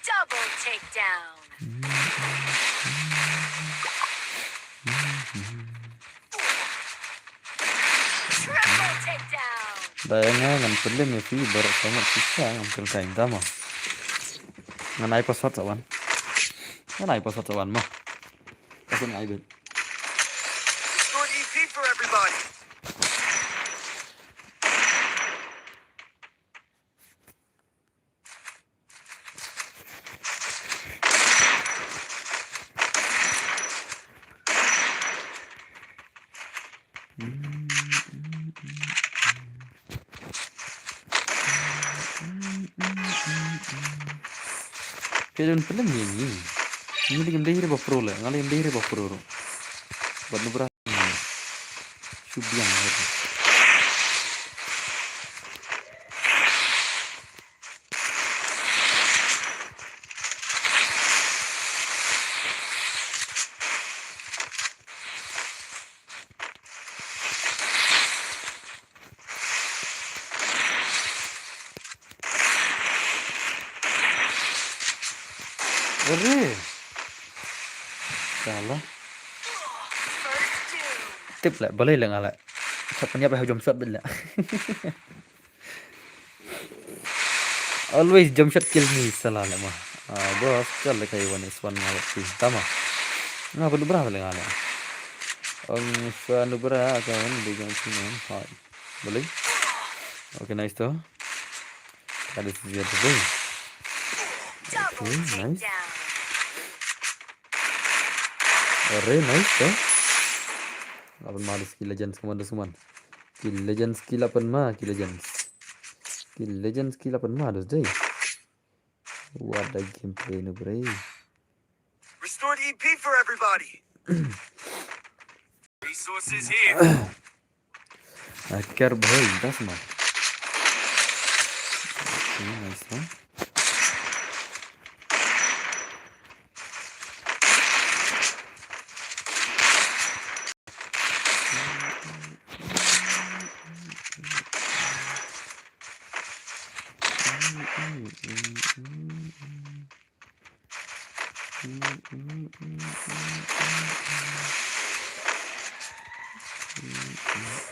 Double takedown. Triple takedown. Da nga ngan pynlem ïa phi baroh ka mat pisa ngam kyrkai dama. Ngan ai password sa wan. Ngan ai password sa wan ma. Password ngai bet. Restore E P for everybody. Ka don pynlem ïa ngi. Ngi lei ngim dei re ba pro le, nga lei ngim dei re ba pro ruh. Bad nu bra. Shu biang re. Re. Salah. Tip lah, boleh lah ngalah. Siapa ni apa hujung shot bila. Always jump shot kill me sala le ma. Ah, boss, kal le kai one is one ngal pi. Tama. Nga pun bra le ngale. Ong sa nu bra ka wan di jong sini. Hai. Boleh? Okay, nice to. Ada si dia tu. Okay, nice. Are, nice to. Lapan ma dus ki legends, come on, dus, come on. Ki legends, ki lapan ma, ki legends. Ki legends, ki lapan ma, dus dei. What a gameplay, no, bre. Restored E P for everybody. Resources here. Aker bhai, das ma. Okay, nice one.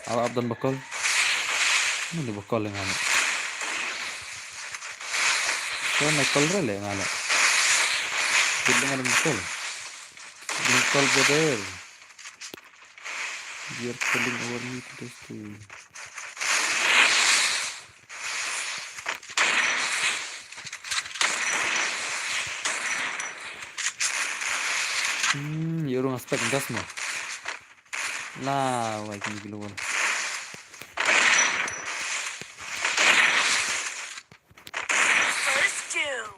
Ala abdan bakol. Mani bakol yang ane. Kau nak kol rele yang ane. Kita dengan bakol. Bakol brother. They are killing our meat today too. Hmm, ya orang aspek gas mah. Lah, wai kini keluar. First doom.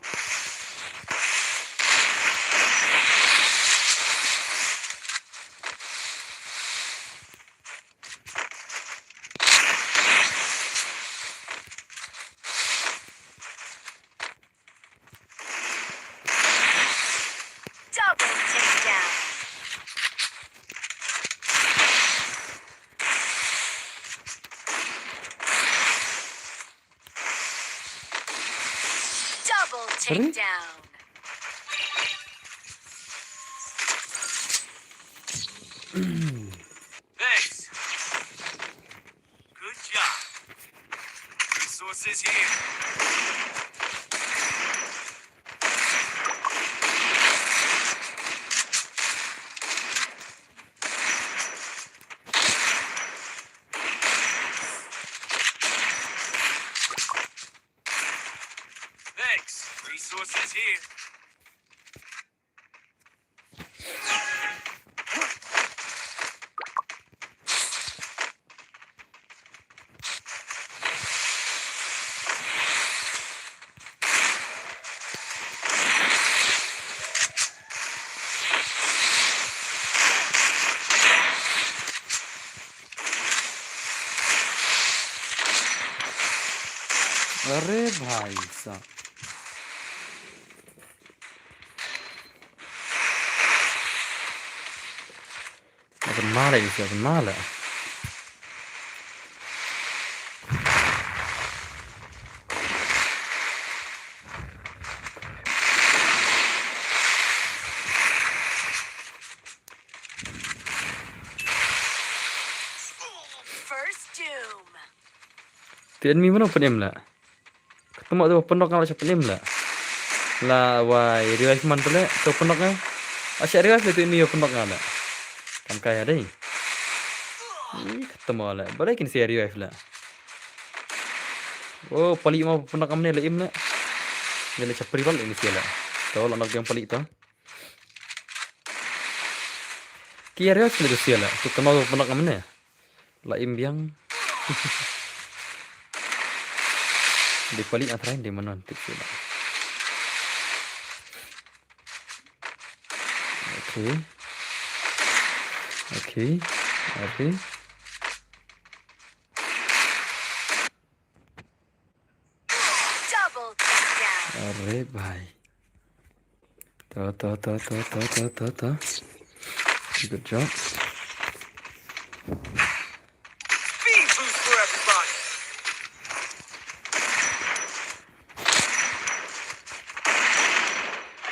Double takedown. Double takedown. Thanks. Good job. Resources here. Thanks. Resources here. अरे भाई साहब। Apa nala ini, siapa nala? First doom. Ti enemy mano pynim la. Ketemu tu penok ngala siapa pynim la. La wai revive man tu le tu penok ngai. Asyik revive le tu enemy penok ngala. Kam kaya dei. Ih, ketemu la. Balai kin si revive la. Oh, palik mau penok amne la im la. Ni la chapri bal ini sia la. Tu la nak yang palik tu. Ki area sila tu sia la. Tu kenal penok amne. La im biang. Di palik atrai di mana tik sila. Okay. Okay. Okay. Double takedown. अरे भाई। तो, तो, तो। Good job। Speed boost for everybody।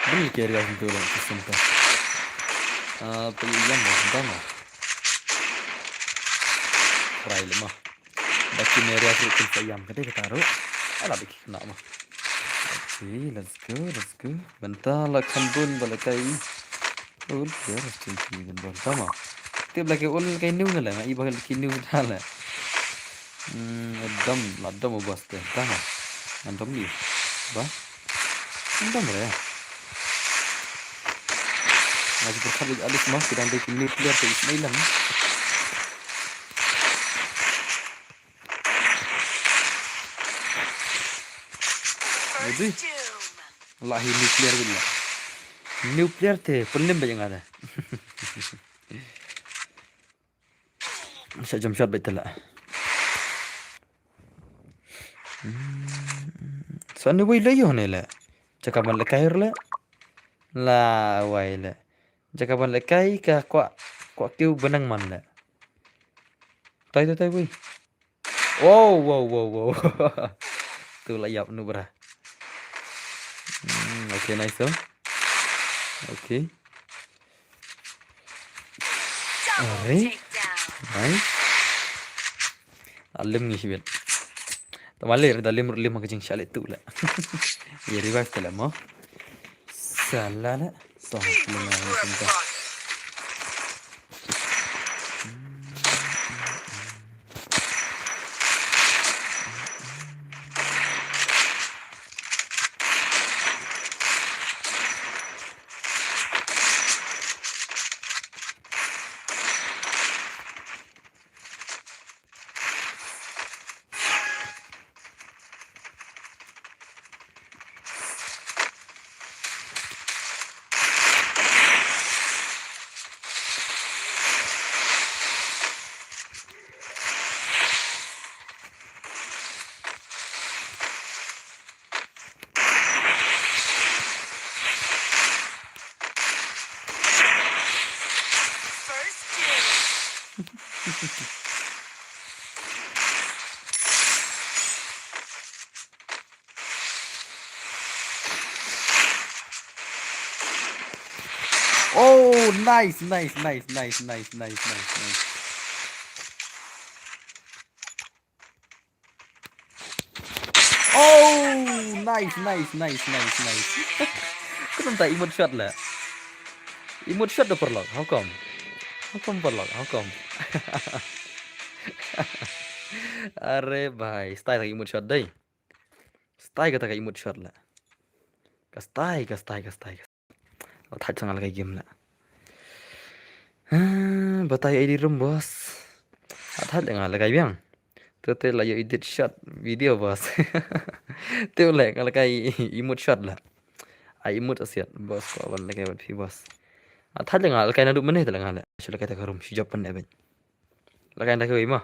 Bring carry out into the system to. Ah, pagi jam dah, dah mah. Try lemah. Baki meria fruit pun sayang. Kata kata ru. Ala baki kena mah. Okay, let's go, let's go. Mynta la khan bun ba la kai. Ul, ya, let's go, ki bun bun. Tama. Tip la ki ul kai new na la, ma i ba ki new da la. Hmm, dam, la dam u bas te. Tama. Ngan dam ni. Ba? Ngan dam re. Lagi berkat alis mah, kita ambil ki new player ke Ismail lah. Adi. La hi new player bit la. New player te, pynlem ba ïa nga da. Sa jump shot bit te la. Hmm. Sa ni wei la ïoh ne la. Jaka ban la kai la. La wei la. Jaka ban la kai ka kwah, kwah kiew benang man la. Tai, tai, tai, wei. Wow, wow, wow, wow. Tu la ïap nu bra. Hmm, okay, nice tu. Okay. Are. Nice. Alim ngi shibit. Tama le da lim lim ka jingshah le tu la. Ïa revive te la mo. Sala la. Song lim la. Oh, nice, nice, nice. Oh, nice, nice, nice, nice, nice. Kano ta emote shot la. Emote shot da paralok. How come? How come paralok? How come? Are bhai, style ka emote shot dei. Style kata ka emote shot la. Ka style, ka style, ka style. Thait sa nga la kai game la. Ah, batai I D room boss. Thait la nga la kai biang. Tu te la ïoh edit shot video boss. Tu le nga la kai emote shot la. Ai emote asiat boss ko ban la kai ban phi boss. Thait la nga la kai naduh mynne te la nga la. Shu la kai ta ka room shu jop pan ne ben. La kai ta ka wei ma.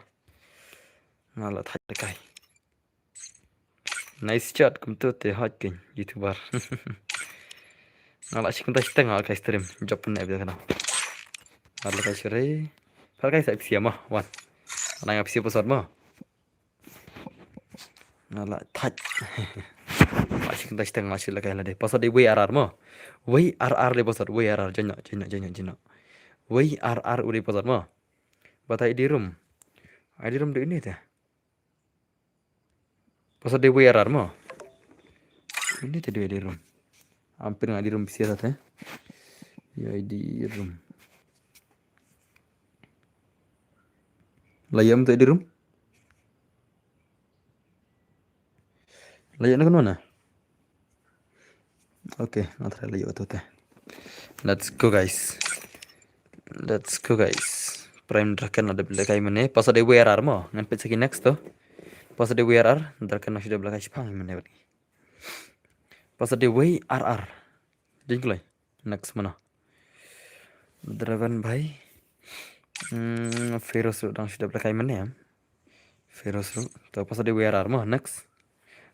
Nga la thait la kai. Nice shot, kumtu te hot king, YouTuber. Nga la shim kumta shiteng nga la kai stream, jop ne bia kana. Nga la kai shuh re. Par kai sa F C ma, wan. Nga la F C password ma. Nga la thait. Nga la shim kumta shiteng nga la shu la kai la de. Password de W R R ma. W R R de password, W R R, join na, join na, join na, join na. W R R u de password ma. Batai I D room. I D room de ini te. Password de W R R mo. Ini te dei I D room. Am pyn nga I D room bisiat te. Ïa I D room. La ïam te I D room. La ïam na kano na? Okay, nga try la ïoh tu te. Let's go guys. Let's go guys. Prime Draken la dep lehkai mynne. Password de W R R mo. Ngan peit sa ki next to. Password de W R R. Draken la shu dep lehkai shipang mynne bad ki. Password de W R R. Jin kloi. Next mano. Dragon bhai. Hmm, Feroz ruh dang shu dep lehkai mynne. Feroz ruh. To password de W R R mo. Next.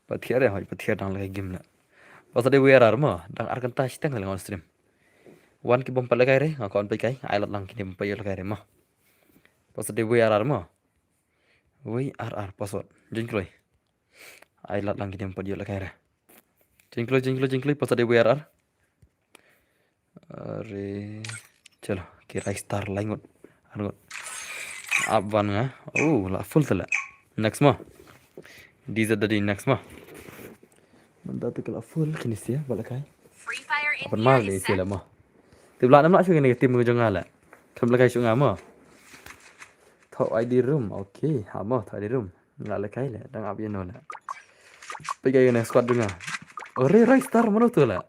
Pathiar ïa hoi, pathiar dang lehkai game na. Password de W R R mo. Dang ar kynta shiteng lehkai on stream. Wan ki bym pat lehkai re, nga kwah peit kai, ai lad lang kine bym pat ïoh lehkai re mo. Password de W R R mo. W R R password. Jin kloi. Ai lad lang kine bym pat ïoh lehkai re. Jin kloi, jin kloi, jin kloi, password de W R R. Are, chalo, ki rai star lai ngut. Ar ngut. Ap wan nga. Oh, la full te la. Next mo. D Z Daddy next mo. Mynta te ka la full kine sia ba la kai. Free Fire India. Apan mar le sia la mo. Te bla nam la shu kine ka team jong nga la. Kam la kai shu nga mo. Thok I D room. Okay, ha mo thok I D room. Nga la kai la. Dang ap ïa no la. Peit ïa kane squad jong nga. Ore Ristar mano tu la.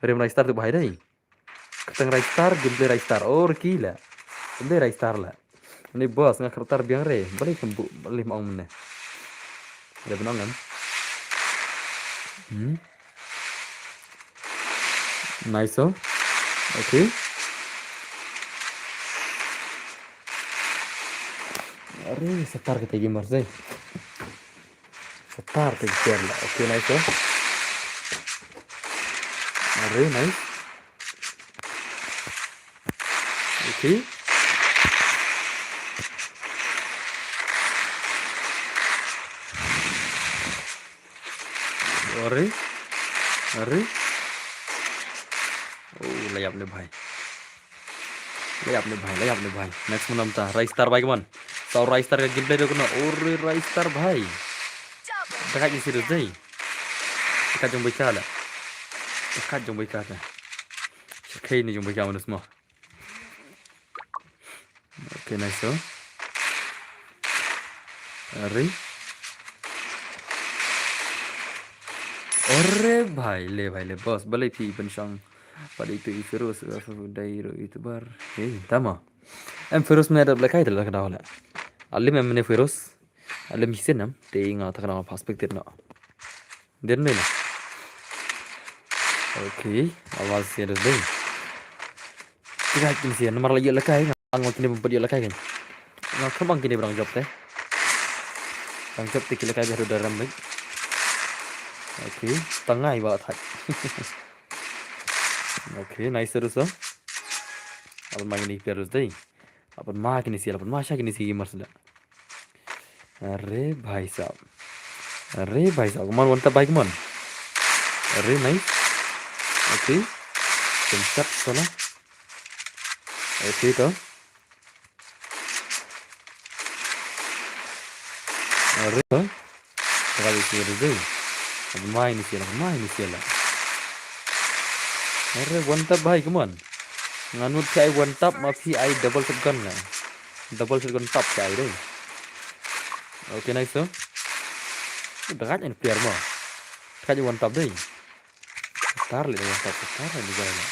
Ore Ristar tu bahai dei. Katang Ristar, gameplay Ristar. Oh, reki la. Gameplay Ristar la. Ni boss nga kertar biang re. Balik kembu, balik maong mene. Ada benong kan? Hmm. Nice oh. Okay. Are, setar kita gamer sih. Setar kita gamer la. Okay, nice oh. Are, nice. Okay. Are. Are. Oh, la ïap le bhai. La ïap le bhai, la ïap le bhai. Next mo namta. Ristar bhai, come on. Saw Ristar ka gameplay do kena. Ore Ristar bhai. Dekat ni serius dei. Dekat jong baika la. Dekat jong baika ta. Okay, ni jong baika manus mo. Okay, nice oh. Are. Ore bhai, le bhai, le boss. Balei phi pynshong. Pada itu i Feroz, dai ro YouTuber. Hey, tama. Em Feroz mene da black eye da la ka daw la. Alim em mene Feroz. Alim hisin em. Te nga ta ka daw perspective no. Den ne na. Okay, awal sia da dei. Tiga kin sia, namar la ïa la kai, nga ngol kine bym pat ïa la kai kan. Nga kham ang kine brang jop te. Brang jop te ki la kai biar udah rambik. Okay, tangai ba thak. Okay, nice terus oh. Apan ma kine biar terus dei. Apan ma kine sia, apan ma sha kine sia gamer sida. Are bhai sahab. Are bhai sahab. Come on, one tap bhai, come on. Are nice. Okay. Jump shot sala. Okay to. Are to. Tara di sini dei. Apan mai ni sila, mai ni sila. Are one tap bhai, come on. Ngan mut phi ai one tap ma phi ai double shotgun nga. Double shotgun tap phi ai dei. Okay, nice to. Dekat ni player mo. Dekat one tap dei. Tar le one tap, tar le jai na.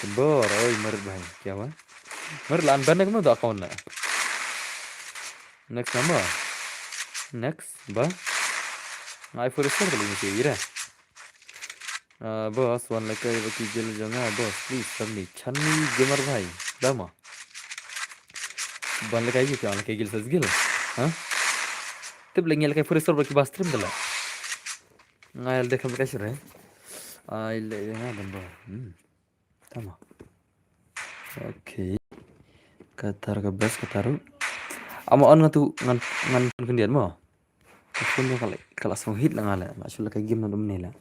Kembor, oi, merit bhai. Kya hua? Merit la unban na kama tu account na. Next number. Next ba. Ngai for sure kali ni ira. Ah, boss, wan lekai ba ki guild jong nga, boss, please, samni. Chani gamer bhai. Dama. Ban lekai ki, kan lekai guild sas guild. Ha? Tip lengi lekai for sure ba ki ba stream dala. Ngai al dekham lekai sure. Ai le nga dan ba. Hmm. Tama. Okay. Katar ka best katar. Ama on nga tu ngan ngan khyndiat mo. Phone ka la ka la song hit la nga la. Nga shu la ka game na dum ne la.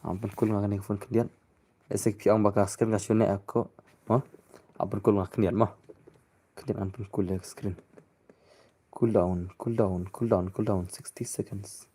Am pun kul nga kane phone khyndiat. Esek pi ang ba ka screen ka shu ne ako. Mo. Am pun kul nga khyndiat mo. Khyndiat am pun kul le screen. Cool down, cool down, cool down, cool down. Sixty seconds.